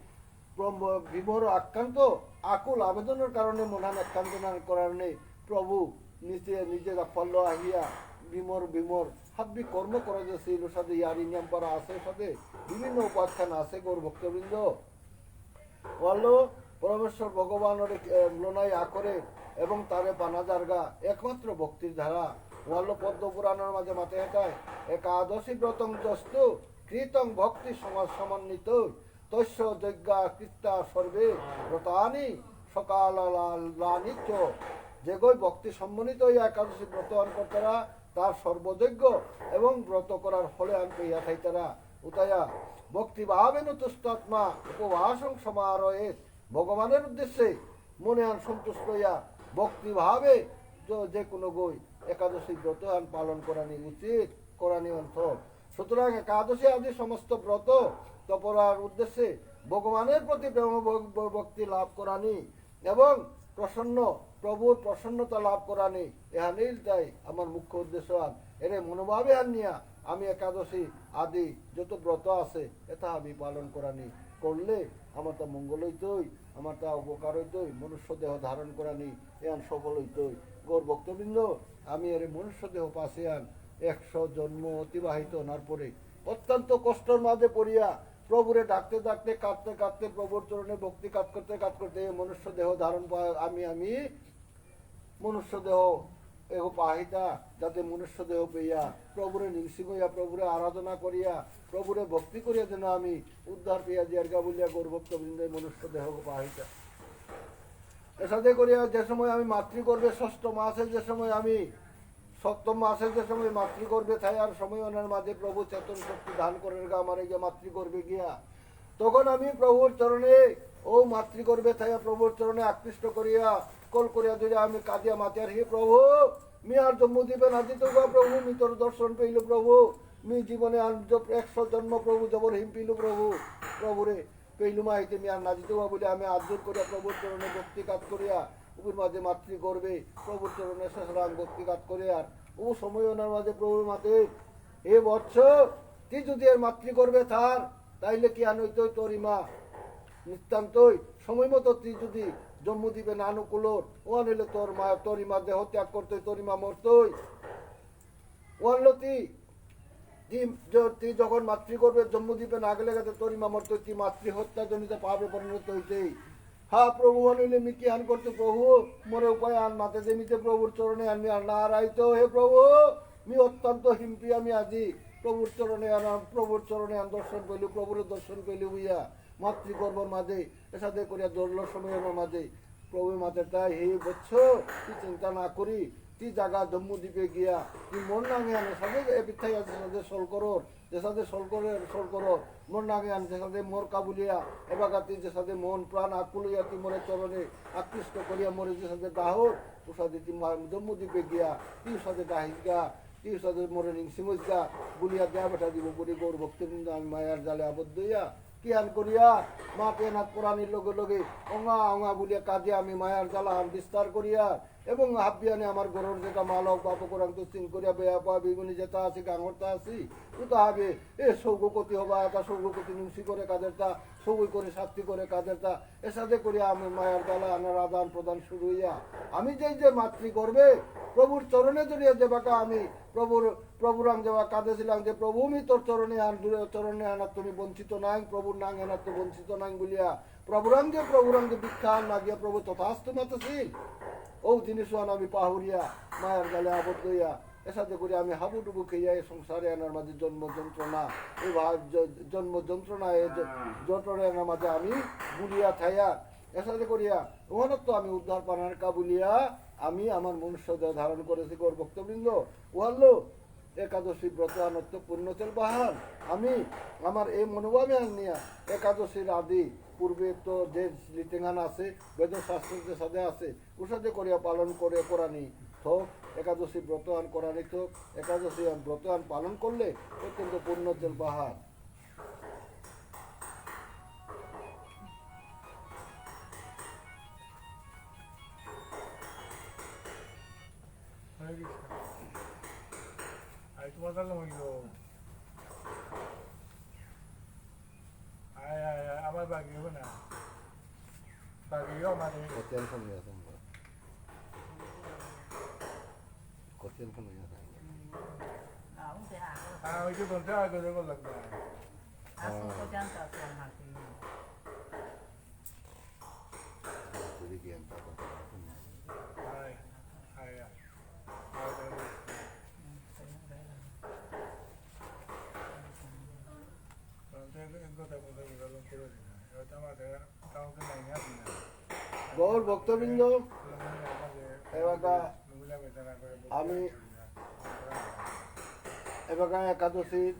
ব্রহ্ম-, ভীমর আক্রান্ত আকুল আবেদনের কারণে মনহান আক্রান্ত না করার নেই, প্রভু নিজে, নিজে রাফাল্য আহিয়া ভীমর, ভীমর হাব্বি কর্ম করে যে সেই সাথে ইয়ারি নিয়ম পারা আছে, সাথে বিভিন্ন উপাখ্যান আছে গৌর ভক্তবৃন্দ। ওয়াল্লো পরমেশ্বর ভগবানরে, এ, লোনাই আকরে এবং তারে পানা যারগা একমাত্র ভক্তির ধারা। ওয়াল্লো পদ্ম পুরাণের মাঝে মাতে হেতায়, "একাদশী ব্রতং যস্তু কৃতং ভক্তি সমাজ সমন্বিত, তস্য যজ্ঞা কৃত্তা সর্বে ব্রতানি সকালালানিচ।" যেগই ভক্তি সমন্বিত হইয়া একাদশী ব্রত আন করতারা, তার সর্বযজ্ঞ এবং ব্রত করার ফলে আন পেয়া থাইতারা। উতায়া ভক্তিভাবেন তুষ্টাত্মা উপবাসং সমারয়েৎ। ভগবানের উদ্দেশ্যে মনে আন সন্তুষ্ট হইয়া ভক্তিভাবে য-, যে কোনো গই একাদশী ব্রত আন পালন করানি উচিত, করানি অন্থ। সুতরাং একাদশী আদি সমস্ত ব্রত তপরার উদ্দেশ্যে ভগবানের প্রতি প্রেম ভ-, ভ-, ভক্তি লাভ করানি এবং প্রসন্ন, প্রভুর প্রসন্নতা লাভ করানি, এহানেই তাই আমার মুখ্য উদ্দেশ্য। আর এরে মনোভাবে আনিয়া আমি একাদশী আদি যত ব্রত আছে, এটা আমি পালন করানি, করলে আমার তা মঙ্গল হইতই, আমার তা উপকার হইতই, মনুষ্য দেহ ধারণ করানি, এহান সফল হইতই। গৌর ভক্তবৃন্দ, আমি এরে মনুষ্য দেহ পাসিয়ান একশো জন্ম অতিবাহিত অনার পরে অত্যন্ত কষ্টর মাঝে পড়িয়া প্রভুরে ডাকতে ডাকতে, কাঁদতে কাঁদতে, প্রভুর চরণে ভক্তি কাজ করতে কাজ করতে এই মনুষ্য দেহ ধারণ পা-, আমি, আমি মনুষ্য দেহ এগো পাহিতা, যাতে মনুষ্য দেহ পেয়া প্রভুরে নিংসিং হইয়া, প্রভুরে আরাধনা করিয়া, প্রভুরে ভক্তি করিয়া যেন আমি উদ্ধার পেয়া দিয়ারগা বলিয়া গৌর ভক্তবৃন্দ এই মনুষ্য দেহ গো পাহিতা। এসাদে করিয়া যে সময় আমি মাতৃগর্ভে ষষ্ঠ মাসে, যে সময় আমি সপ্তম মাসে যে সময় মাতৃগর্ভে থাই, আর সময় ওনার মাঝে প্রভু চেতন শক্তি দান করেরগা আমার এই যে মাতৃগর্ভে গিয়া, তখন আমি প্রভুর চরণে ও মাতৃগর্ভে থাইয়া প্রভুর চরণে আকৃষ্ট করিয়া, কল করিয়া ধরে আমি কাঁদিয়া মাতিয়ার, "হে প্রভু, মি আর জম্মুদ্বীপে না যিতৌ গা প্রভু, মি তোর দর্শন পেইলু প্রভু, মি জীবনে আর জ-, একশো জন্ম প্রভু জবর হিম পেইলু প্রভু, প্রভুরে পেইলু মা হইতে মি আর না যিতৌ গা" বলে আমি আত জোর করিয়া প্রভুর চরণে ভক্তি কাজ করিয়া, উবির মাঝে মাতৃগর্ভে প্রভুর চরণে শেষরাং ভক্তি কাজ করে। আর ও সময় ওনার মাঝে প্রভুর মাতে, "হে বৎস, তুই যদি এর মাতৃগর্ভে থার, তাইলে কি আনইতই তোর ইমা নিতান্তই সময় মতো তুই যদি জম্মুদ্বীপে না নুকুলর, ও আনিলে তোর মা, তোর ইমা দেহ ত্যাগ করতই, তোর ইমা মরতই।" ওয়াল্লতি, তি য-, তি যখন মাতৃগর্ভে জম্মুদ্বীপে না গেলে গেছে, তোর ইমা মরতই, তি মাতৃহত্যা জনিত পাপে পরিণত হইতেই। হা প্রভু, আনিলে মি কিহান করতে প্রভু, মোরে উপায় আন, মাতে দে মিতে প্রভুর চরণে আন, মি আর না আরাইতো, হে প্রভু, মি অত্যন্ত হিম্পি আমি আজি, প্রভুর চরণে আন, প্রভুর চরণে আন দর্শন কইলু, প্রভুরে দর্শন কইলু বুইয়া, মাতৃগর্ভর মাঝে, এসাদে করিয়া দৌড়ল সময় আমার মাঝে, প্রভু মাতে তাই, "হে বৎস, তুই চিন্তা না করি, তুই জাগা জম্মুদ্বীপে গিয়া, তুই মোর নাঙে আনে, সাথে এ পিঠাই আছে, সাথে সল করর, যে সাথে সল করে, সল করর, মোর নাঙে আন, যে সাথে মোর কাবুলিয়া, এবাকা তুই যে সাথে মন প্রাণ আকুল হইয়া তুই মোরে চরণে আকৃষ্ট করিয়া মোরে যে সাথে ডাহর, ও সাথে তুই মা-, জম্মুদ্বীপে গিয়া, তুই সাথে ডাহিস গা, তুই সাথে মোরে নিংসিমস গা," বুলিয়া দেয়া বেটা দিব, বলি গৌর ভক্তবৃন্দ আমি মায়ার জালে আবদ্ধ হইয়া, কিহান করিয়া, মাতে নাথ পরাণীর লগে লগে, অঙা অঙা বুলিয়া কাঁদিয়া আমি মায়ার জালাহান বিস্তার করিয়া, এবং হাবিয়ানে আমার ঘরর যেটা মালক বাপ করাং তো চিন করিয়া বেয়া পা বিগুনি যেটা আছে, গাঙরটা আছি, উতা হাবি, এ সৌগকতি হবা, তা সৌগকতি নুংসি করে কাদেরটা, সৌগই করে শাস্তি করে কাদেরটা, এসাদে করিয়া আমি মায়ার জালাহানর আদান প্রদান শুরু হইয়া, আমি যেই যে মাতৃগর্ভে প্রভুর চরণে ধরিয়া যেবাকা আমি প্রভুর, প্রভুরাং যেবা কাঁদেছিলাম যে, "প্রভু, মি তোর চরণে আন, দূরে চরণে আনার তুমি বঞ্চিত নাই, প্রভুর নাঙ এনার তো বঞ্চিত নাই" বুলিয়া, প্রভুরাং যে, প্রভুরাং যে ভিক্ষা আন মাগিয়া প্রভু তথাস্তু মাতেছিল। ও জিনিস আন আমি পাহুরিয়া, মায়ার জালে আবদ্ধ হইয়া, এসাদে করি আমি হাবুডুবু খেয়া এই সংসারে আনার মাঝে জন্ম যন্ত্রণা, এই ভা-, জ-, জন্ম যন্ত্রণা, এই জ-, যন্ত্রণা আনার মাঝে আমি বুলিয়া থাইয়া, এসাদে করিয়া, ওহানত্ত আমি উদ্ধার পানার কা বুলিয়া, আমি আমার মনুষ্য দেহ ধারণ করেছি গৌর ভক্তবৃন্দ। ওহানলো একাদশী ব্রত আনত্ত পুণ্য তেল বাহান। আমি আমার এই মনোভাবে আনিয়া একাদশীর আদি পূর্বে তো যে লিটেঙ্গান আছে, বেদ শাস্ত্র যে সাদে আছে, উসাদে করিয়া পালন করে করানি থক, একাদশী ব্রত আন করানি থক, একাদশী আন ব্রত আন পালন করলে অত্যন্ত পুণ্য তেল বাহান। হরে কৃষ্ণ। আই তোমার তাহলে হইল। আয়, আয়, আয়, আমার বাকি হবে না। বাকি হবে আমাদের। কত টেনশন হয়ে আছে আমরা। কত টেনশন হয়ে আছে আমরা। হ্যাঁ, ওই যে বলতে হয়, করে বললাম না। আসুন, হ্যাঁ। তো জানতে আসলাম না কি। যদি জ্ঞানটা কথা রাখুন না। আয়, আয়, আয়। আয়, আয়। গৌর ভক্তবৃন্দ, এবাকা আমি এবাকা একাদশীর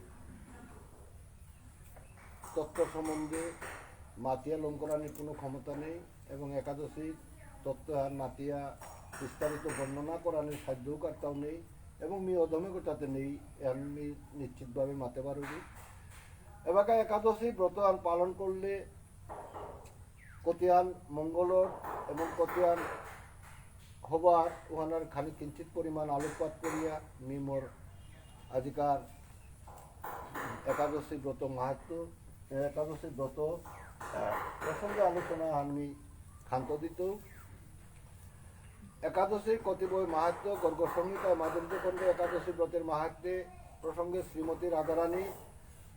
তত্ত্ব সম্বন্ধে মাতিয়া লম করানির কোনো ক্ষমতা নেই এবং একাদশীর তত্ত্ব আর মাতিয়া বিস্তারিত বর্ণনা করানির সাধ্য কারতাও নেই এবং মি অধমে গোটাতে নেই, এহান মি নিশ্চিতভাবে মাতে পারুরি। এবাকা একাদশী ব্রত আর পালন করলে কতিয়ান মঙ্গলর এবং কতিয়ান হবার ওহানার খানি কিঞ্চিত পরিমাণ আলোকপাত করিয়া মি মোর আজিকার একাদশী ব্রত মাহাত্ম্য, একাদশী ব্রত, আহ, প্রসঙ্গে আলোচনা আমি ক্ষান্ত দিত। একাদশীর কতিপয় মাহাত্ম্য, গর্গ সংহিতায় মাধুর্য খণ্ডে একাদশী ব্রতের মাহাত্ম্যে প্রসঙ্গে শ্রীমতী রাধারানী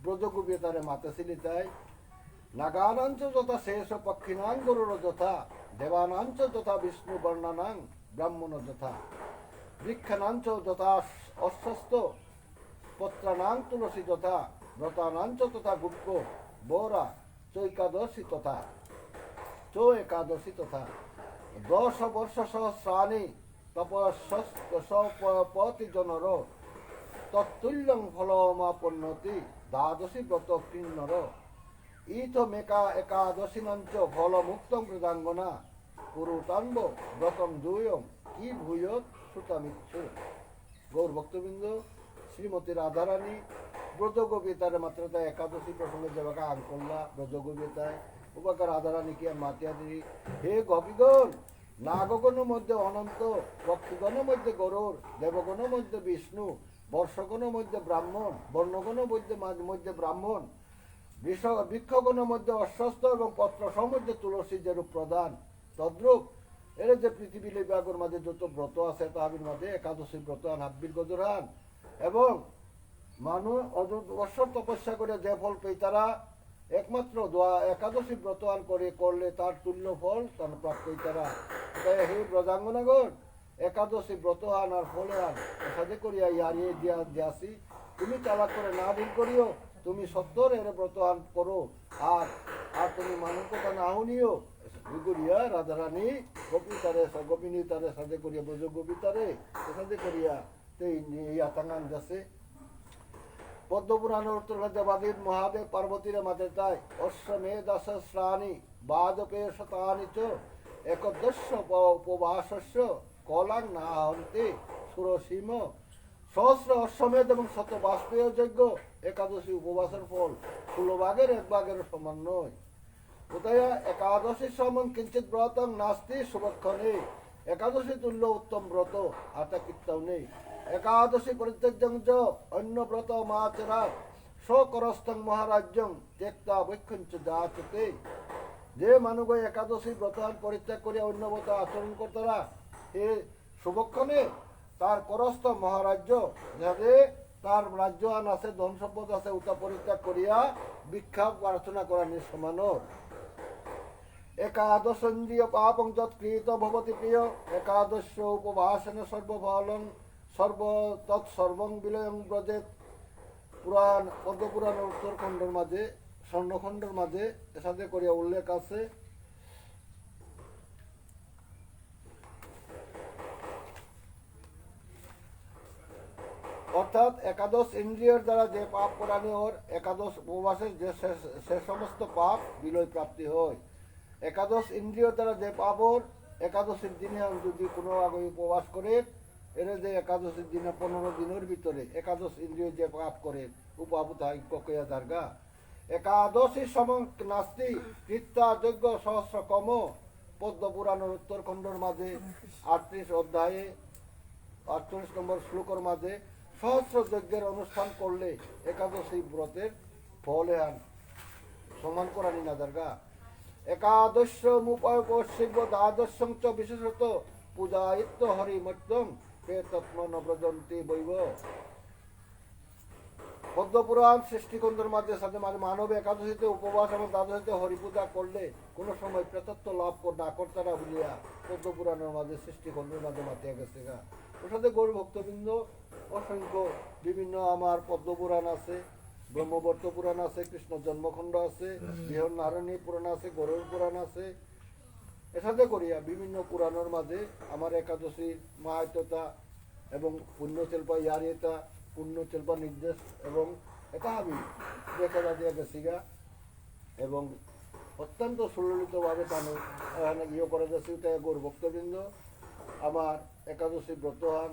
ব্রজগোপী তারে মাতেসিলি তাই, নাগানাঞ্চ যথা শেষ পক্ষিণাং গরুড় যথা, দেবানাঞ্চ যথা বিষ্ণু বর্ণানাং ব্রাহ্মণ যথা, বৃক্ষানাঞ্চ যথা অশ্বস্থ, পত্রানাং তুলসী যথা, ব্রতানাঞ্চ তথা গুহ্য, বরা চৈকাদশী তথা, চ একাদশী তথা। দশ বর্ষ সহস্রাণি তপস্যস্ত সপতি জনর, তত্তুল্যং ফলমাপন্নতি দ্বাদশী ব্রত কৃন্নর। ইথমেকা একাদশীনাঞ্চ ফলমুক্তং কৃতাঙ্গনা, কুরুতাম্ব ব্রতং যূয়ং কি ভূয় শ্রুতামিচ্ছু। গৌর ভক্তবৃন্দ, শ্রীমতী রাধারানী ব্রজগোপী তারে মাত্রাতা একাদশী প্রসঙ্গে যেবাকা আঙকরলা ব্রজগোপী তাই, উবাকা রাধারানী কি আর মাতিয়া দিলি, হে গোপীগণ, নাগগণ মধ্যে অনন্ত, পক্ষীগণ মধ্যে গরুড়, দেবগণ মধ্যে বিষ্ণু, বর্ষগণ মধ্যে ব্রাহ্মণ, বর্ণগণ মধ্যে মা-, মধ্যে ব্রাহ্মণ, বৃষ-, বৃক্ষগণ মধ্যে অশ্বস্থ এবং পত্র সহ মধ্যে তুলসী যেরূপ প্রধান, তদ্রূপ এরে যে পৃথিবী লেবাগর মাঝে যত ব্রত আছে, তাহাবির মাঝে একাদশী ব্রত আন হাব্বির গজরহান। এবং মানু অযুত বৎসর তপস্যা করে যে ফল পেইতারা, একমাত্র দোয়া একাদশী ব্রত আন করে করলে তার তুল্য ফল তান প্রাপ্ত হইতারা। তাই হে ব্রজাঙ্গনাগণ, একাদশী ব্রত আন আর ফল আন, এসাদে করিয়া ইয়ারিয়ে দিয়া দিয়াছি, তুমি চালাক করে না দিন করিও, তুমি সত্তর এরে ব্রত আন করো, আর, আর তুমি মানুষ কথা না শুনিও। এসাদে করিয়া রাধারানী গোপী তারে, গোপিনী তারে সাদে করিয়া, ব্রজ গোপী তারে, এসাদে করিয়া, তেই এই আতাঙ্গান যাচ্ছে। পদ্মপুরাণর উত্তর দেবাদিদেব মহাদেব পার্বতীরে মাতে তাই, অশ্বমেধ সহস্রাণি বাজপেয় শতানি চ, একদশ প-, উপবাসস্য কলাং নাহন্তি সুরসীম। সহস্র অশ্বমেধ এবং শত বাজপেয় যজ্ঞ, একাদশী উপবাসের ফল, ষোলো ভাগের এক ভাগের সমান নয়। উদয়া একাদশী সমং কিঞ্চিত ব্রতং নাস্তি শুভক্ষণে। একাদশী তুল্য উত্তম ব্রত আর তা কিত্তাও নেই। একাদশী পরিত্যজ্যং চ অন্য ব্রতমাচরেৎ, স করস্থং মহারাজ্যং ত্যক্ত্বা ভোক্ষ্যঞ্চ যাচতে। যে মানুষ একাদশী ব্রত আর পরিত্যাগ করিয়া অন্য ব্রত আচরণ করতারা, এ শুভক্ষণে তার করস্থ মহারাজ্য, যাতে তার রাজ্য আন আছে, ধন সম্পদ আছে, উতা পরিত্যাগ করিয়া ভিক্ষা প্রার্থনা করানির সমান। একাদশীন্দ্রিয় পাপং যৎকৃত ভবতি প্রিয়, একাদশ্য উপবাসেন সর্বফলং সর্ব তৎসর্বং বিলয়ং ব্রজেৎ। পুরাণ, পদ্মপুরাণর উত্তর খণ্ডর মাঝে, স্বর্ণখণ্ডর মাঝে এসাদে করিয়া উল্লেখ আছে। অর্থাৎ একাদশ ইন্দ্রিয়র দ্বারা যে পাপ করানি অর, একাদশ উপবাসে যে সে, সে সমস্ত পাপ বিলয় প্রাপ্তি হয়। একাদশ ইন্দ্রিয়র দ্বারা যে পাপ অর, একাদশীর দিনে আমি যদি কোনো আগে উপবাস করে, এরে যে একাদশীর দিনে পনেরো দিনের ভিতরে একাদশ ইন্দ্রিয় যে পাপ করে, উপাপ তাই ককেয়া দার্গা। একাদশী সমং নাস্তি কৃত্তা যজ্ঞ সহস্র কম। পদ্ম পুরাণর উত্তর খণ্ডর মাঝে আটত্রিশ অধ্যায়ে আটচল্লিশ নম্বর শ্লোকর মাঝে সহস্র যজ্ঞের অনুষ্ঠান করলে একাদশী ব্রতের ফল এহান সমান করানি না দার্গা। একাদশ মুপায়পসিব দ্বাদশং চ বিশেষত পূজায়িত্ব হরিমত্যং তে তত্ম ন ব্রজন্তি বৈব। পদ্মপুরাণ সৃষ্টিখণ্ডর মাঝে সাথে মাঝে মানব একাদশীতে উপবাস এবং দ্বাদশীতে হরিপূজা করলে কোনো সময় প্রেতত্ব লাভ কর-, না করতারা বলিয়া পদ্মপুরাণের মাঝে সৃষ্টিখণ্ডের মাঝে মাতিয়া গেছে গা। ওর সাথে গৌর ভক্তবৃন্দ অসংখ্য বিভিন্ন আমার পদ্মপুরাণ আছে, ব্রহ্মবর্ত পুরাণ আছে, কৃষ্ণ জন্মখণ্ড আছে, বৃহন্নারদী পুরাণ আছে, গরুড় পুরাণ আছে। এসাদে করিয়া বিভিন্ন পুরাণের মাঝে আমার একাদশীর মাহাত্ম্যতা এবং পুণ্য চেলপা ইয়ারিতা, পুণ্য চেলপা নির্দেশ এবং এটা আমি দেখা দিয়া গেছিগা এবং অত্যন্ত সুললিতভাবে তানু এখানে ইয়ে করে গেছি। তাই গৌর ভক্তবৃন্দ, আমার একাদশী ব্রতহান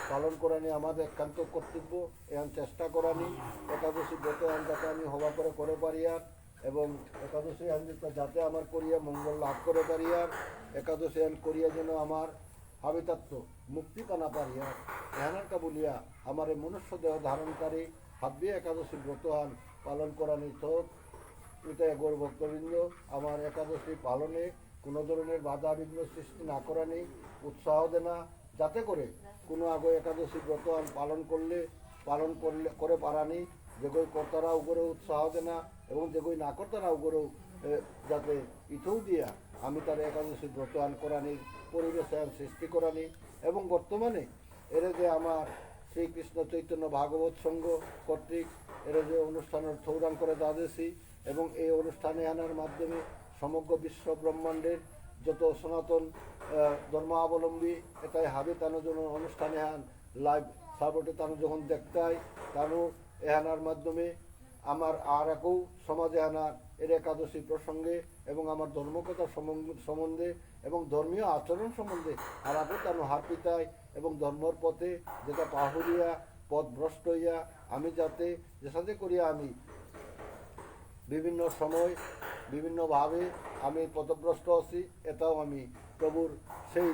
পালন করানি আমাদের একান্ত কর্তব্য। এহান চেষ্টা করানি একাদশী ব্রতহান যাতে আমি হবা করে করে পারি আর এবং একাদশী আন যাতে আমার করিয়া মঙ্গল লাভ করে পারি আর একাদশী আন করিয়া যেন আমার হাবিতাত্ত মুক্তি পানা পারি আর এহানার কা বুলিয়া আমার এই মনুষ্য দেহ ধারণকারী হাব্বি একাদশী ব্রতহান পালন করানি থক। এটাই গৌর ভক্তবৃন্দ, আমার একাদশী পালনে কোনো ধরনের বাধা বিঘ্ন সৃষ্টি না করানি, উৎসাহ দেনা, যাতে করে কোনো আগো একাদশী ব্রতহান পালন করলে, পালন করলে, করে পারানি, যেগই কর্তারা উগরে উৎসাহ দেনা এবং যেগই না কর্তারা উগরেও, এ, যাতে ইথৌ দিয়া আমি তার একাদশী ব্রতহান করানির পরিবেশ আন সৃষ্টি করানি এবং বর্তমানে এরে যে আমার শ্রীকৃষ্ণ চৈতন্য ভাগবত সংঘ কর্তৃক এরে যে অনুষ্ঠানের থৌরাং করে দাদেশি এবং এই অনুষ্ঠান এহানার মাধ্যমে সমগ্র বিশ্ব ব্রহ্মাণ্ডের যত সনাতন, আহ, ধর্মাবলম্বী এটাই হাবে তানো যেন অনুষ্ঠান এহান live সাবটে তানো যখন দেখতাই তানো এহানার মাধ্যমে আমার আর একও সমাজ এহানার এর একাদশী প্রসঙ্গে এবং আমার ধর্মকথা সম্বন্ধ-, সম্বন্ধে এবং ধর্মীয় আচরণ সম্বন্ধে আর একও তানো হারপিতাই এবং ধর্মর পথে যেটা পাহুরিয়া পথভ্রষ্ট হইয়া আমি যাতে যেসাদে করিয়া আমি বিভিন্ন সময় বিভিন্নভাবে আমি পথভ্রষ্ট আছি, এটাও আমি প্রভুর সেই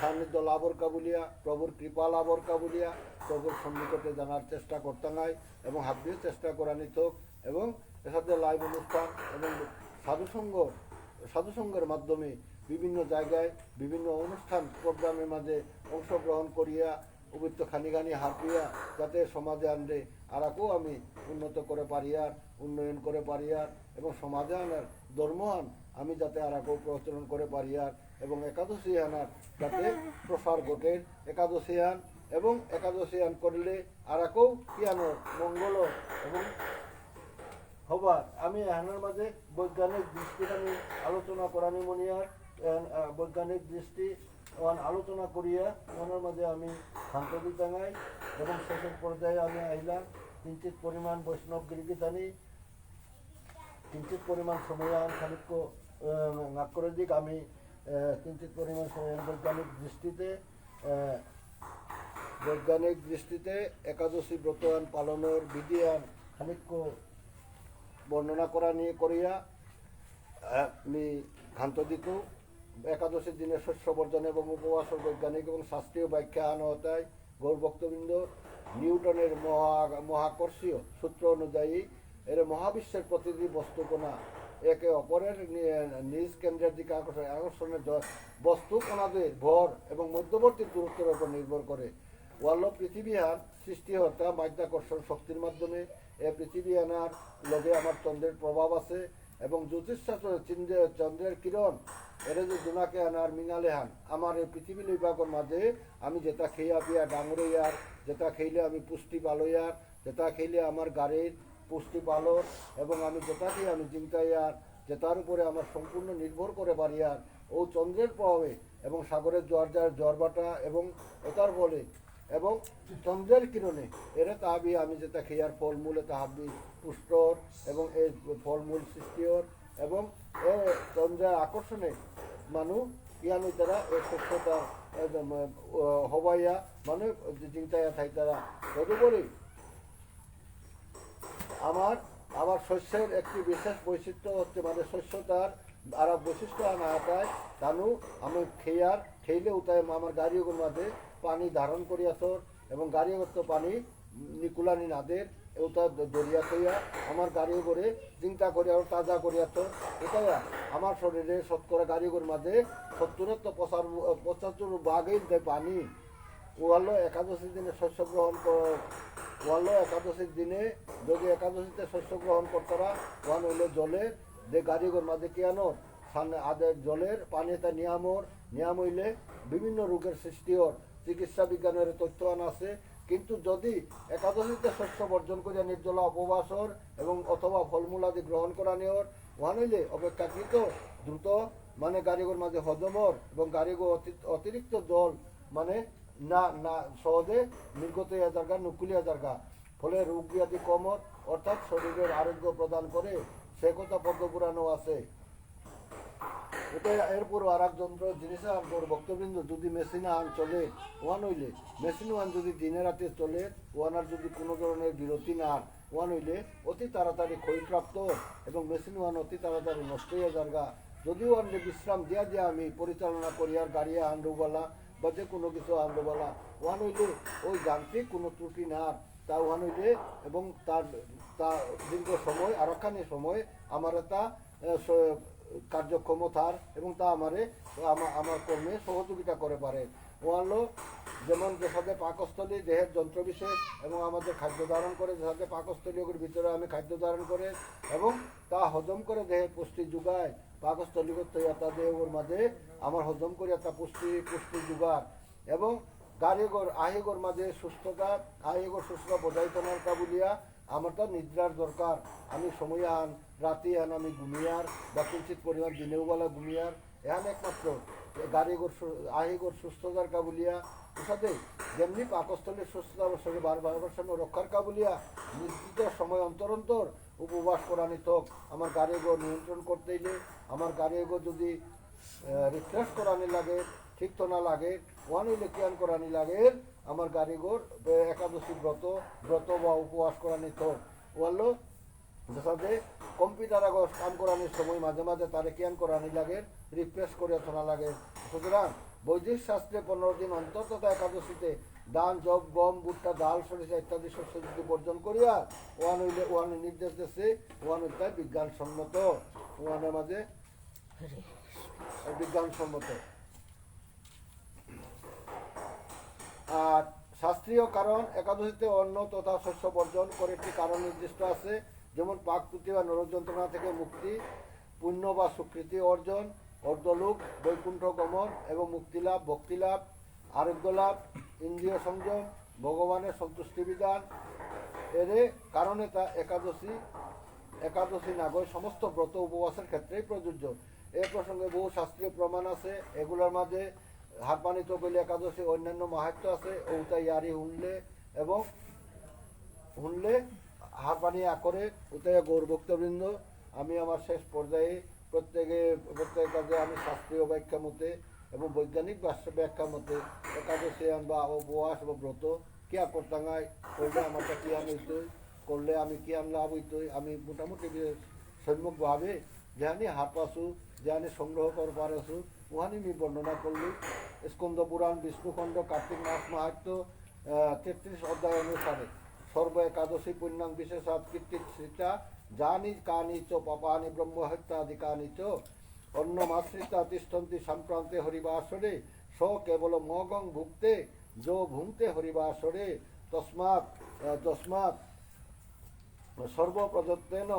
সান্নিধ্য লাভর কাবুলিয়া, প্রভুর কৃপা লাভর কাবুলিয়া, প্রভুর সন্নিকটে জানার চেষ্টা করতাঙাই এবং হাবিয়ে চেষ্টা করানি থক এবং এসাদে live অনুষ্ঠান এবং সাধুসঙ্গ, সাধুসঙ্গের মাধ্যমে বিভিন্ন জায়গায় বিভিন্ন অনুষ্ঠান প্রোগ্রামের মাঝে অংশগ্রহণ করিয়া অবিত্ত খানি খানি হারপিয়া যাতে সমাজে আনরে আর আকো আমি উন্নত করে পারিয়ার, উন্নয়ন করে পারিয়ার এবং সমাজে আনার ধর্ম আন আমি যাতে আর আকো প্রচলন করে পারিয়ার এবং একাদশী আনার যাতে প্রসার ঘটের, একাদশী আন এবং একাদশী আন করলে আর আকো কি আনো মঙ্গল এবং হবার আমি এহানার মাঝে বৈজ্ঞানিক দৃষ্টি আমি আলোচনা করানি মনিয়ার, এহান, আহ, বৈজ্ঞানিক দৃষ্টি ওহান আলোচনা করিয়া ওহানর মাঝে আমি শান্ত দিতাঙাই এবং শেষের পর্যায়ে আমি আইলাম কিঞ্চিত পরিমাণ বৈষ্ণব গিরিগিথানি, কিঞ্চিত পরিমাণ সময় আন খানিক, আহ, নাক করে দিক আমি, আহ, কিঞ্চিত পরিমাণ সময় আন বৈজ্ঞানিক দৃষ্টিতে, আহ, বৈজ্ঞানিক দৃষ্টিতে একাদশী ব্রত আন পালনের বিধি আন খানিক বর্ণনা করানি করিয়া, আহ, আমি ক্ষান্ত দিতু। একাদশীর দিনে শস্য বর্জন এবং উপবাসর বৈজ্ঞানিক এবং শাস্ত্রীয় ব্যাখ্যা আন হতায় গৌর ভক্তবৃন্দ, নিউটনের মহা-, মহাকর্ষীয় সূত্র অনুযায়ী এর মহাবিশ্বের প্রতিটি বস্তুকণা একে অপরের নি-, নিজ কেন্দ্রের দিকে আকর্ষণ, আকর্ষণের জ-, বস্তুকণাদের ভর এবং মধ্যবর্তী দূরত্বের উপর নির্ভর করে। ওয়াল্ল পৃথিবীহান সৃষ্টি হতা মাধ্যাকর্ষণ শক্তির মাধ্যমে। এ পৃথিবী আনার লগে আমার চন্দ্রের প্রভাব আছে এবং জ্যোতিষশাস্ত্র চন্দ্রে-, চন্দ্রের কিরণ এরে যে জোনাক এহান আর মিঙাল এহান, আমার এই পৃথিবী লইবাগর মাঝে আমি যেতা খেয়া পিয়া ডাঙর ইয়ার, যেতা খেইলে আমি পুষ্টি পালয়ার, যেতা খেইলে আমার গারির পুষ্টি পালর, এবং আমি যেতা খেয়ে আমি জিংতা ইয়ার, যেতার উপরে আমার সম্পূর্ণ নির্ভর করে পারিয়ার, ও চন্দ্রের প্রভাবে এবং সাগরের জোয়ার যার জোয়ার বাটা এবং ওতার বলে এবং চন্দ্রের কিরণে এরে তাহাবি আমি যেতা খেয়ার ফলমূল এতা হাবি পুষ্টর এবং এই ফলমূল সৃষ্টি অর এবং এ চন্দ্রের আকর্ষণে মানু ইয়ান ইতারা এ শস্যতা একদম, আহ, হবাইয়া মানু জিংতাইয়া থাইতারা। তদুপরি আমার, আমার শস্যের একটি বিশেষ বৈশিষ্ট্য হচ্ছে, মানে, শস্যতার আর এক বৈশিষ্ট্য আনা আতায়, তানু আমি খেয়ার, খেইলে উতায় আমার গারিগর মাঝে পানি ধারণ করিয়া থর এবং গারিগর তো পানি নিকুলানি নাদের, উতা দ-, দরিয়া থইয়া আমার গারিগরে চিন্তা করিয়া আর তাজা করিয়া থর। উতায় আমার শরীরে শতকরা গারিগর মাঝে সত্তর তো পঁচাত্তর, পঁচাত্তর ভাগই দেয় পানি। ওয়ালো একাদশীর দিনে শস্য গ্রহণ কর, ওয়ালো একাদশীর দিনে যদি একাদশীতে শস্য গ্রহণ করতারা, ওয়ান হইলে জলের যে গারিগর মাঝে কি আনো, সামনে আদে জলের পানি এটা নিয়ামর, নিয়াম হইলে বিভিন্ন রোগের সৃষ্টি অর। চিকিৎসা বিজ্ঞানের তথ্য আন আছে, কিন্তু যদি একাদশীতে শস্য বর্জন করিয়া নির্জলা উপবাস অর এবং অথবা ফলমূল আদি গ্রহণ করা নিয়র, ওয়ান হইলে অপেক্ষাকৃত দ্রুত মানে গারিগর মাঝে হজম অর এবং গারিগর অতি-, অতিরিক্ত জল মানে না, না, সহজে নির্গত হইয়া যারগা, নুকুলিয়া যারগা। ফলে রোগ ব্যাধি কম অর, অর্থাৎ শরীরের আরোগ্য প্রদান করে, সে কথা পদ্মপুরাণও আছে। এটা এরপরও আর এক যন্ত্র জিনিস আন, তোর ভক্তবৃন্দ, যদি মেশিন আন চলে, ওয়ান হইলে, মেশিন ওয়ান যদি দিনে রাতে চলে, ওয়ানার যদি কোনো ধরনের বিরতি না আন, ওয়ান হইলে অতি তাড়াতাড়ি ক্ষয়প্রাপ্ত এবং মেশিন ওয়ান অতি তাড়াতাড়ি নষ্ট হইয়া যারগা। যদি ওয়ানরে বিশ্রাম দিয়া দিয়া আমি পরিচালনা করি আর গাড়ি আনরুবালা বা যে কোনো কিছু আনরুবালা, ওয়ান হইলে ওই যান্ত্রিক কোনো ত্রুটি না আর তা ওয়ান হইলে এবং তার তা দীর্ঘ সময় আরক্ষানি সময় আমার তা, আহ, স-, কার্যক্ষম থার এবং তা আমারে আমা-, আমার কর্মে সহযোগিতা করে পারে। ওয়ানলো যেমন যেসাদে পাকস্থলী দেহের যন্ত্রবিশেষ এবং আমাদের খাদ্য ধারণ করে, যেসাদে পাকস্থলীগুলোর ভিতরে আমি খাদ্য ধারণ করে এবং তা হজম করে দেহে পুষ্টি যোগায়, পাকস্থলীগত ইয়াতা দেহর মাঝে আমার হজম করে একটা পুষ্টি, পুষ্টি যোগার এবং গারিগর, আহিগর মাঝে সুস্থতা, আহিগর সুস্থতা বজায় থানার কা বুলিয়া আমার তো নিদ্রার দরকার। আমি সময় আন, রাতি আন আমি ঘুমিয়ার, বা কিঞ্চিত পরিমাণ দিনেও বেলা ঘুমিয়ার। এহান একমাত্র গারিগর সু-, আহিগর সুস্থতার কা বুলিয়া, উসাদে যেমনি পাকস্থলীর সুস্থতা বা শরীর বার-, বারবার সময় রক্ষার কা বুলিয়া নির্দিষ্ট সময় অন্তর অন্তর উপবাস করানি থক। আমার গারিগর নিয়ন্ত্রণ করতে হইলে, আমার গারিগর যদি, আহ, রিফ্রেশ করানি লাগে, ঠিক তো না লাগে, ওয়ান হইলে কিয়ান করানি লাগে, আমার গারিগর বে-, একাদশী ব্রত, ব্রত বা উপবাস করানি থক। ওয়ানলো যেসাদে কম্পিউটার আগর কাম করানির সময় মাঝে মাঝে তারে কিয়ান করানি লাগে, রিফ্রেশ করে থনা লাগে। সুতরাং বৈদিক শাস্ত্রে পনেরো দিন অন্তত একাদশীতে ধান, যব, গম, ভুট্টা, ডাল, সরিষা ইত্যাদি শস্য যদি বর্জন করিয়া ওয়ান হইলে ওয়ান নির্দেশ দেশে ওয়ান হইতে বিজ্ঞানসম্মত, ওয়ানের মাঝে বিজ্ঞানসম্মত। আর শাস্ত্রীয় কারণ, একাদশীতে অন্ন তথা শস্য বর্জন করে একটি কারণ নির্দিষ্ট আছে, যেমন পাপ প্রতি বা নরক যন্ত্রণা থেকে মুক্তি, পুণ্য বা সুকৃতি অর্জন, অর্ধলোক, বৈকুণ্ঠ গমন এবং মুক্তিলাভ, ভক্তিলাভ, আরোগ্য লাভ, ইন্দ্রিয় সংযম, ভগবানের সন্তুষ্টি বিধান। এরে কারণে তা একাদশী, একাদশী নাগয় সমস্ত ব্রত উপবাসের ক্ষেত্রেই প্রযোজ্য। এ প্রসঙ্গে বহু শাস্ত্রীয় প্রমাণ আছে। এগুলোর মাঝে হারপানি তো বলে একাদশী অন্যান্য মাহাত্ম্য আছে, ওটা ইয়ারি হুনলে এবং হুনলে হারপানি আকরে উতাইয়া গৌর ভক্তবৃন্দ। আমি আমার শেষ পর্যায়ে প্রত্যেকে, প্রত্যেক কাজে আমি শাস্ত্রীয় ব্যাখ্যা মতে এবং বৈজ্ঞানিক ভাষ্য ব্যাখ্যা মতে একাদশী আন বা উপবাস বা ব্রত কিয়া করতাঙ্গাই, করলে আমার তা কিয়া হইতই, করলে আমি কিয়ান লাভ হইতই, আমি মোটামুটি যে সম্যকভাবে যেহানি হারপাসু, যেহানি সংগ্রহ কর পারেসু, ওহানি আমি বর্ণনা করলি। স্কন্দ পুরাণ, বিষ্ণুখণ্ড, কার্তিক মাস মাহাত্ম্য, আহ, তেত্রিশ অধ্যায় অনুসারে সর্ব একাদশী পুণ্যাং বিশেষাৎ কীর্তিশ্রিতা, যানি কানি চ পাপানি ব্রহ্মহত্যাদিকানি চ, অন্নমাশ্রিতা তিষ্ঠন্তি সম্প্রান্তে হরিবাসরে, স কেবলমঘং ভুঙ্ক্তে যো ভুঙ্ক্তে হরিবাসরে। তস্মাৎ, আহ, তস্মাৎ সর্বপ্রযত্নেন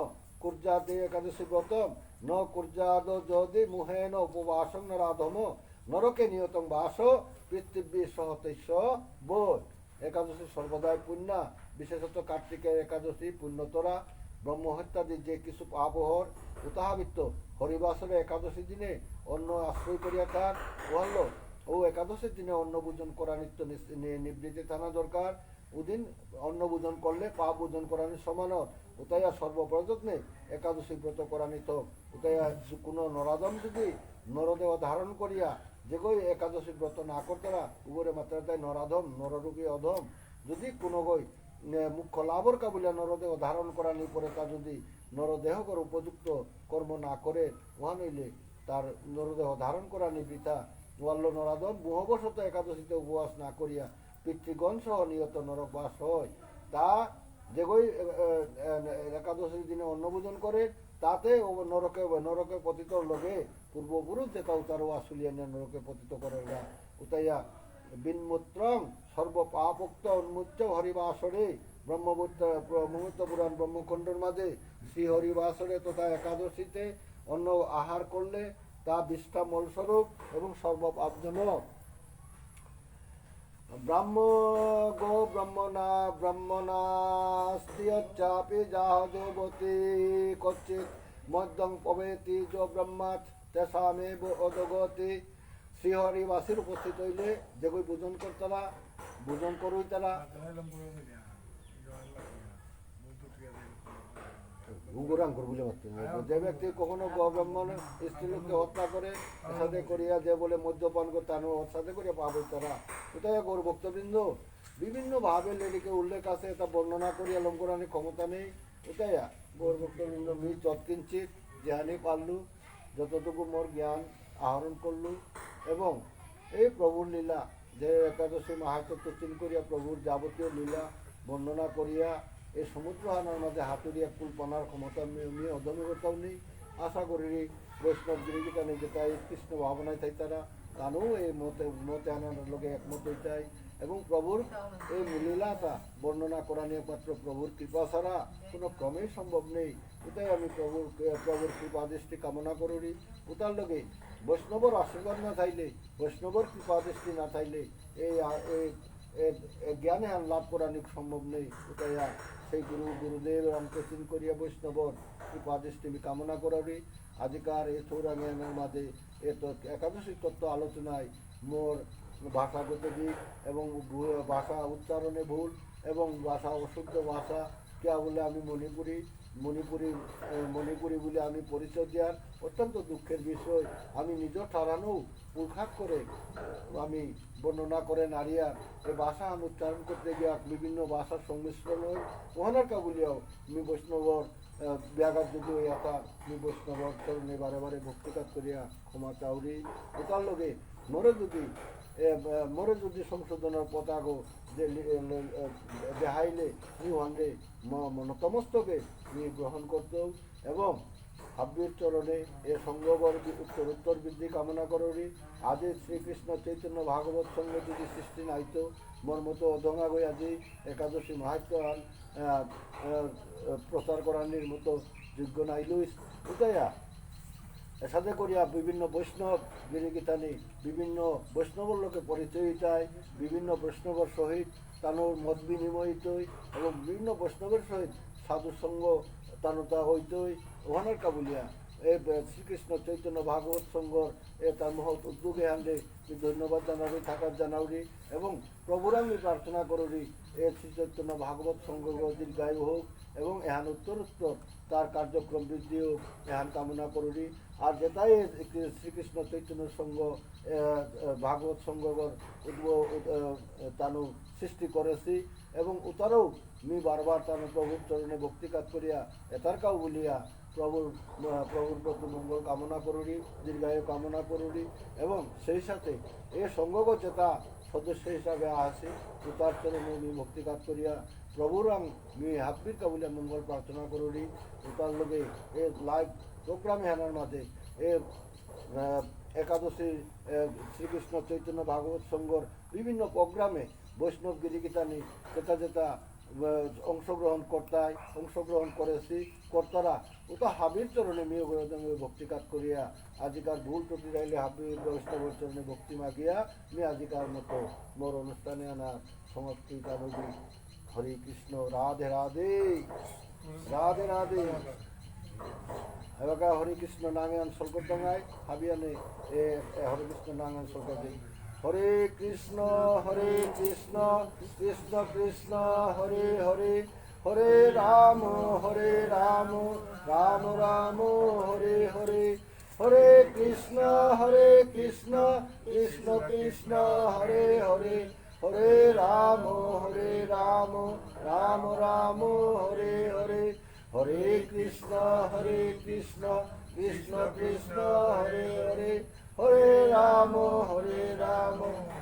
কুর্যাদ্ একাদশী ব্রতম, ন কুর্যাদ যদি মোহেন উপবাসং নরাধম, নরকে নিয়তং বাস পৃথিবী সহতস্য বৈ। একাদশী সর্বদাই পুণ্যা, বিশেষত কার্তিকের একাদশী পুণ্যতরা। ব্রহ্মহত্যাদি যে কিছু পাপ হর, উতাহাবিত্ত হরিবাসরে একাদশী দিনে অন্ন আশ্রয় করিয়া থার, ওহাল্লো ও একাদশীর দিনে অন্ন ভোজন করা নিত্য নিস-, নি-, নিবৃত্তি থানা দরকার। উদিন অন্ন ভোজন করলে পাপ ভোজন করানি সমান অর। উতাইয়া সর্বপ্রযত্নে একাদশী ব্রত করানি থক। উতাইয়া যু-, কোনো নরাধম যদি নরদেহ ধারণ করিয়া যেগই একাদশী ব্রত না করতারা, উগরে মাততারা তাই নরাধম, নররূপী অধম। যদি কোনোগই, এ, মোক্ষ লাভর কা বুলিয়া নরদেহ ধারণ করানি পরে তা যদি নরদেহগর উপযুক্ত কর্ম না করে, উহান হইলে তার নরদেহ ধারণ করানি বৃথা। ওয়াল্লো নরাধম মোহবশত একাদশীতে উপবাস না করিয়া পিতৃগণ সহ নিয়ত নরকবাস হয়। তা যেগই, এ, এ, এ, একাদশীর দিনে অন্ন ভোজন করে, তাতে ও নরকে, নরকে পতিতর লগে পূর্বপুরুষ যেতা উতারও আসুলিয়া নিয়ে নরকে পতিত করে গা। উতাইয়া বিন্মূত্রং সর্বপাপোক্ত উন্মুচ্চ হরিবাসরে। ব্রহ্মপুত্র, ব্রহ্মপুত্র পুরাণ ব্রহ্মখণ্ডর মাঝে শ্রী হরিবাসরে তথা একাদশীতে অন্ন আহার করলে তা বিষ্ঠা মলস্বরূপ এবং সর্বপাপজনক। ব্রাহ্ম গো ব্রাহ্মণা ব্রাহ্মণাস্তি যচ্চাপি যাহজবতি কচ্চিৎ মদ্যং পবেতি যো ব্রহ্মাৎ তেষামেব অধোগতি। শ্রীহরিবাসীর উপস্থিত হইলে যেগই ভোজন করতারা, ভোজন করইতারা। গুঙ্গুরাম করে বলে মাত্র। যে ব্যক্তি কখনো গো ব্রাহ্মণ স্ত্রীলোককে হত্যা করে, সাথে করিয়া যে বলে মদ্যপান করে, তার সাথে করিয়া পাপ হইতারা। কোথায় গৌর ভক্তবৃন্দ? বিভিন্নভাবে লেরিকে উল্লেখ আছে, এটা বর্ণনা করিয়া লম করানি ক্ষমতা নেই। এটাই আর গৌর ভক্তবৃন্দ, মি যৎকিঞ্চিত যেহানি পারলু, যতটুকু মোর জ্ঞান আহরণ করলু, এবং এই প্রভুর লীলা, যে একাদশী মাহাত্ম্য চিন করিয়া প্রভুর যাবতীয় লীলা বর্ণনা করিয়া এই সমুদ্র হানার মাঝে হাতুরিয়া কুল পানার ক্ষমতা মি, মি অধমে করতাম নেই। আশা করি বৈষ্ণব গিরিগিতানি যেটা এই কৃষ্ণ ভাবনায় থাইতারা, তানু এই মতে, মতে আনার লগে একমত হইতাই। এবং প্রভুর এই লীলাটা বর্ণনা করানি একমাত্র প্রভুর কৃপা ছাড়া কোনো ক্রমেই সম্ভব নেই। এটাই আমি প্রভুর, প্রভুর কৃপা দৃষ্টি কামনা করুরি। ওটার লগে বৈষ্ণবর আশীর্বাদ না থাইলে, বৈষ্ণবর কৃপা দৃষ্টি না থাইলে এই আ-, এই, এই, এই জ্ঞান এহান লাভ করানি সম্ভব নেই। ওটাই আর সেই গুরু, গুরুদেব রামকৃষ্ণ করিয়া বৈষ্ণবর কৃপা দৃষ্টি আমি কামনা করুরি। আজিকার এই থৌরাঙের মাঝে এ তো একাদশী তত্ত্ব আলোচনায় মোর ভাষাগত দিক এবং ভু-, ভাষা উচ্চারণে ভুল এবং ভাষা অশুদ্ধ ভাষা, কিয়া বলে আমি মণিপুরী, মণিপুরী, এ, মণিপুরী বলে আমি পরিচয় দেওয়ার অত্যন্ত দুঃখের বিষয়। আমি নিজ ঠারানো পুরখাক করে আমি বর্ণনা করে নারিয়ার এ ভাষা আমি উচ্চারণ করতে গিয়া বিভিন্ন ভাষার সংমিশ্রণ হয়। ওহানার কা বুলিয়াও আমি বৈষ্ণবর, এ, ব্যাঘাত যদি হইয়া তা আমি বৈষ্ণবর চরণে বারে বারে ভক্তিকাত করিয়া ক্ষমা চাউরি। ওটার লগে মোরে যদি, এ, এ, মোরে যদি সংশোধনর পতাগো যে লি-, এ, লে-, এ, দেহাইলে মি ওহানরে ম-, মনতমস্তকে মি গ্রহণ করতৌ এবং হাব্বির চরণে এ সংঘবর বি-, উত্তরোত্তর বৃদ্ধি কামনা করুরি। আজি শ্রীকৃষ্ণ চৈতন্য ভাগবত সংঘ যদি সৃষ্টি নাইতো, মোর মতো অধঙাগই আজি একাদশী মাহাত্ম্য আন, আ, আ, প্রচার করানির মতো যোগ্য নাইলুইস। উদয়া এসাদে করিয়া বিভিন্ন বৈষ্ণব গিরিগিথানি, বিভিন্ন বৈষ্ণবর লোকে পরিচয় হইতাই, বিভিন্ন বৈষ্ণবর সহিত তানুর মত বিনিময় হইতই এবং বিভিন্ন বৈষ্ণবের সহিত সাধু সঙ্গ তানুতা হইতই। ওহানার কা বুলিয়া এ, এ, শ্রীকৃষ্ণ চৈতন্য ভাগবত সংঘর এ তার মহৎ উদ্যোগ এহানরে আমি ধন্যবাদ জানাউরি, থাকাত জানাউরি এবং প্রভুরাং আমি প্রার্থনা করুরি এ শ্রী চৈতন্য ভাগবত সংঘ দীর্ঘায়ু হোক এবং এহান উত্তরোত্তর তার কার্যক্রম বৃদ্ধি হোক, এহান কামনা করুরি। আর যেটাই শ্রীকৃষ্ণ চৈতন্য সংঘ, এ, এ, ভাগবত সংঘর উদ্ভ-, উদ-, এ, এ, তানু সৃষ্টি করেছি এবং উতারও মি বারবার তানু প্রভুর চরণে ভক্তিকাত করিয়া এতার কাউ বলিয়া প্রভুর, আহ, প্রভুর প্রতি মঙ্গল কামনা করুরি, দীর্ঘায়ু কামনা করুরি এবং সেই সাথে এ সংঘগ যেটা সদস্য হিসাবে আছি, উতার চরণে মি ভক্তিকাত করিয়া প্রভুরাং মি হাব্বির কা বুলিয়া মঙ্গল প্রার্থনা করুরি। উতার লগে এ live program এহানর মাঝে এ, আহ, একাদশী, আহ, শ্রীকৃষ্ণ চৈতন্য ভাগবত সংঘর বিভিন্ন program এ বৈষ্ণব গিরিগিথানি যেটা যেটা আহ, অংশগ্রহণ করতাই, অংশগ্রহণ করেছি, করতারা, ও তো হাবির চরণে মিও গরদমে ভক্তি কাত করিয়া, আজিকার ভুল ত্রুটি রাইলে হাবি বৈষ্ণবর চরণে ভক্তি মাগিয়া, মি আজিকার মতো মোর অনুষ্ঠানে আনার সমাপ্তি কারবি। হরে কৃষ্ণ, রাধে রাধে, রাধে রাধে। এবাকা হরে কৃষ্ণ নাঙহান সলকরতাঙাই, হাবিয়ানে, এ, এ, হরে কৃষ্ণ নাঙহান সলকরতাঙাই। হরে কৃষ্ণ, হরে কৃষ্ণ, কৃষ্ণ কৃষ্ণ, হরে হরে, হরে রাম, হরে রাম, রাম রাম, হরে হরে। হরে কৃষ্ণ, হরে কৃষ্ণ, কৃষ্ণ কৃষ্ণ, হরে হরে, হরে রাম, হরে রাম, রাম রাম, হরে হরে। হরে কৃষ্ণ, হরে কৃষ্ণ, কৃষ্ণ কৃষ্ণ, হরে হরে, হরে রাম, হরে রাম,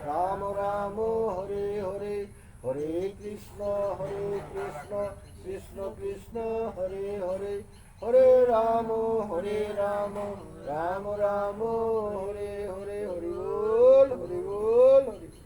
রাম রাম, হরে হরে। হরে কৃষ্ণ, হরে কৃষ্ণ, কৃষ্ণ কৃষ্ণ, হরে হরে, হরে রাম, হরে রাম, রাম রাম, হরে হরে। হরি বল, হরি বল, হরি বল।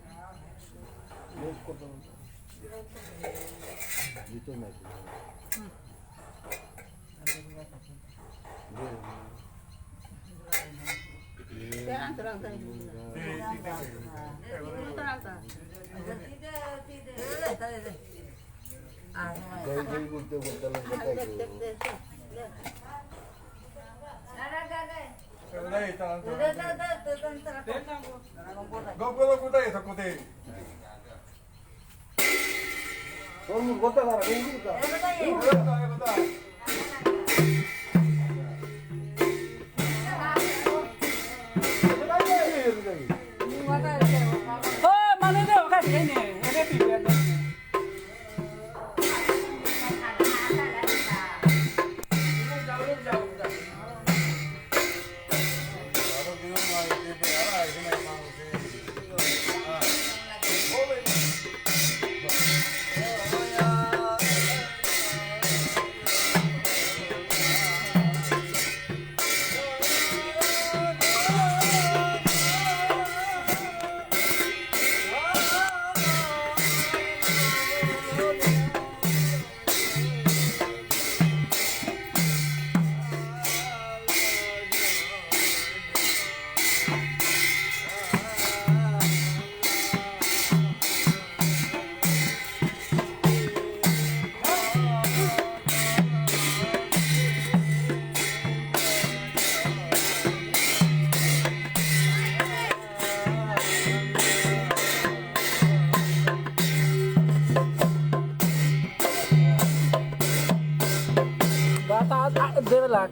গাতা দেড় লাখ।